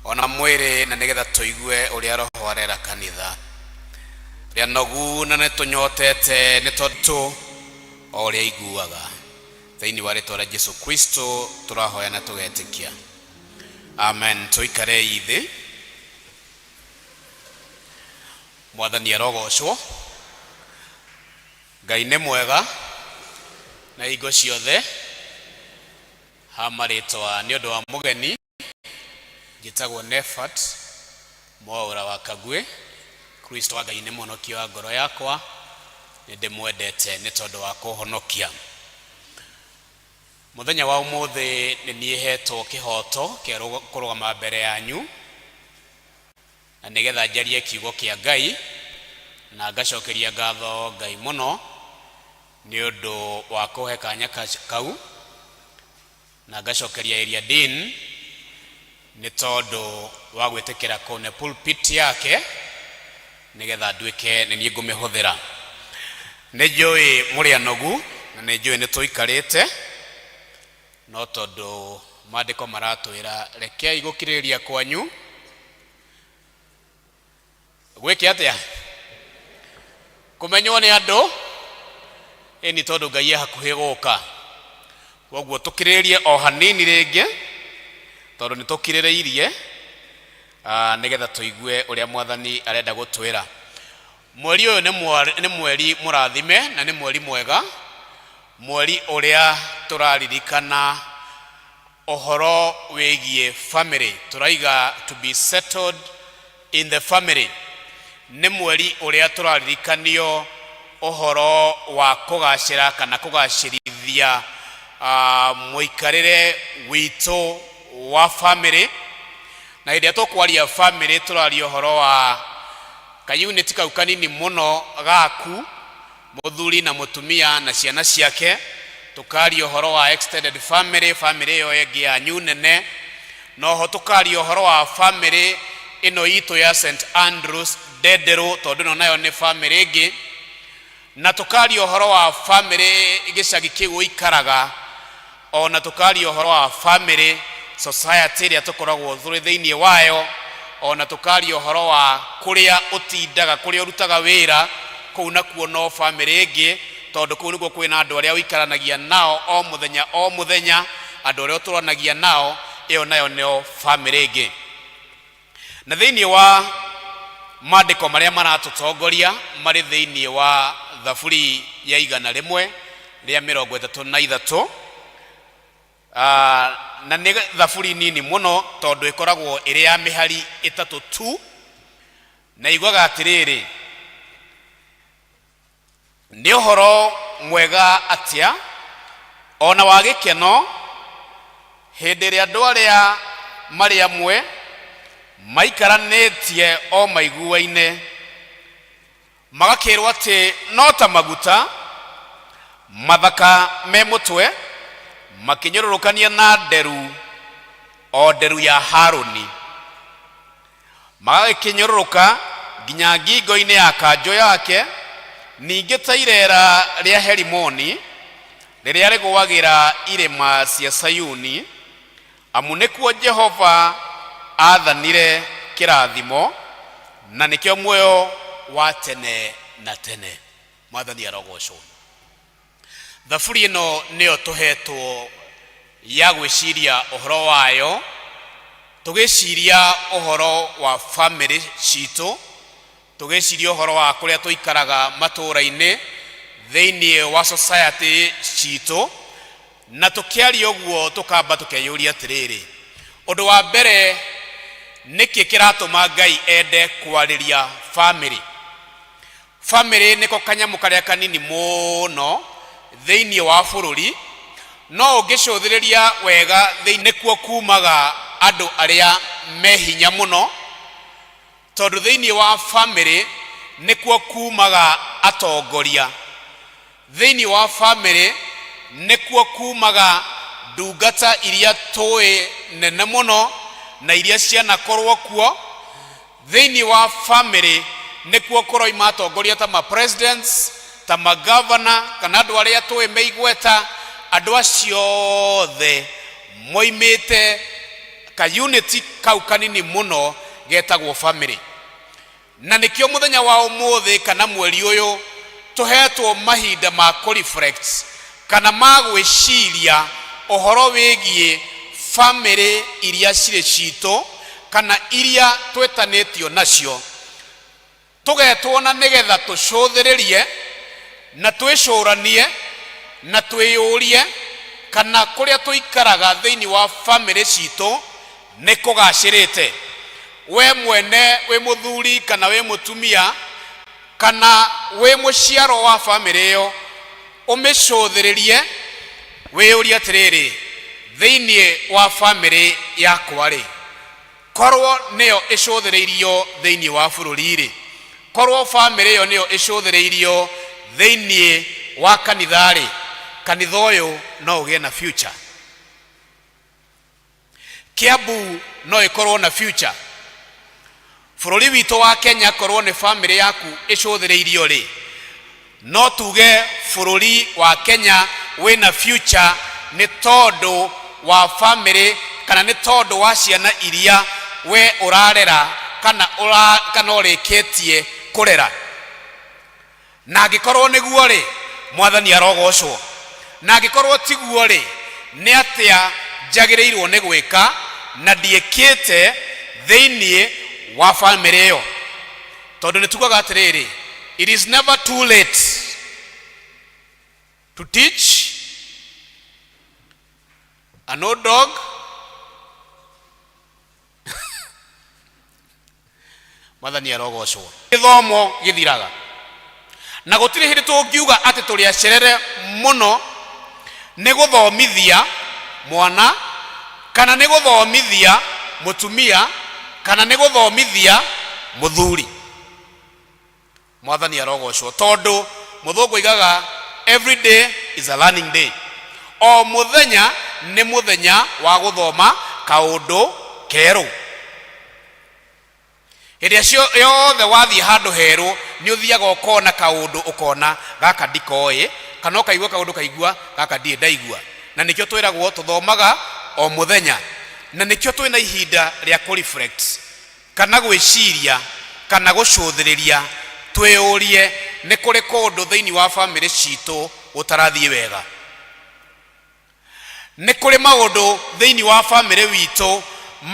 ona mwĩrĩ na nĩgetha tũigue ũrĩa roho arera kanitha rĩa nogu na nĩ tũnyotete nĩ tondũ o ũrĩa iguaga thĩinĩ wa rĩtwa rĩa Jesu Kristo tũrahoya na tũgetĩkia, amen. Tũikarei thĩ. Mwathani arogocwo. Ngai nĩ mwega na hingo ciothe. Ha marĩtwa nĩ ũndũ wa mũgeni, njĩtagwo Nefat Mwaũra wa Kagwe. Kristo wa Ngai nĩ mũhonokia wa ngoro yakwa, nĩ ndĩmwendete nĩ tondũ wa kũhonokia. Mũthenya wa ũmũthĩ nĩ niĩ hetwo kĩhoto kĩa kũrũgama mbere yanyu na nĩgetha njarie kiugo kĩa Ngai, na ngacokeria ngatho Ngai mũno nĩ ũndũ wa kũhe kanya kau, na ngacokeria Area Dean nĩ tondũ wa gwĩtĩkĩra kũne pulpit yake nĩgetha nduĩke nĩ niĩ ngũmĩhũthĩra. Nĩ njũĩ mũrĩ anogu na nĩ njũĩ nĩ tũikarĩte, no tondũ maandĩko maratwĩra rekei gũkirĩrĩria kwanyu gwĩke atĩa kũmenywo nĩ andũ ĩni, tondũ Ngai e hakuhĩ gũka. Koguo tũkirĩrĩrie o hanini rĩngĩ, tondũ nĩ tũkirĩrĩirie, nĩgetha tũigue ũrĩa Mwathani arenda gũtwĩra. Mweri ũyũ nĩ mweri mũrathime na nĩ mweri mwega, mweri ũrĩa tũraririkana ũhoro wĩgiĩ family. Tũraiga to be settled in the family. Nĩ mweri ũrĩa tũraririkanio ũhoro wa kũgacĩra kana kũgacĩrithia. Mũikarĩre witũ wa famĩlĩ. Na hĩndĩ ĩrĩa tũkwaria famĩlĩ, tũraria ũhoro wa kayunĩti kau kanini mũno gaku, mũthuri na mũtumia na ciana ciake. Tũkaria ũhoro wa extended family, famĩlĩ ĩyo ĩngĩ yanyu nene. Noho tũkaria ũhoro wa famĩlĩ ĩno itũ ya St Andrews Ndenderũ, tondũ ĩno nayo nĩ famĩlĩ ĩngĩ. Na tũkaria ũhoro wa famĩlĩ gĩcagi kĩu ũikaraga, ona tũkaria ũhoro wa famĩlĩ society ĩrĩa tũkoragwo tũrĩ thĩinĩ wayo, ona tũkaria ũhoro wa kũrĩa ũtindaga, kũrĩa ũrutaga wĩra, kũu nakuo no famĩlĩ ĩngĩ, tondũ kũu nĩkuo kwĩna andũ arĩa ũikaranagia nao o mũthenya o mũthenya, andũ arĩa ũtũranagia nao, ĩyo nayo nĩyo famĩlĩ ĩngĩ. Na thĩinĩ wa maandĩko marĩa maratũtongoria marĩ thĩinĩ wa Thaburi ya 133, na nĩ thaburi nini mũno tondũ ĩkoragwo ĩrĩ ya mĩhari 3 tu, na iguaga atĩrĩrĩ: nĩ ũhoro mwega atĩa ona wa gĩkeno hĩndĩ ĩrĩa andũ arĩa marĩ amwe maikaranĩtie o maiguaine, magakĩrwo atĩ no ta maguta mathaka me mũtwe makĩnyũrũrũkania na nderu, o nderu ya Harũni, magagĩkĩnyũrũrũka nginya ngingo-inĩ ya kanjũ yake, ningĩ ta irera rĩa Herimoni rĩrĩa rĩgũagĩra irĩma cia Sayuni, amu nĩkuo Jehova aathanire kĩrathimo, na nĩkĩo muoyo wa tene na tene. Mwathani arogocwo. Thaburi ĩno nĩyo tũhetwo ya gwĩciria ũhoro wayo, tũgĩciria ũhoro wa famĩlĩ citũ, tũgĩciria ũhoro wa kũrĩa tũikaraga matũũra-inĩ, thĩinĩ wa society citũ. Na tũkĩaria ũguo, tũkamba tũkeyũria atĩrĩrĩ, ũndũ wa mbere, nĩkĩ kĩratũma Ngai ende kwarĩria famĩlĩ? Famĩlĩ nĩko kanyamũ karĩa kanini mũno thĩinĩ wa bũrũri, no ũngĩcũthĩrĩria wega, thĩinĩ nĩkuo kumaga andũ arĩa me hinya mũno, tondũ thĩinĩ wa famĩlĩ nĩkuo kumaga atongoria, thĩinĩ wa famĩlĩ nĩkuo kumaga ndungata iria tũĩ nene mũno na iria cianakorwo kuo. Thĩinĩ wa famĩlĩ nĩkuo kũroima atongoria ta ma presidents, ta magavana, kana andũ arĩa tũĩ me igweta. Andũ acio othe moimĩte ka unit kau kanini mũno getagwo famĩlĩ. Na nĩkĩo mũthenya wa ũmũthĩ kana mweri ũyũ tũhetwo mahinda ma kũ-reflect kana ma gwĩciria ũhoro wĩgiĩ famĩlĩ iria cirĩ citũ kana iria twĩtanĩtio nacio. Tũgetwo na nĩgetha tũcũthĩrĩrie na twĩcũranie na twĩyũrie kana kũrĩa tũikaraga thĩinĩ wa famĩlĩ citũ nĩ kũgacĩrĩte. We mwene wĩ mũthuri kana wĩ mũtumia kana wĩ mũciaro wa famĩlĩ ĩyo, ũmĩcũthĩrĩrie, wĩyũrie atĩrĩrĩ, thĩinĩ wa famĩlĩ yakwa rĩ, korwo nĩyo ĩcũthĩrĩirio thĩinĩ wa bũrũri rĩ, korwo famĩlĩ ĩyo nĩyo ĩcũthĩrĩirio thĩinĩ wa kanitha rĩ, kanitha ũyũ no ũgĩe na future? Kiambu no ĩkorwo na future? Bũrũri witũ wa Kenya, korwo nĩ famĩlĩ yaku ĩcũthĩrĩirio rĩ, no tuge bũrũri wa Kenya wĩna future nĩ tondũ wa famĩlĩ kana nĩ tondũ wa ciana iria we ũrarera kana ũra, kana ũrĩkĩtie kũrera? Na angĩkorwo nĩguo rĩ, Mwathani arogocwo. Na angĩkorwo tiguo rĩ, nĩ atĩa njagĩrĩirwo nĩ gwĩka na ndiĩkĩte thĩinĩ wa famĩlĩ ĩyo? Tondũ nĩ tugaga atĩrĩrĩ, it is never too late to teach an old dog. Mwathani arogocwo. Gĩthomo gĩthiraga, na gũtirĩ hĩndĩ tũngiuga atĩ tũrĩ acerere mũno. Nĩ gũthomithia mwana kana nĩ gũthomithia mũtumia kana nĩ gũthomithia mũthuri. Mwathani arogocwo, tondũ mũthũngũ oigaga every day is a learning day. O mũthenya nĩ mũthenya wa gũthoma kaũndũ kerũ. Hĩndĩ ĩrĩa yothe wathiĩ handũ herũ, nĩ ũthiaga ũkona kaũndũ, ũkona gaka ndikoĩ, kana ũkaigua kaũndũ ũkaigua gaka ndirĩ ndaigua. Na nĩkĩo twĩragwo tũthomaga o mũthenya, na nĩkĩo twĩna ihinda rĩa kũ reflect kana gwĩciria kana gũcũthĩrĩria, twĩyũrie nĩ kũrĩ kũndũ thĩinĩ wa bamĩrĩ citũ gũtarathiĩ wega. Nĩ kũrĩ maũndũ thĩinĩ wa bamĩrĩ witũ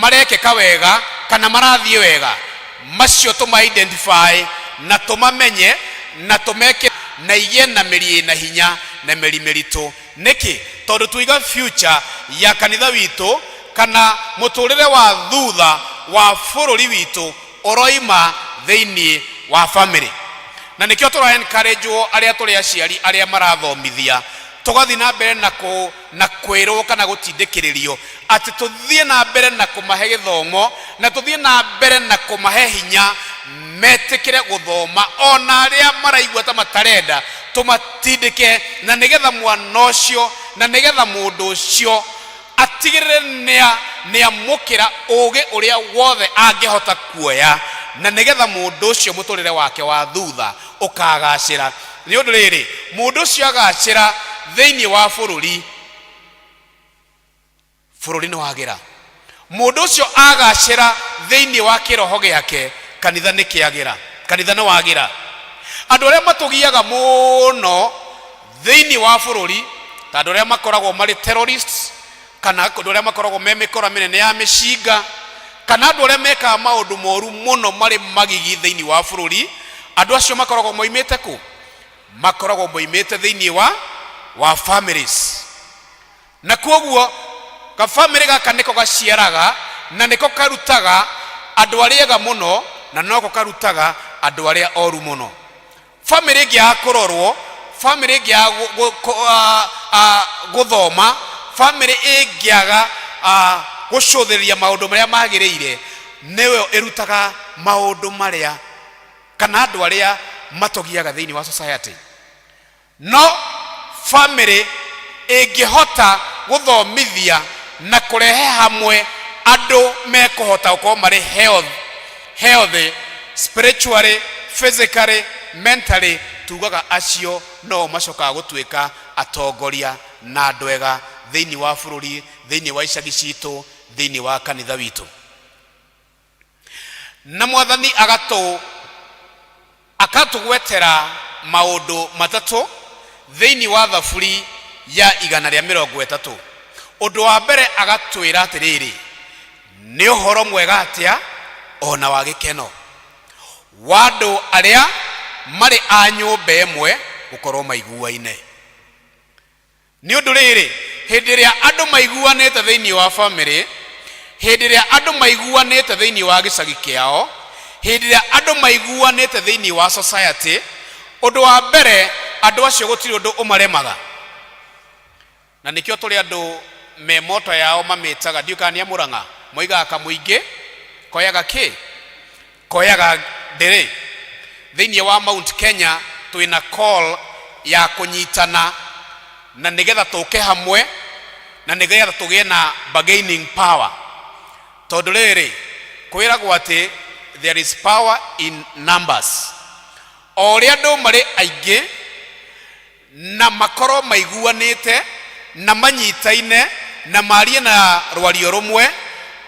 marekĩka wega kana marathiĩ wega, macio tũma identify na tũmamenye na tũmeke na igĩe na mĩri ĩna hinya na mĩri mĩritũ. Nĩkĩ? Tondũ tuiga future ya kanitha witũ kana mũtũrĩre wa thutha wa bũrũri witũ ũroima thĩinĩ wa bamĩrĩ. Na nĩkĩo tũra encourage wo arĩa tũrĩ aciari arĩa marathomithia, tũgathiĩ na mbere na kũ, na kwĩrwo kana gũtindĩkĩrĩrio atĩ tũthiĩ na mbere na kũmahe gĩthomo na tũthiĩ na mbere na kũmahe hinya metĩkĩre gũthoma, ona arĩa maraigua ta matarenda tũmatindĩke, na nĩgetha mwana ũcio na nĩgetha mũndũ ũcio atigĩrĩre nĩa nĩamũkĩra ũgĩ ũrĩa wothe angĩhota kuoya, na nĩgetha mũndũ ũcio mũtũrĩre wake wa thutha ũkagacĩra. Nĩ ũndũ rĩrĩ, mũndũ ũcio agacĩra thĩinĩ wa bũrũri, bũrũri nĩ wagĩra. Mũndũ ũcio agacĩra thĩinĩ wa kĩroho gĩake, kanitha nĩ kĩagĩra, kanitha nĩ wagĩra. Andũ arĩa matũgiaga mũno thĩinĩ wa bũrũri, ta andũ arĩa makoragwo marĩ terrorists, kana andũ arĩa makoragwo me mĩkora mĩnene ya mĩcinga, kana andũ arĩa mekaga maũndũ moru mũno marĩ magigi thĩinĩ wa bũrũri, andũ acio makoragwo moimĩte kũ? Makoragwo moimĩte thĩinĩ wa families. Na kwoguo gabamĩrĩ gaka nĩko gaciaraga na nĩko karutaga andũ arĩa ega mũno na noko karutaga andũ arĩa oru mũno. Bamĩrĩ ĩngĩaga kũrorwo, bamĩrĩ ĩngĩaga gũthoma, bamĩrĩ ĩngĩaga gũcũthĩrĩria maũndũ marĩa magĩrĩire, nĩyo ĩrutaga maũndũ marĩa kana andũ arĩa matũgiaga thĩinĩ wa society. No famĩlĩ ĩngĩhota gũthomithia na kũrehe hamwe andũ mekũhota gũkorwo marĩ healthy spiritually, physically, mentally, tugaga acio no macokaga gũtuĩka atongoria na andũ ega thĩinĩ wa bũrũri, thĩinĩ wa icagi citũ, thĩinĩ wa kanitha witũ. Na Mwathani akatũgwetera maũndũ matatũ thĩinĩ wa Thaburi ya 130. Ũndũ wa mbere agatwĩra atĩrĩrĩ, nĩ ũhoro mwega atĩa ona wa gĩkeno wa andũ arĩa marĩ a nyũmba ĩmwe gũkorwo maiguaine. Nĩ ũndũ rĩrĩ, hĩndĩ ĩrĩa andũ maiguanĩte thĩinĩ wa famĩlĩ, hĩndĩ ĩrĩa andũ maiguanĩte thĩinĩ wa gĩcagi kĩao, hĩndĩ ĩrĩa andũ maiguanĩte thĩinĩ wa society, ũndũ wa mbere andũ acio gũtirĩ ũndũ ũmaremaga. Na nĩkĩo tũrĩ andũ me moto yao mamĩtaga, ndiũĩ kana nĩ a Mũrang'a, moigaga kamũingĩ koyaga kĩ? Koyaga ndĩrĩ. Thĩinĩ wa Mount Kenya twĩna call ya kũnyitana na nĩgetha tũke hamwe na nĩgetha tũgĩe na bargaining power. Tondũ rĩrĩ, kwĩragwo atĩ there is power in numbers. O ũrĩa andũ marĩ aingĩ na makorwo maiguanĩte na manyitaine na marie na rwario rũmwe,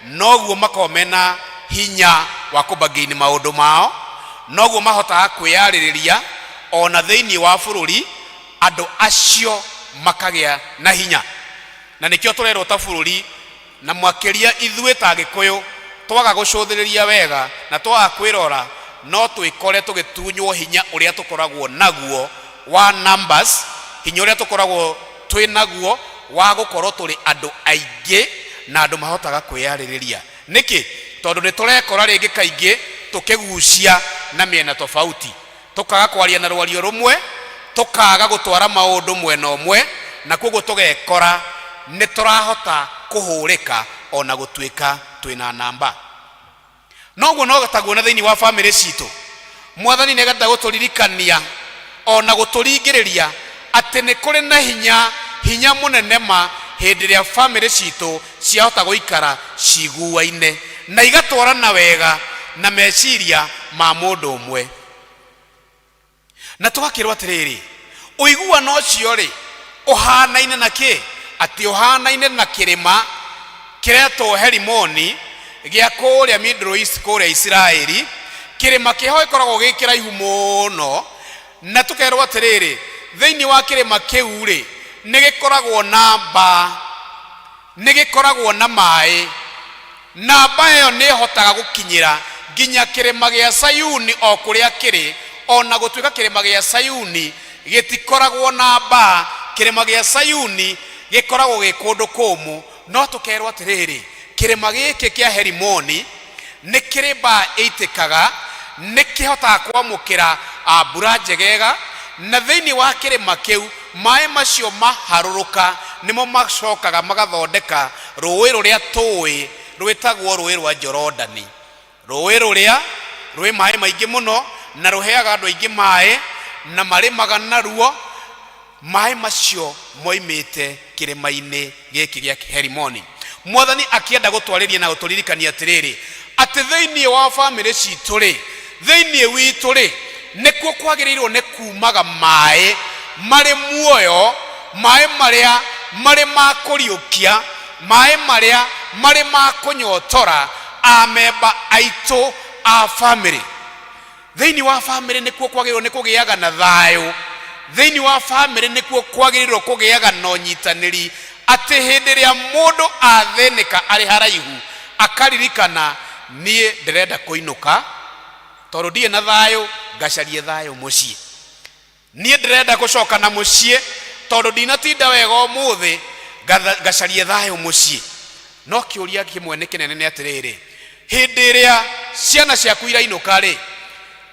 noguo makoragwo mena hinya wa kũbargain maũndũ mao, noguo mahotaga kwĩyarĩrĩria ona thĩinĩ wa bũrũri, andũ acio makagĩa na hinya. Na nĩkĩo tũrerwo ta bũrũri, na makĩria ithuĩ ta Agĩkũyũ, twaga gũcũthĩrĩria wega na twaga kwĩrora, no twĩkore tũgĩtunywo hinya ũrĩa tũkoragwo naguo wa numbers, hinya ũrĩa tũkoragwo twĩ naguo wa gũkorwo tũrĩ andũ aingĩ na andũ mahotaga kwĩyarĩrĩria. Nĩkĩ? Tondũ nĩ tũrekora rĩngĩ kaingĩ tũkĩgucia na mĩena tofauti, tũkaga kwaria na rwario rũmwe, tũkaga gũtwara maũndũ mwena ũmwe, Na koguo tũgekora nĩ tũrahota kũhũrĩka ona gũtuĩka twĩna namba. Noguo no taguo na thĩinĩ wa bamĩrĩ citũ, Mwathani nĩ agenda gũtũririkania ona gũtũringĩrĩria atĩ nĩ kũrĩ na hinya, hinya mũnene ma, hĩndĩ ĩrĩa bamĩrĩ citũ ciahota gũikara ciguaine na igatwarana wega na meciria ma mũndũ ũmwe. Na tũgakĩrwo atĩrĩrĩ, ũiguano ũcio-rĩ, ũhanaine na kĩ? Atĩ ũhanaine na kĩrĩma kĩretwo Herimoni gĩa kũrĩa Middle East, kũrĩa Isiraeli. Kĩrĩma kĩho gĩkoragwo gĩ kĩraihu mũno, na tũkerwo atĩrĩrĩ, thĩinĩ wa kĩrĩma kĩu-rĩ, nĩ gĩkoragwo na mbaa, nĩ gĩkoragwo na maĩ. Namba ĩyo nĩ ĩhotaga gũkinyĩra nginya kĩrĩma gĩa Sayuni o kũrĩa kĩrĩ, o na gũtuĩka kĩrĩma gĩa Sayuni gĩtikoragwo na mbaa, kĩrĩma gĩa Sayuni gĩkoragwo gĩ kũndũ kũũmũ. No tũkerwo atĩrĩrĩ, kĩrĩma gĩkĩ kĩa Herimoni nĩ kĩrĩ mbaa ĩitĩkaga, nĩ kĩhotaga kwamũkĩra mbura njegega, na thĩinĩ wa kĩrĩma kĩu maĩ macio maharũrũka nĩmo macokaga magathondeka rũĩ rũrĩa tũĩ rwĩtagwo rũĩ rwa Jorodani, rũĩ rũrĩa rwĩ maĩ maingĩ mũno na rũheaga andũ aingĩ maĩ na marĩmaga naruo. Maĩ macio moimĩte kĩrĩma-inĩ gĩkĩ gĩa Herimoni. Mwathani akĩenda gũtwarĩria na gũtũririkania atĩrĩrĩ, atĩ thĩinĩ wa bamĩrĩ citũ-rĩ, thĩinĩ witũ-rĩ, nĩkuo kwagĩrĩirwo nĩ kumaga maĩ marĩ muoyo, maĩ marĩa marĩ ma kũriũkia, maĩ marĩa marĩ ma kũnyotora amemba aitũ a bamĩrĩ. Thĩinĩ wa bamĩrĩ nĩkuo kwagĩrĩirwo nĩ kũgĩaga na thayũ. Thĩinĩ wa bamĩrĩ nĩkuo kwagĩrĩirwo kũgĩaga na ũnyitanĩri, atĩ hĩndĩ ĩrĩa mũndũ athĩnĩka arĩ haraihu, akaririkana, niĩ ndĩrenda kũinũka tondũ ndirĩ na thayũ, ngacarie thayũ mũciĩ. Niĩ ndĩrenda gũcoka na mũciĩ tondũ ndinatinda wega ũmũthĩ, ngacarie thayũ mũciĩ. No kĩũria kĩmwe nĩ kĩnene nĩ atĩrĩrĩ, hĩndĩ ĩrĩa ciana ciaku irainũka-rĩ,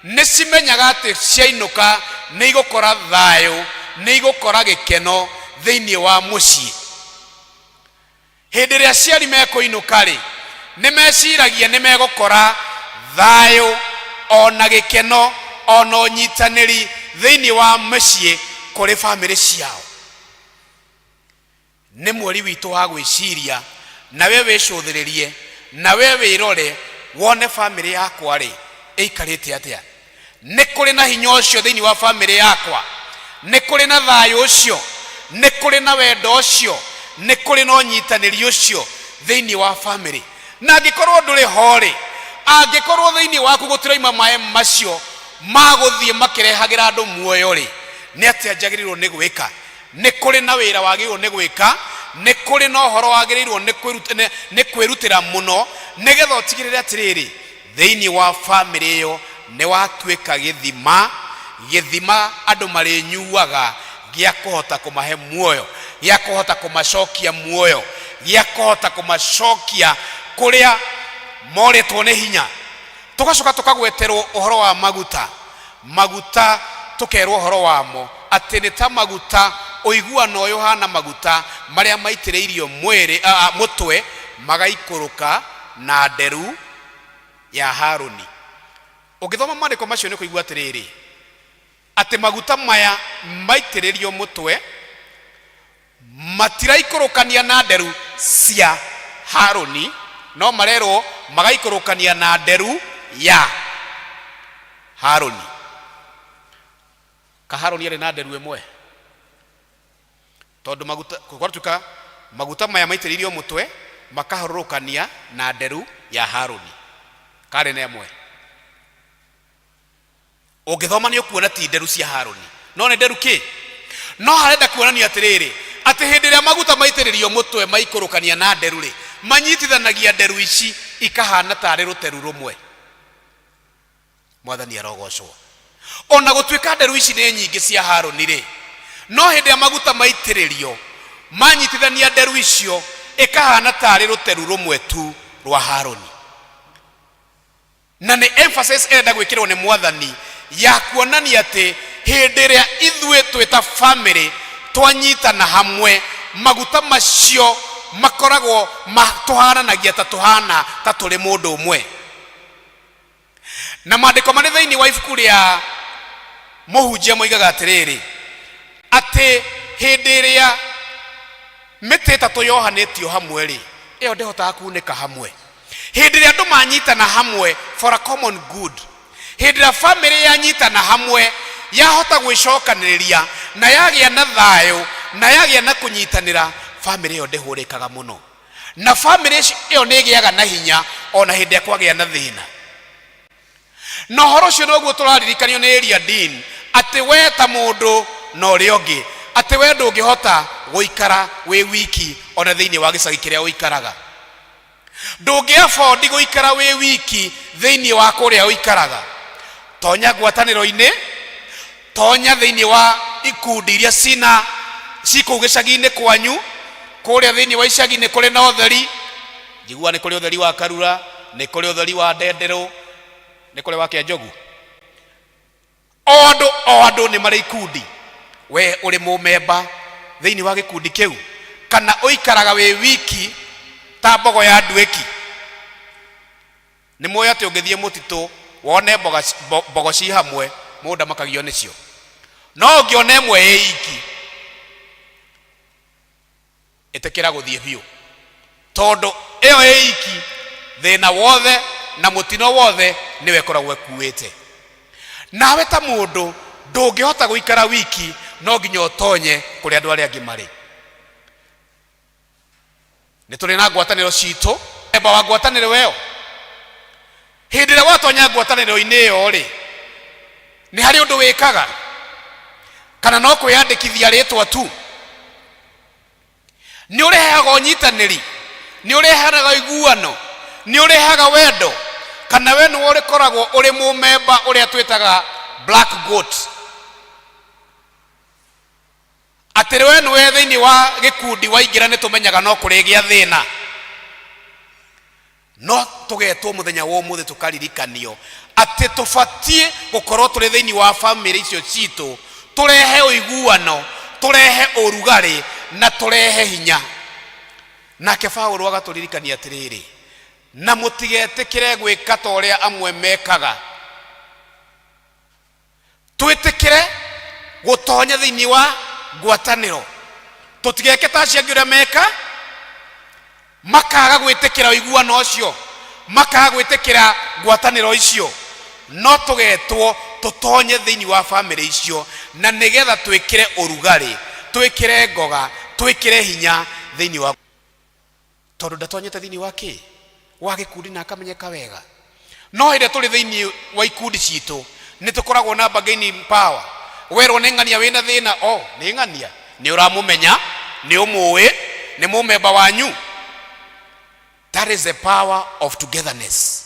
nĩ cimenyaga atĩ ciainũka nĩ igũkora thayũ, nĩ igũkora gĩkeno thĩinĩ wa mũciĩ? Hĩndĩ ĩrĩa aciari mekũinũka-rĩ, nĩ meciragia nĩ megũkora thayũ o na gĩkeno o na ũnyitanĩri thĩinĩ wa mĩciĩ kũrĩ famĩlĩ ciao? Nĩ mweri witũ wa gwĩciria, na we wĩcũthĩrĩrie, na we wĩrore wone famĩlĩ yakwa-rĩ, ĩikarĩte atĩa. Nĩ kũrĩ na hinya ũcio thĩinĩ wa famĩlĩ yakwa? Nĩ kũrĩ na thayũ ũcio? Nĩ kũrĩ na wendo ũcio? Nĩ kũrĩ na ũnyitanĩri ũcio thĩinĩ wa famĩlĩ? Na angĩkorwo ndũrĩ ho-rĩ, angĩkorwo thĩinĩ waku gũtirauma maĩ macio ma gũthiĩ makĩrehagĩra andũ muoyo-rĩ, nĩ atĩa njagĩrĩirwo nĩ gwĩka? Nĩ kũrĩ na wĩra wagĩrĩirwo nĩ gwĩka, nĩ kũrĩ na ũhoro wagĩrĩirwo nĩ kwĩrutĩra mũno, nĩgetha ũtigĩrĩre atĩrĩrĩ, Thĩinĩ wa famĩlĩ ĩyo nĩ watuĩka gĩthima, gĩthima andũ marĩnyuaga gĩa kũhota kũmahe muoyo, gĩa kũhota kũmacokia muoyo, gĩa kũhota kũmacokia kũrĩa morĩtwo nĩ hinya. Tũgacoka tũkagweterwo ũhoro wa maguta, maguta tũkerwo ũhoro wamo atĩ nĩ ta maguta, ũiguano ũyũ ũhana maguta marĩa maitĩrĩirio mwĩrĩ, mũtwe magaikũrũka na nderu ya Haruni. Ũngĩthoma maandĩko macio nĩ ũkũigua atĩrĩrĩ, atĩ maguta maya maitĩrĩrio mũtwe matiraikũrũkania na nderu cia Haruni, no marerwo magaikũrũkania na nderu ya Haruni. Ka Haruni arĩ na nderu ĩmwe? Tondũ maguta, gwatuĩka maguta maya maitĩrĩirio mũtwe makahũrũrũkania na nderu ya Haruni. Karĩ na ĩmwe. Ũngĩthoma nĩ ũkuona ti nderu cia Haruni, no nĩ nderu kĩ? No harenda kuonania atĩrĩrĩ, atĩ hĩndĩ ĩrĩa maguta maitĩrĩrio mũtwe maikũrũkania na nderu-rĩ, manyitithanagia nderu ici ikahana tarĩ rũteru rũmwe. Mwathani arogocwo. O na gũtuĩka nderu ici nĩ nyingĩ cia Haruni-rĩ, no hĩndĩ ĩrĩa maguta maitĩrĩrio, manyitithania nderu icio, ĩkahana tarĩ rũteru rũmwe tu rwa Haruni. Na nĩ emphasis ĩrenda gwĩkĩrwo nĩ Mwathani ya kuonania atĩ hĩndĩ ĩrĩa ithuĩ twĩ ta family Twanyitana hamwe, maguta macio makoragwo tũhananagia ta tũhana ta tũrĩ mũndũ ũmwe. Na maandĩko marĩ thĩinĩ wa ibuku rĩa Mũhunjia moigaga atĩrĩrĩ, atĩ hĩndĩ ĩrĩa mĩtĩ ĩtatũ yohanĩtio hamwe rĩ, ĩyo ndĩhotaga kunĩka hamwe. Hĩndĩ ĩrĩa andũ manyitana hamwe for a common good, hĩndĩ ĩrĩa famĩlĩ yanyitana hamwe, yahota gwĩcokanĩrĩria na yagĩa na thayũ na yagĩa na kũnyitanĩra, famĩlĩ ĩyo ndĩhũrĩkaga mũno, na famĩlĩ ĩyo nĩ ĩgĩaga na hinya ona hĩndĩ ĩrĩa kwagĩa na thĩna. Na ũhoro ũcio noguo tũraririkanio nĩ area dean, atĩ we ta mũndũ na ũrĩa ũngĩ, atĩ we ndũngĩhota gũikara wĩ wiki ona thĩinĩ wa gĩcagi kĩrĩa ũikaraga. Ndũngĩ afford gũikara wĩ wiki thĩinĩ wa kũrĩa ũikaraga. Tonya ngwatanĩro-inĩ, tonya thĩinĩ wa ikundi iria cina ci kũu gĩcagi-inĩ kwanyu. Kũrĩa thĩinĩ wa icagi nĩ kũrĩ na ũtheri, njiguaga nĩ kũrĩ ũtheri wa Karura, nĩ kũrĩ ũtheri wa Ndenderũ, nĩ kũrĩ wa Kĩanjogu. O andũ o andũ nĩ marĩ ikundi. We ũrĩ mũmemba thĩinĩ wa gĩkundi kĩu, kana ũikaraga wĩ wiki ta mbogo ya nduĩki? Nĩ mũĩ atĩ ũngĩthiĩ mũtitũ wone mboga, mbogo ci hamwe, mũndũ ndamakagio nĩcio, no ũngĩona ĩmwe ĩ iki, ĩtĩkĩra gũthiĩ biũ, tondũ ĩyo ĩ iki thĩna wothe na mũtino wothe nĩwe ĩkoragwo ĩkuĩte. Nawe ta mũndũ ndũngĩhota gũikara wiki, no nginya ũtonye kũrĩa andũ arĩa angĩ marĩ. Nĩ tũrĩ na ngwatanĩro citũ, memba wa ngwatanĩro ĩyo. Hĩndĩ ĩrĩa watonya ngwatanĩro-inĩ ĩyo rĩ, nĩ harĩ ũndũ wĩkaga, kana no kwĩyandĩkithia rĩtwa tu? Nĩ ũrehaga ũnyitanĩri, nĩ ũrehaga ũiguano, nĩ ũrehaga wendo, kana we nĩwe ũrĩkoragwo ũrĩ mũmemba ũrĩa twĩtaga black goat, atĩ we nĩwe thĩinĩ wa gĩkundi waingĩra nĩ tũmenyaga no kũrĩgĩa thĩna. No tũgetwo mũthenya wa ũmũthĩ tũkaririkanio atĩ tũbatiĩ gũkorwo tũrĩ thĩinĩ wa bamĩrĩ icio citũ, tũrehe ũiguano, tũrehe ũrugarĩ na tũrehe hinya. Nake Paũlũ agatũririkania atĩrĩrĩ, na mũtigetĩkĩre gwĩka ta ũrĩa amwe mekaga. Twĩtĩkĩre gũtonya thĩinĩ wa ngwatanĩro, tũtigeke ta acio angĩ ũrĩa meka, makaga gwĩtĩkĩra ũiguano ũcio, makaga gwĩtĩkĩra ngwatanĩro icio. No tũgetwo tũtonye thĩinĩ wa bamĩrĩ icio, na nĩgetha twĩkĩre ũrugarĩ, twĩkĩre ngoga, twĩkĩre hinya thĩinĩ wa, tondũ ndatonyete thĩinĩ wa kĩ wa gĩkundi na akamenyeka wega. No hĩndĩ ĩrĩa tũrĩ thĩinĩ wa ikundi citũ, nĩ tũkoragwo na bargaining power. Werwo nĩ ng'ania wĩna thĩna, o nĩ ng'ania, nĩ ũramũmenya, nĩ ũmũĩ, nĩ mũmemba wanyu. That is the power of togetherness.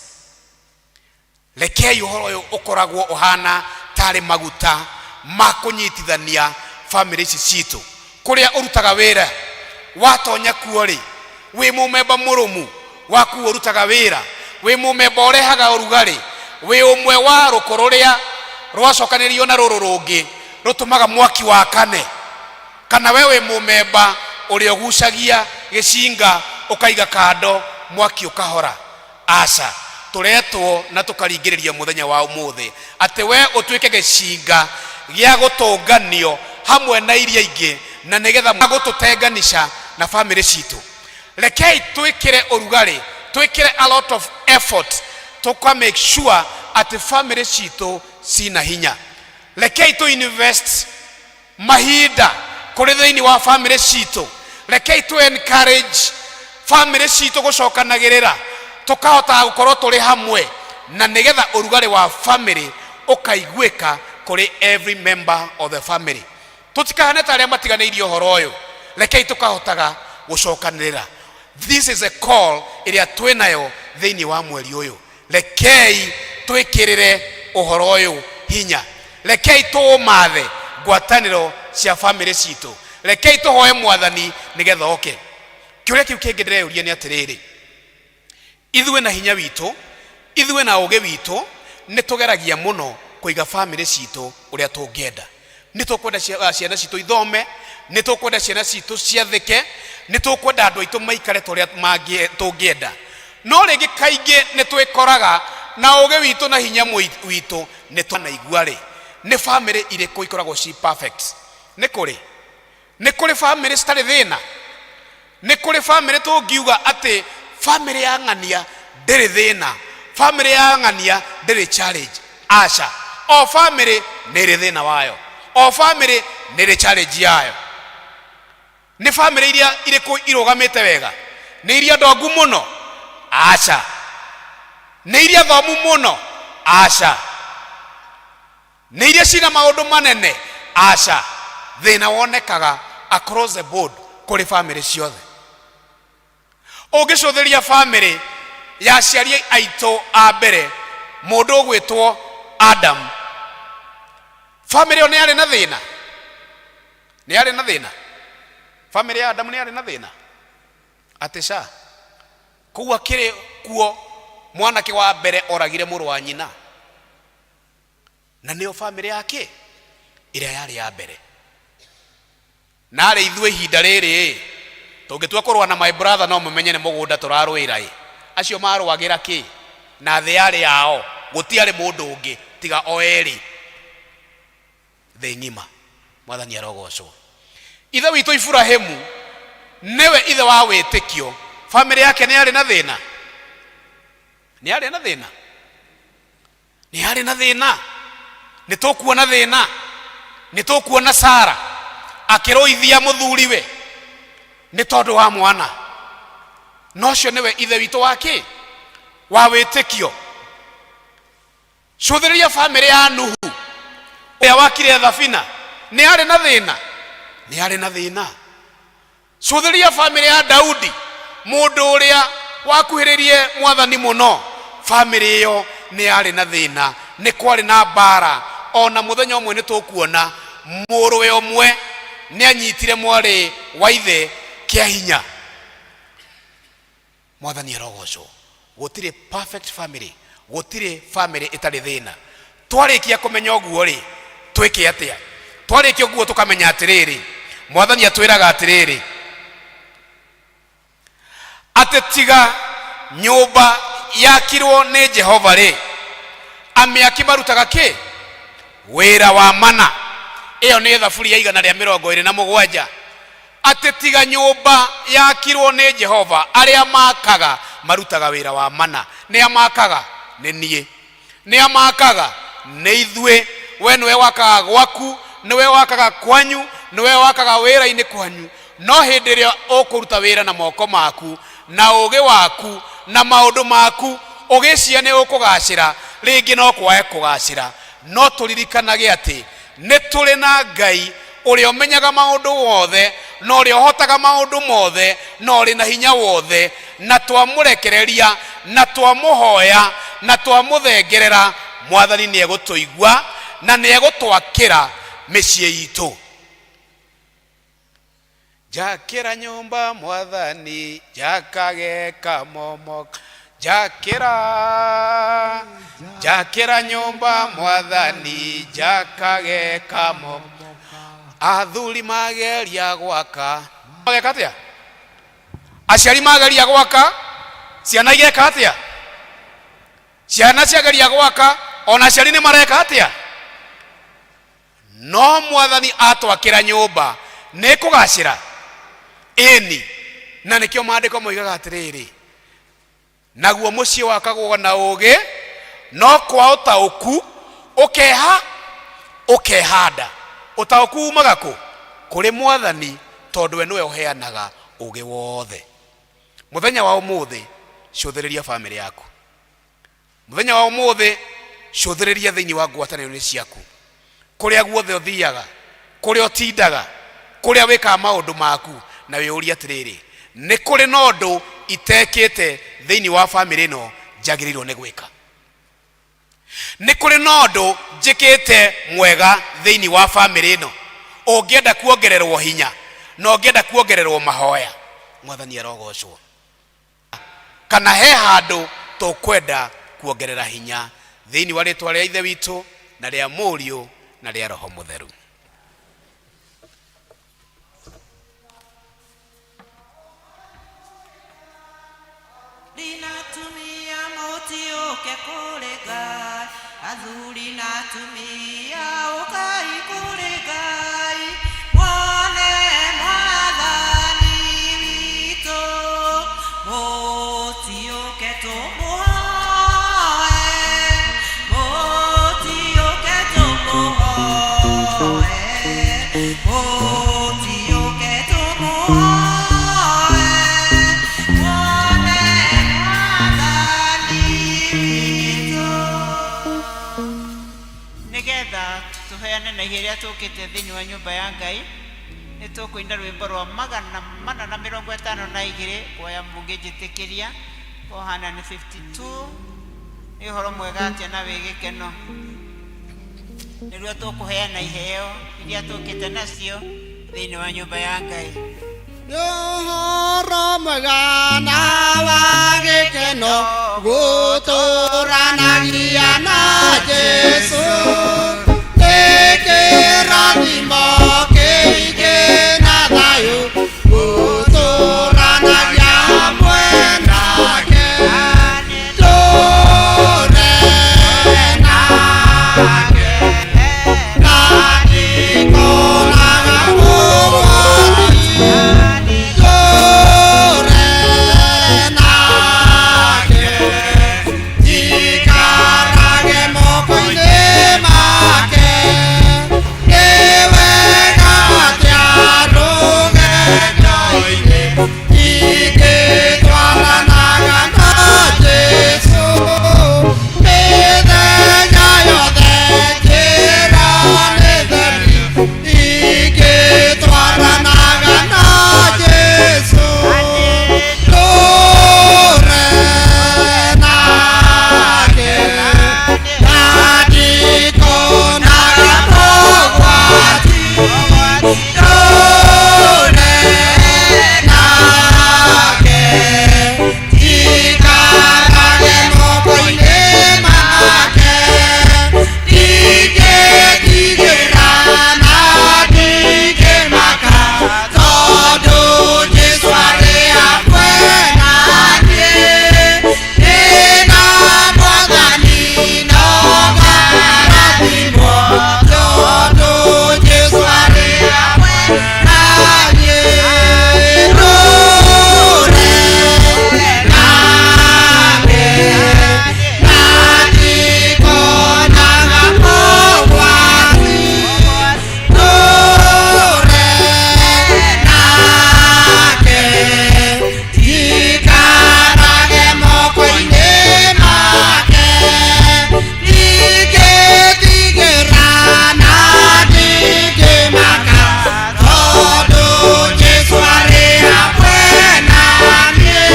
Rekei ũhoro ũyũ ũkoragwo ũhana tarĩ maguta ma kũnyitithania bamĩrĩ ici citũ. Kũrĩa ũrutaga wĩra, watonya kuo rĩ, wĩ mũmemba mũrũmu wa kũu ũrutaga wĩra, wĩ mũmemba ũrehaga ũrugarĩ, wĩ ũmwe wa rũkũ rũrĩa rwacokanĩrĩirio na rũrũ rũngĩ rũtũmaga mwaki wakane, kana we wĩ mũmemba ũrĩa ũgucagia gĩcinga ũkaiga kando mwaki ũkahora. Aca, tũretwo na tũkaringĩrĩrio mũthenya wa ũmũthĩ atĩ we ũtuĩke gĩcinga gĩa gũtũnganio hamwe na iria ingĩ, na nĩgetha gũtũtenganisha na bamĩrĩ citũ. Rekei twĩkĩre ũrugarĩ, twĩkĩre a lot of effort, tũka make sure atĩ bamĩrĩ citũ cina hinya. Rekei tũ invest mahinda kũrĩ thĩinĩ wa bamĩrĩ citũ. Rekei tũ encourage bamĩrĩ citũ gũcokanagĩrĩra, tũkahotaga gũkorwo tũrĩ hamwe, na nĩgetha ũrugarĩ wa bamĩrĩ ũkaiguĩka kũrĩ every member of the family. Tũtikahane ta arĩa matiganĩirie ũhoro ũyũ. Rekei tũkahotaga gũcokanĩrĩra. This is a call ĩrĩa twĩnayo thĩinĩ wa mweri ũyũ. Rekei twĩkĩrĩre ũhoro ũyũ hinya. Rekei tũũmathe ngwatanĩro cia bamĩrĩ citũ. Rekei tũhoe Mwathani nĩgetha oke. Kĩũria kĩu kĩngĩ ndĩreyũria nĩ atĩrĩrĩ, ithuĩ na hinya witũ, ithuĩ na ũgĩ witũ, nĩ tũgeragia mũno kũiga bamĩrĩ citũ ũrĩa tũngĩenda. Nĩ tũkwenda ciana citũ ithome, Nĩ tũkwenda ciana citũ ciathĩke, nĩ tũkwenda andũ aitũ maikare ta ũrĩa tũngĩenda. No rĩngĩ kaingĩ nĩ twĩkoraga na ũgĩ witũ na hinya witũ nĩ twanaigua rĩ, nĩ bamĩrĩ irĩkũ ikoragwo ci perfect? Nĩ kũrĩ? Nĩ kũrĩ bamĩrĩ citarĩ thĩna? Nĩ kũrĩ bamĩrĩ tũngiuga atĩ bamĩrĩ ya ng'ania ndĩrĩ thĩna, bamĩrĩ ya ng'ania ndĩrĩ challenge? Aca, o bamĩrĩ nĩ ĩrĩ thĩna wayo, o bamĩrĩ nĩ ĩrĩ challenge yayo. Nĩ bamĩrĩ iria irĩkũ irũgamĩte wega? Nĩ iria ndongu mũno? Aca. Nĩ iria thomu mũno? Aca. Nĩ iria cina maũndũ manene? Aca. Thĩna wonekaga across the board kũrĩ bamĩrĩ ciothe. Ũngĩcũthĩria bamĩrĩ ya aciari aitũ a mbere, mũndũ ũgwĩtwo Adam, bamĩrĩ ĩyo nĩ yarĩ na thĩna? Nĩ yarĩ na thĩna? Bamĩrĩ ya Adamu nĩ yarĩ na thĩna? Atĩ ca? Kũu akĩrĩ kuo mwanake wa mbere oragire mũrũ wa nyina. Na nĩyo bamĩrĩ yake ĩrĩa yarĩ ya mbere. Narĩ ithuĩ ihinda rĩrĩ ĩ, tũngĩtua kũrũa na my brother no mũmenye nĩ mũgũnda tũrarũĩra ĩ. Acio marũagĩra kĩ? Na thĩ yarĩ yao, gũtiarĩ mũndũ ũngĩ tiga o erĩ thĩ ng'ima. Mwathani arogocwo. Ithe witũ Iburahĩmu nĩwe ithe wa wĩtĩkio. Bamĩrĩ yake nĩ yarĩ na thĩna? Nĩ yarĩ na thĩna? Nĩ yarĩ na thĩna. Nĩ tũkuona thĩna, nĩ tũkuona Sara akĩrũithia mũthuriwe nĩ tondũ wa mwana. Na ũcio nĩwe ithe witũ wa kĩ? Wa wĩtĩkio. Cũthĩrĩria bamĩrĩ ya Nuhu ũrĩa wakire thabina, nĩ yarĩ na thĩna? Nĩ yarĩ na thĩna. Cũthĩrĩria bamĩrĩ ya Daudi, mũndũ ũrĩa wakuhĩrĩirie Mwathani mũno. Bamĩrĩ ĩyo nĩ yarĩ na thĩna, nĩ kwarĩ na mbaara. O na mũthenya ũmwe nĩ tũkuona mũrũwe ũmwe nĩ anyitire mwarĩ wa ithe kĩa hinya. Mwathani arogocwo. Gũtirĩ perfect family, gũtirĩ family ĩtarĩ thĩna. Twarĩkia kũmenya ũguo rĩ, twĩke atĩa? Twarĩkia ũguo tũkamenya atĩrĩrĩ, Mwathani atwĩraga atĩrĩrĩ, atĩ tiga nyũmba yakirwo nĩ Jehova rĩ, amĩaki marutaga kĩ? Wĩra wa mana. Ĩyo nĩ thaburi ya 127. Atĩ tiga nyũmba yakirwo nĩ Jehova, arĩa makaga marutaga wĩra wa mana. Nĩ a makaga? Nĩ niĩ. Nĩ a makaga? Nĩ ithuĩ. We nĩwe wakaga gwaku, nĩwe wakaga kwanyu, nĩwe wakaga wĩra-inĩ kwanyu. No hĩndĩ ĩrĩa ũkũruta wĩra na moko maku, na ũũgĩ waku, na maũndũ maku, ũgĩciria nĩ ũkũgacĩra, rĩngĩ no kwage kũgacĩra. No tũririkanage atĩ nĩ tũrĩ na Ngai ũrĩa ũmenyaga maũndũ wothe, na ũrĩa ũhotaga maũndũ mothe, na ũrĩ na hinya wothe, na twamũrekereria, na twamũhoya, na twamũthengerera, Mwathani nĩ egũtũigua na nĩ egũtwakĩra mĩciĩ itũ. Njakĩra nyũmba Mwathani, njakage kamomoka. Njakĩra, njakĩra nyũmba Mwathani, njakage kamomoka. Athuri mageria gwaka. Mageka atĩa? Aciari mageria gwaka, ciana igeka atĩa? Ciana ciageria gwaka, ona aciari nĩ mareka atĩa? No Mwathani atwakĩra nyũmba nĩ ĩkũgacĩra? Ĩni. Na nĩkĩo maandĩko moigaga atĩrĩrĩ, naguo mũciĩ wakagwo na ũũgĩ, no kwa ũtaũku ũkeha ũkehanda. Ũtaũku umaga kũ? Kũrĩ Mwathani, tondũ we nĩwe ũheanaga ũũgĩ wothe. Mũthenya wa ũmũthĩ, cũthĩrĩria famĩlĩ yaku. Mũthenya wa ũmũthĩ, cũthĩrĩria thĩinĩ wa ngwatanĩro-inĩ ciaku, kũrĩa guothe ũthiaga, kũrĩa ũtindaga, kũrĩa wĩkaga maũndũ maku, na wĩyũrie atĩrĩrĩ, nĩ kũrĩ na ũndũ itekĩte thĩinĩ wa famĩlĩ ĩno njagĩrĩirwo nĩ gwĩka? Nĩ kũrĩ na ũndũ njĩkĩte mwega thĩinĩ wa famĩlĩ ĩno ũngĩenda kuongererwo hinya na ũngĩenda kuongererwo mahoya? Mwathani arogocwo. Kana he handũ tũkwenda kuongerera hinya thĩinĩ wa rĩtwa rĩa Ithe witũ na rĩa Mũriũ na rĩa Roho Mũtheru. Athuri na atumia mũtiũke kũrĩ Ngai, athuri na atumia ũkai kũrĩ Ngai, muone mwathani witũ, mũtiũke tũmũhoe, mũtiũke tũmũhoe, mũtiũke tũmũhoe, muone mwathani witũ. Nigetha tũheane na ihe iria tũkĩte thĩinĩ wa nyũmba ya Ngai, nĩ tũkũina rwĩmbo rwa 452 kuoya mũngĩnjĩtĩkĩria 452. Nĩ ũhoro mwega atĩa na wĩ gĩkeno nĩruo tũkũheana iheo iria tũkĩte nacio thĩinĩ wa nyũmba ya Ngai. Nĩ ũhoro mwega na wa gĩkeno gũtũranagia na Jesũ, nĩ kĩrathimo kĩingĩ na thayũ gũtũranagia hamwe nake. Tũre nake na ndikonaga mũgwati, tũre nake njikarage moko-inĩ make. Nĩ wega atĩa rũgendo-inĩ ingĩtwaranaga na Jesũ, mĩthenya yothe njĩra nĩ theri ingĩtwaranaga na Jesũ. Tũre nake na ndikonaga mogwati, tũre nake njikarage moko-inĩ make. Ndingĩtigĩra na ndingĩmaka tondũ Jesũ arĩ hamwe na niĩ. Ndĩna Mwathani no ngarathimwo tondũ Jesũ arĩ hamwe na niĩ. Tũre nake na ndikonaga mogwati, tũre nake njikarage moko-inĩ make. Ndingĩtigĩra na ndingĩmaka tondũ Jesũ arĩ hamwe na niĩ.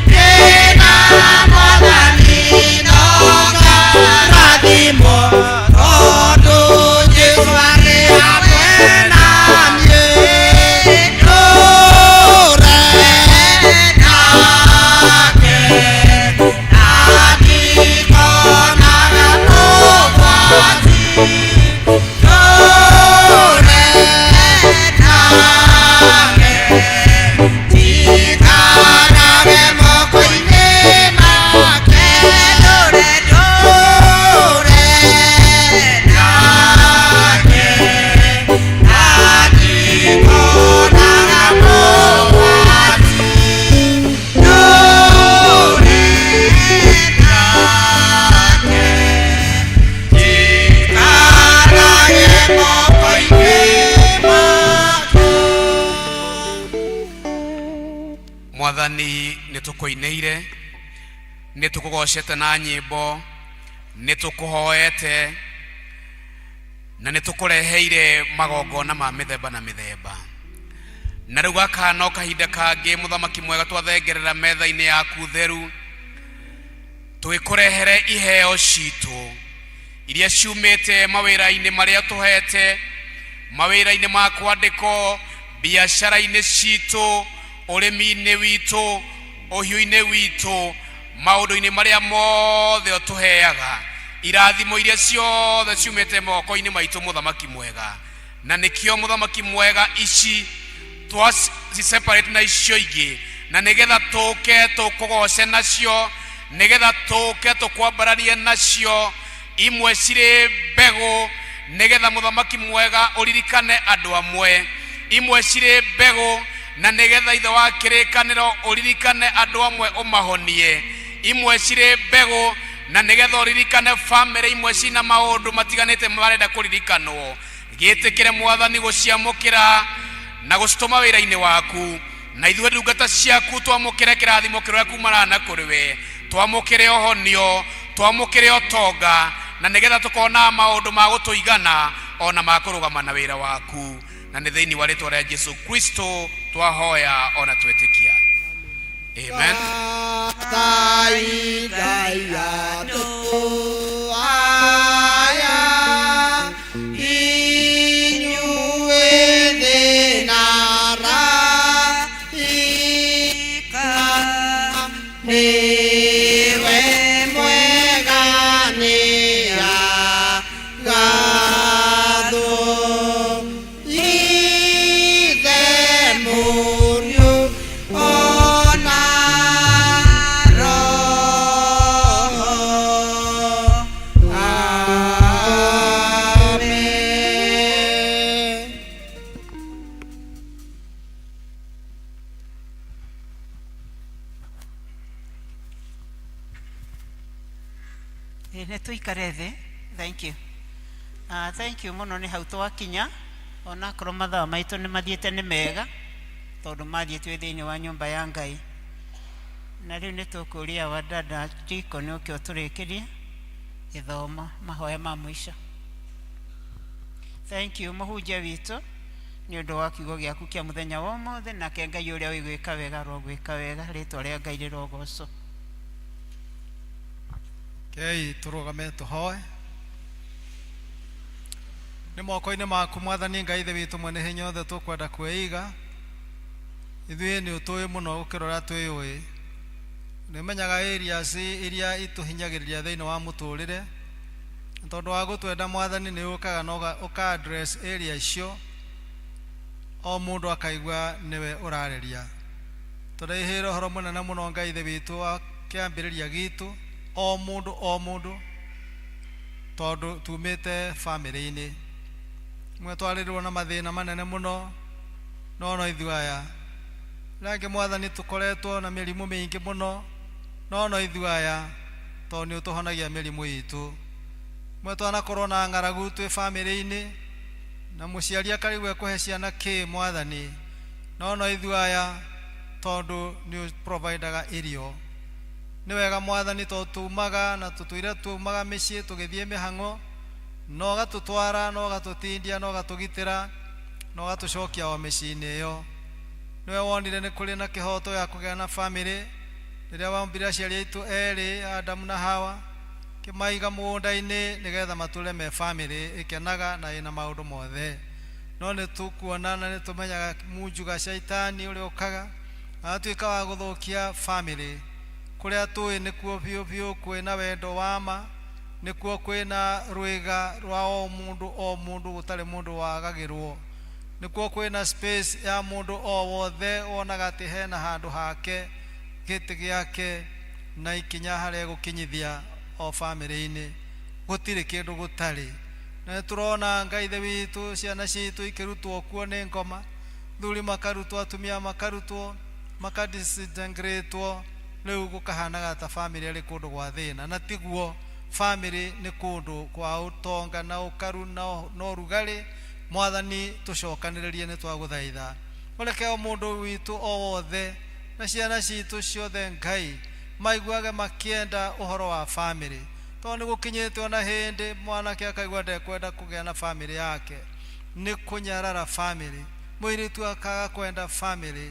Ndĩna Mwathani no ngarathimwo tondũ Jesũ arĩ hamwe na niĩ. Tũre nake na ndikonaga mogwati, tũre nake njikarage moko-inĩ make. Tũre, tũre nake na ndikonaga mogwati, tũre nake njikarage moko-inĩ make. Mwathani, nĩ tũkũinĩire, nĩ tũkũgocete na nyĩmbo, nĩ tũkũhoete na nĩ tũkũreheire magongona ma mĩthemba na mĩthemba. Na rĩu gaka no kahinda kangĩ, mũthamaki mwega, twathengerera metha-inĩ yaku theru tũgĩkũrehere iheo citũ iria ciumĩte mawĩra-inĩ marĩa tũhete, mawĩra-inĩ ma kwandĩkwo, biacara-inĩ citũ, ũrĩmi-inĩ witũ, ũhiũ-inĩ witũ, maũndũ-inĩ marĩa mothe ũtũheaga, irathimo iria ciothe ciumĩte moko-inĩ maitũ, mũthamaki mwega. Na nĩkĩo, mũthamaki mwega, ici twaci separate na icio ingĩ. Na nĩgetha tũke tũkũgoce nacio, nĩgetha tũke tũkwambararie nacio. Imwe cirĩ mbegũ nĩgetha mũthamaki mwega ũririkane andũ amwe, imwe cirĩ mbegũ na nĩgetha ithe wa kĩrĩkanĩro ũririkane andũ amwe ũmahonie, imwe cirĩ mbegũ na nĩgetha ũririkane bamĩrĩ imwe cina maũndũ matiganĩte marenda kũririkanwo. Gĩtĩkĩre mwathani gũciamũkĩra na gũcitũma wĩra-inĩ waku, na ithuĩ ndungata ciaku twamũkĩre kĩrathimo kĩrĩa kumana na kũrĩ we, twamũkĩre ũhonio, twamũkĩre ũtonga, na nĩgetha tũkona maũndũ ma gũtũigana ona ma kũrũgama na wĩra waku. Na nĩ thĩinĩ wa rĩtwa rĩa Jesu Kristo twahoya ona twetĩkia, amen. Ngai Ngai andũ aya inyuĩ thĩna raika nĩwe mwega nĩagathwo Ithe Mũriũ ona Roho. Amen. Ĩ, nĩ tũikare thĩ. Thank you. Thank you mũno nĩ hau twakinya onakorwo mathaa maitũ nĩ mathiĩte nĩ mega tondũ mathiĩ twĩ thĩinĩ wa nyũmba ya Ngai. Na rĩu nĩ tũkũria wa dada Deacon ũke ũtũrĩkĩrie gĩthomo mahoya ma mũico. Thank you mũhunjia witũ nĩ ũndũ wa kiugo gĩaku kĩa mũthenya wa ũmũthĩ, nake Ngai ũrĩa ũĩ gwĩka wega arogwĩka wega, rĩtwa rĩa Ngai rĩrogocwo. Kei tũrũgame tũhoe. Nĩ moko-inĩ maku mwathani Ngai ithe witũ mwene hinya othe tũkwenda kwĩiga. Ithuĩ nĩ ũtũĩ mũno gũkĩra ũrĩa twĩyũĩ. Nĩ ũmenyaga areas iria itũhinyagĩrĩria thĩinĩ wa mũtũrĩre. Na tondũ wa gũtwenda mwathani nĩ ũkaga na ũka address area icio, o mũndũ akaigua nĩwe ũrarĩria. Tũraihĩra ũhoro mũnene mũno Ngai ithe witũ wa kĩambĩrĩria gitũ, o mũndũ o mũndũ, tondũ tumĩte bamĩrĩ-inĩ. Mwe twarĩrwo na mathĩna manene mũno, no no ithuĩ aya. Rĩrĩa angĩ mwathani tũkoretwo na mĩrimũ mĩingĩ mũno, no no ithuĩ aya, tondũ nĩ ũtũhonagia mĩrimũ itũ. Mwe twanakorwo na ng'aragu twĩ bamĩrĩ-inĩ, na mũciari akarigwo ekũhe ciana kĩ mwathani, no no ithuĩ aya, tondũ nĩ ũprovidaga irio. Nĩ wega mwathani tondũ tumaga na tũtũire tumaga mĩciĩ tũgĩthiĩ mĩhang'o, na ũgatũtwara na ũgatũtindia na ũgatũgitĩra na ũgatũcokia o mĩciĩ-inĩ ĩyo. Nĩwe wonire nĩ kũrĩ na kĩhoto gĩa kũgĩa na bamĩrĩ rĩrĩa wombire aciari aitũ erĩ Adamu na Hawa, kĩmaiga mũgũnda-inĩ nĩgetha matũre me bamĩrĩ ĩkenaga na ĩna maũndũ mothe. No nĩ tũkuona na nĩ tũmenyaga munjuga shaitani ũrĩa ũkaga agatuĩka wa gũthũkia bamĩrĩ. Kũrĩa tũĩ nĩkuo biũ biũ kwĩna wendo wa ma, nĩkuo kwĩna rwĩga rwa o mũndũ o mũndũ gũtarĩ mũndũ wagagĩrwo. Nĩkuo kwĩna space ya mũndũ o wothe wonaga atĩ hena handũ hake, gĩtĩ gĩake na ikinya harĩa egũkinyithia o bamĩrĩ-inĩ. Gũtirĩ kĩndũ gũtarĩ. Na nĩ tũrona Ngai ithe witũ ciana citũ ikĩrutwo kuo nĩ ngoma, thuri makarutwo, atumia makarutwo, makadisintegratwo, rĩu gũkahanaga ta bamĩrĩ arĩ kũndũ gwa thĩna. Na tiguo, bamĩrĩ nĩ kũndũ kwa ũtonga na ũkaru na ũrugarĩ. Mwathani tũcokanĩrĩrie nĩ twagũthaitha. Ũreke o mũndũ witũ o wothe na ciana citũ ciothe Ngai maiguage makĩenda ũhoro wa bamĩrĩ. Tondũ nĩ gũkinyĩte ona hĩndĩ mwanake akaigua ndekwenda kũgĩa na bamĩrĩ yake, nĩ kũnyarara bamĩrĩ. Mũirĩtu akaga kwenda bamĩrĩ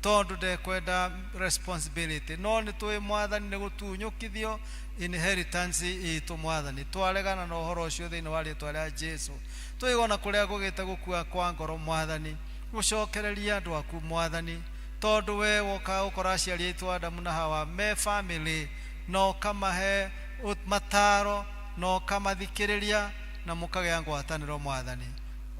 tondũ ndekwenda responsibility. No nĩ tũĩ mwathani nĩ gũtunyũkithio inheritance itũ mwathani. Twaregana na ũhoro ũcio thĩinĩ wa rĩtwa rĩa Jesu. Tũigona kũrĩa gũgĩte gũkua kwa ngoro mwathani, gũcokereria andũ aku mwathani, tondũ we wokaga gũkora aciari aitũ Adamu na Hawa me family na ũkamahe mataro na ũkamathikĩrĩria na mũkagĩa ngwatanĩro mwathani.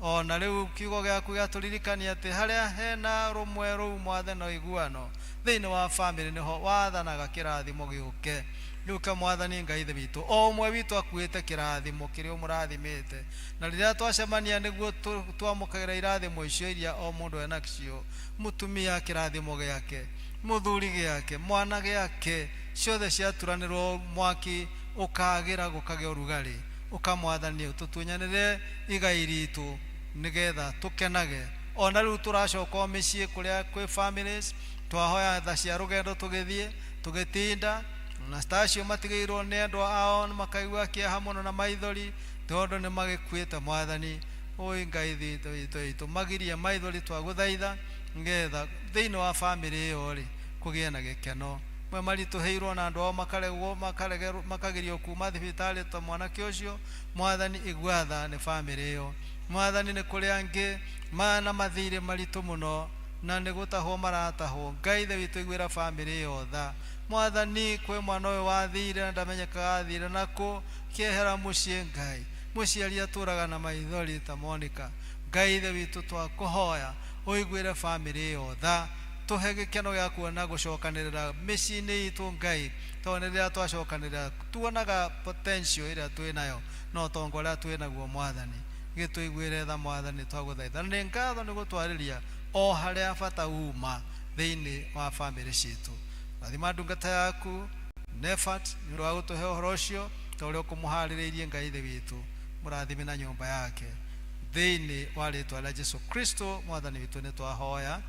Ona rĩu kiugo gĩaku gĩatũririkania atĩ harĩa hena rũmwe rũu mwathani na ũiguano thĩinĩ wa bamĩrĩ nĩho wathanaga kĩrathimo gĩũke. Gĩũke mwathani Ngai ithe witũ, o ũmwe witũ akuĩte kĩrathimo kĩrĩa ũmũrathimĩte, na rĩrĩa twacemania nĩguo twamũkagĩra irathimo icio iria o mũndũ enacio, mũtumia kĩrathimo gĩake, mũthuri gĩake, mwana gĩake, ciothe ciaturanĩrwo mwaki ũkagĩra gũkagĩa ũrugarĩ. Ũka mwathani ũtũtunyanĩre igai ritũ nĩgetha tũkenage. Ona rĩu tũracoka o mĩciĩ kũrĩa kwĩ families, twahoya tha cia rũgendo tũgĩthiĩ tũgĩtinda, na ta acio matigĩirwo nĩ endwa ao makaigua kĩeha mũno na maithori tondũ nĩ magĩkuĩte mwathani. Ũi Ngai witũ witũ magirie maithori twagũthaitha nĩgetha thĩinĩ wa bamĩrĩ ĩyo rĩ kũgĩe na gĩkeno. Mwe maritũhĩirwo na andũ ao makaregwo makaregerwo makagirio kuma thibitarĩ ta mwanake ũcio, mwathani igua tha nĩ bamĩrĩ ĩyo. Mwathani nĩ kũrĩ angĩ mana mathirĩ maritũ mũno na nĩ gũtahwo maratahwo. Ngai ithe witũ iguĩra bamĩrĩ ĩyo tha. Mwathani kwĩ mwana ũyũ wathire na ndamenyekaga athire nakũ, kĩehera mũciĩ Ngai. Mũciari atũraga na maithori ta Monica. Ngai ithe witũ twakũhoya ũiguĩre bamĩrĩ ĩyo tha. Tũhe gĩkeno gĩa kuona gũcokanĩrĩra mĩciĩ-inĩ itũ Ngai, tondũ nĩ rĩrĩa twacokanĩrĩra tuonaga potential ĩrĩa twĩ nayo na ũtonga ũrĩa twĩ naguo mwathani. Gĩtũiguĩre tha mwathani twagũthaitha. Na nĩ ngatho nĩ gũtwarĩria o harĩa bata uma thĩinĩ wa bamĩrĩ citũ. Rathima ndungata yaku Nefat nĩ ũndũ wa gũtũhe ũhoro ũcio ta ũrĩa ũkũmũharĩrĩirie Ngai ithe witũ. Mũrathime na nyũmba yake thĩinĩ wa rĩtwa rĩa Jesu Kristo mwathani witũ nĩ twahoya.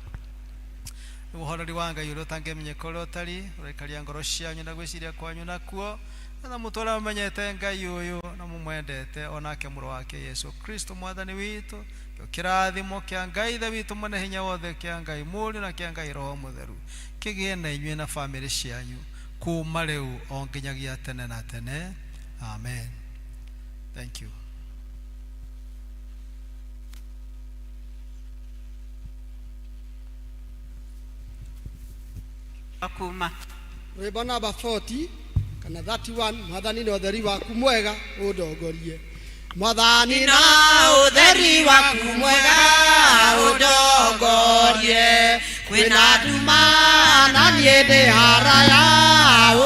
Ũhoreri wa Ngai ũrĩa ũtangĩmenyeka ũrĩa ũtari ũraikaria ngoro cianyu na gwĩciria kwanyu nakuo, na mũtũũre mũmenyete Ngai ũyũ na mũmwendete onake mũrũ wake Yesu Kristo mwathani witũ. Kĩo kĩrathimo kĩa Ngai ithe witũ mwene hinya wothe, kĩa Ngai Mũriũ na kĩa Ngai Roho Mũtheru kĩgĩe na inyuĩ na bamĩrĩ cianyu kuma rĩu o nginyagia tene na tene. Amen. Thank you. Kuma rwĩmbo namba 40 kana 31, mwathani na ũtheri waku mwega ũndongorie. Mwathani na ũtheri waku mwega ũndongorie, kwĩna nduma na niĩ ndĩ haraya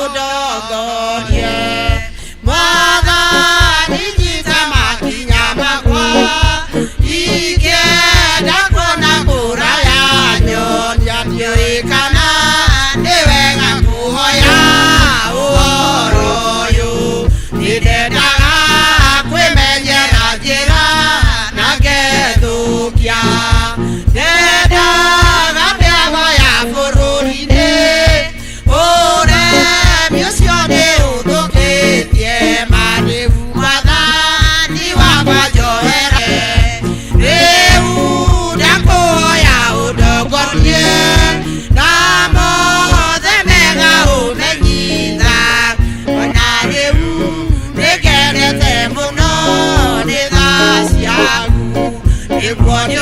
ũndongorie. Mwathani nyita makinya makwa, ingĩenda kuona kũraya nyonia ndiũĩ kana nĩ wega kũhoya ũhoro ũyũ. Nĩndendaga kwĩmenyera njĩra na ngethũkia, ndendaga mĩago ya bũrũri-inĩ, ũremi ũcio nĩ ũthũkĩtie ma. Rĩu mwathani wakwa njohere, rĩu ndakũhoya ũndongorie, na mothe mega ũmenyitha. Ona rĩu nĩngenete mũno nĩ tha ciaku, nĩguo nĩ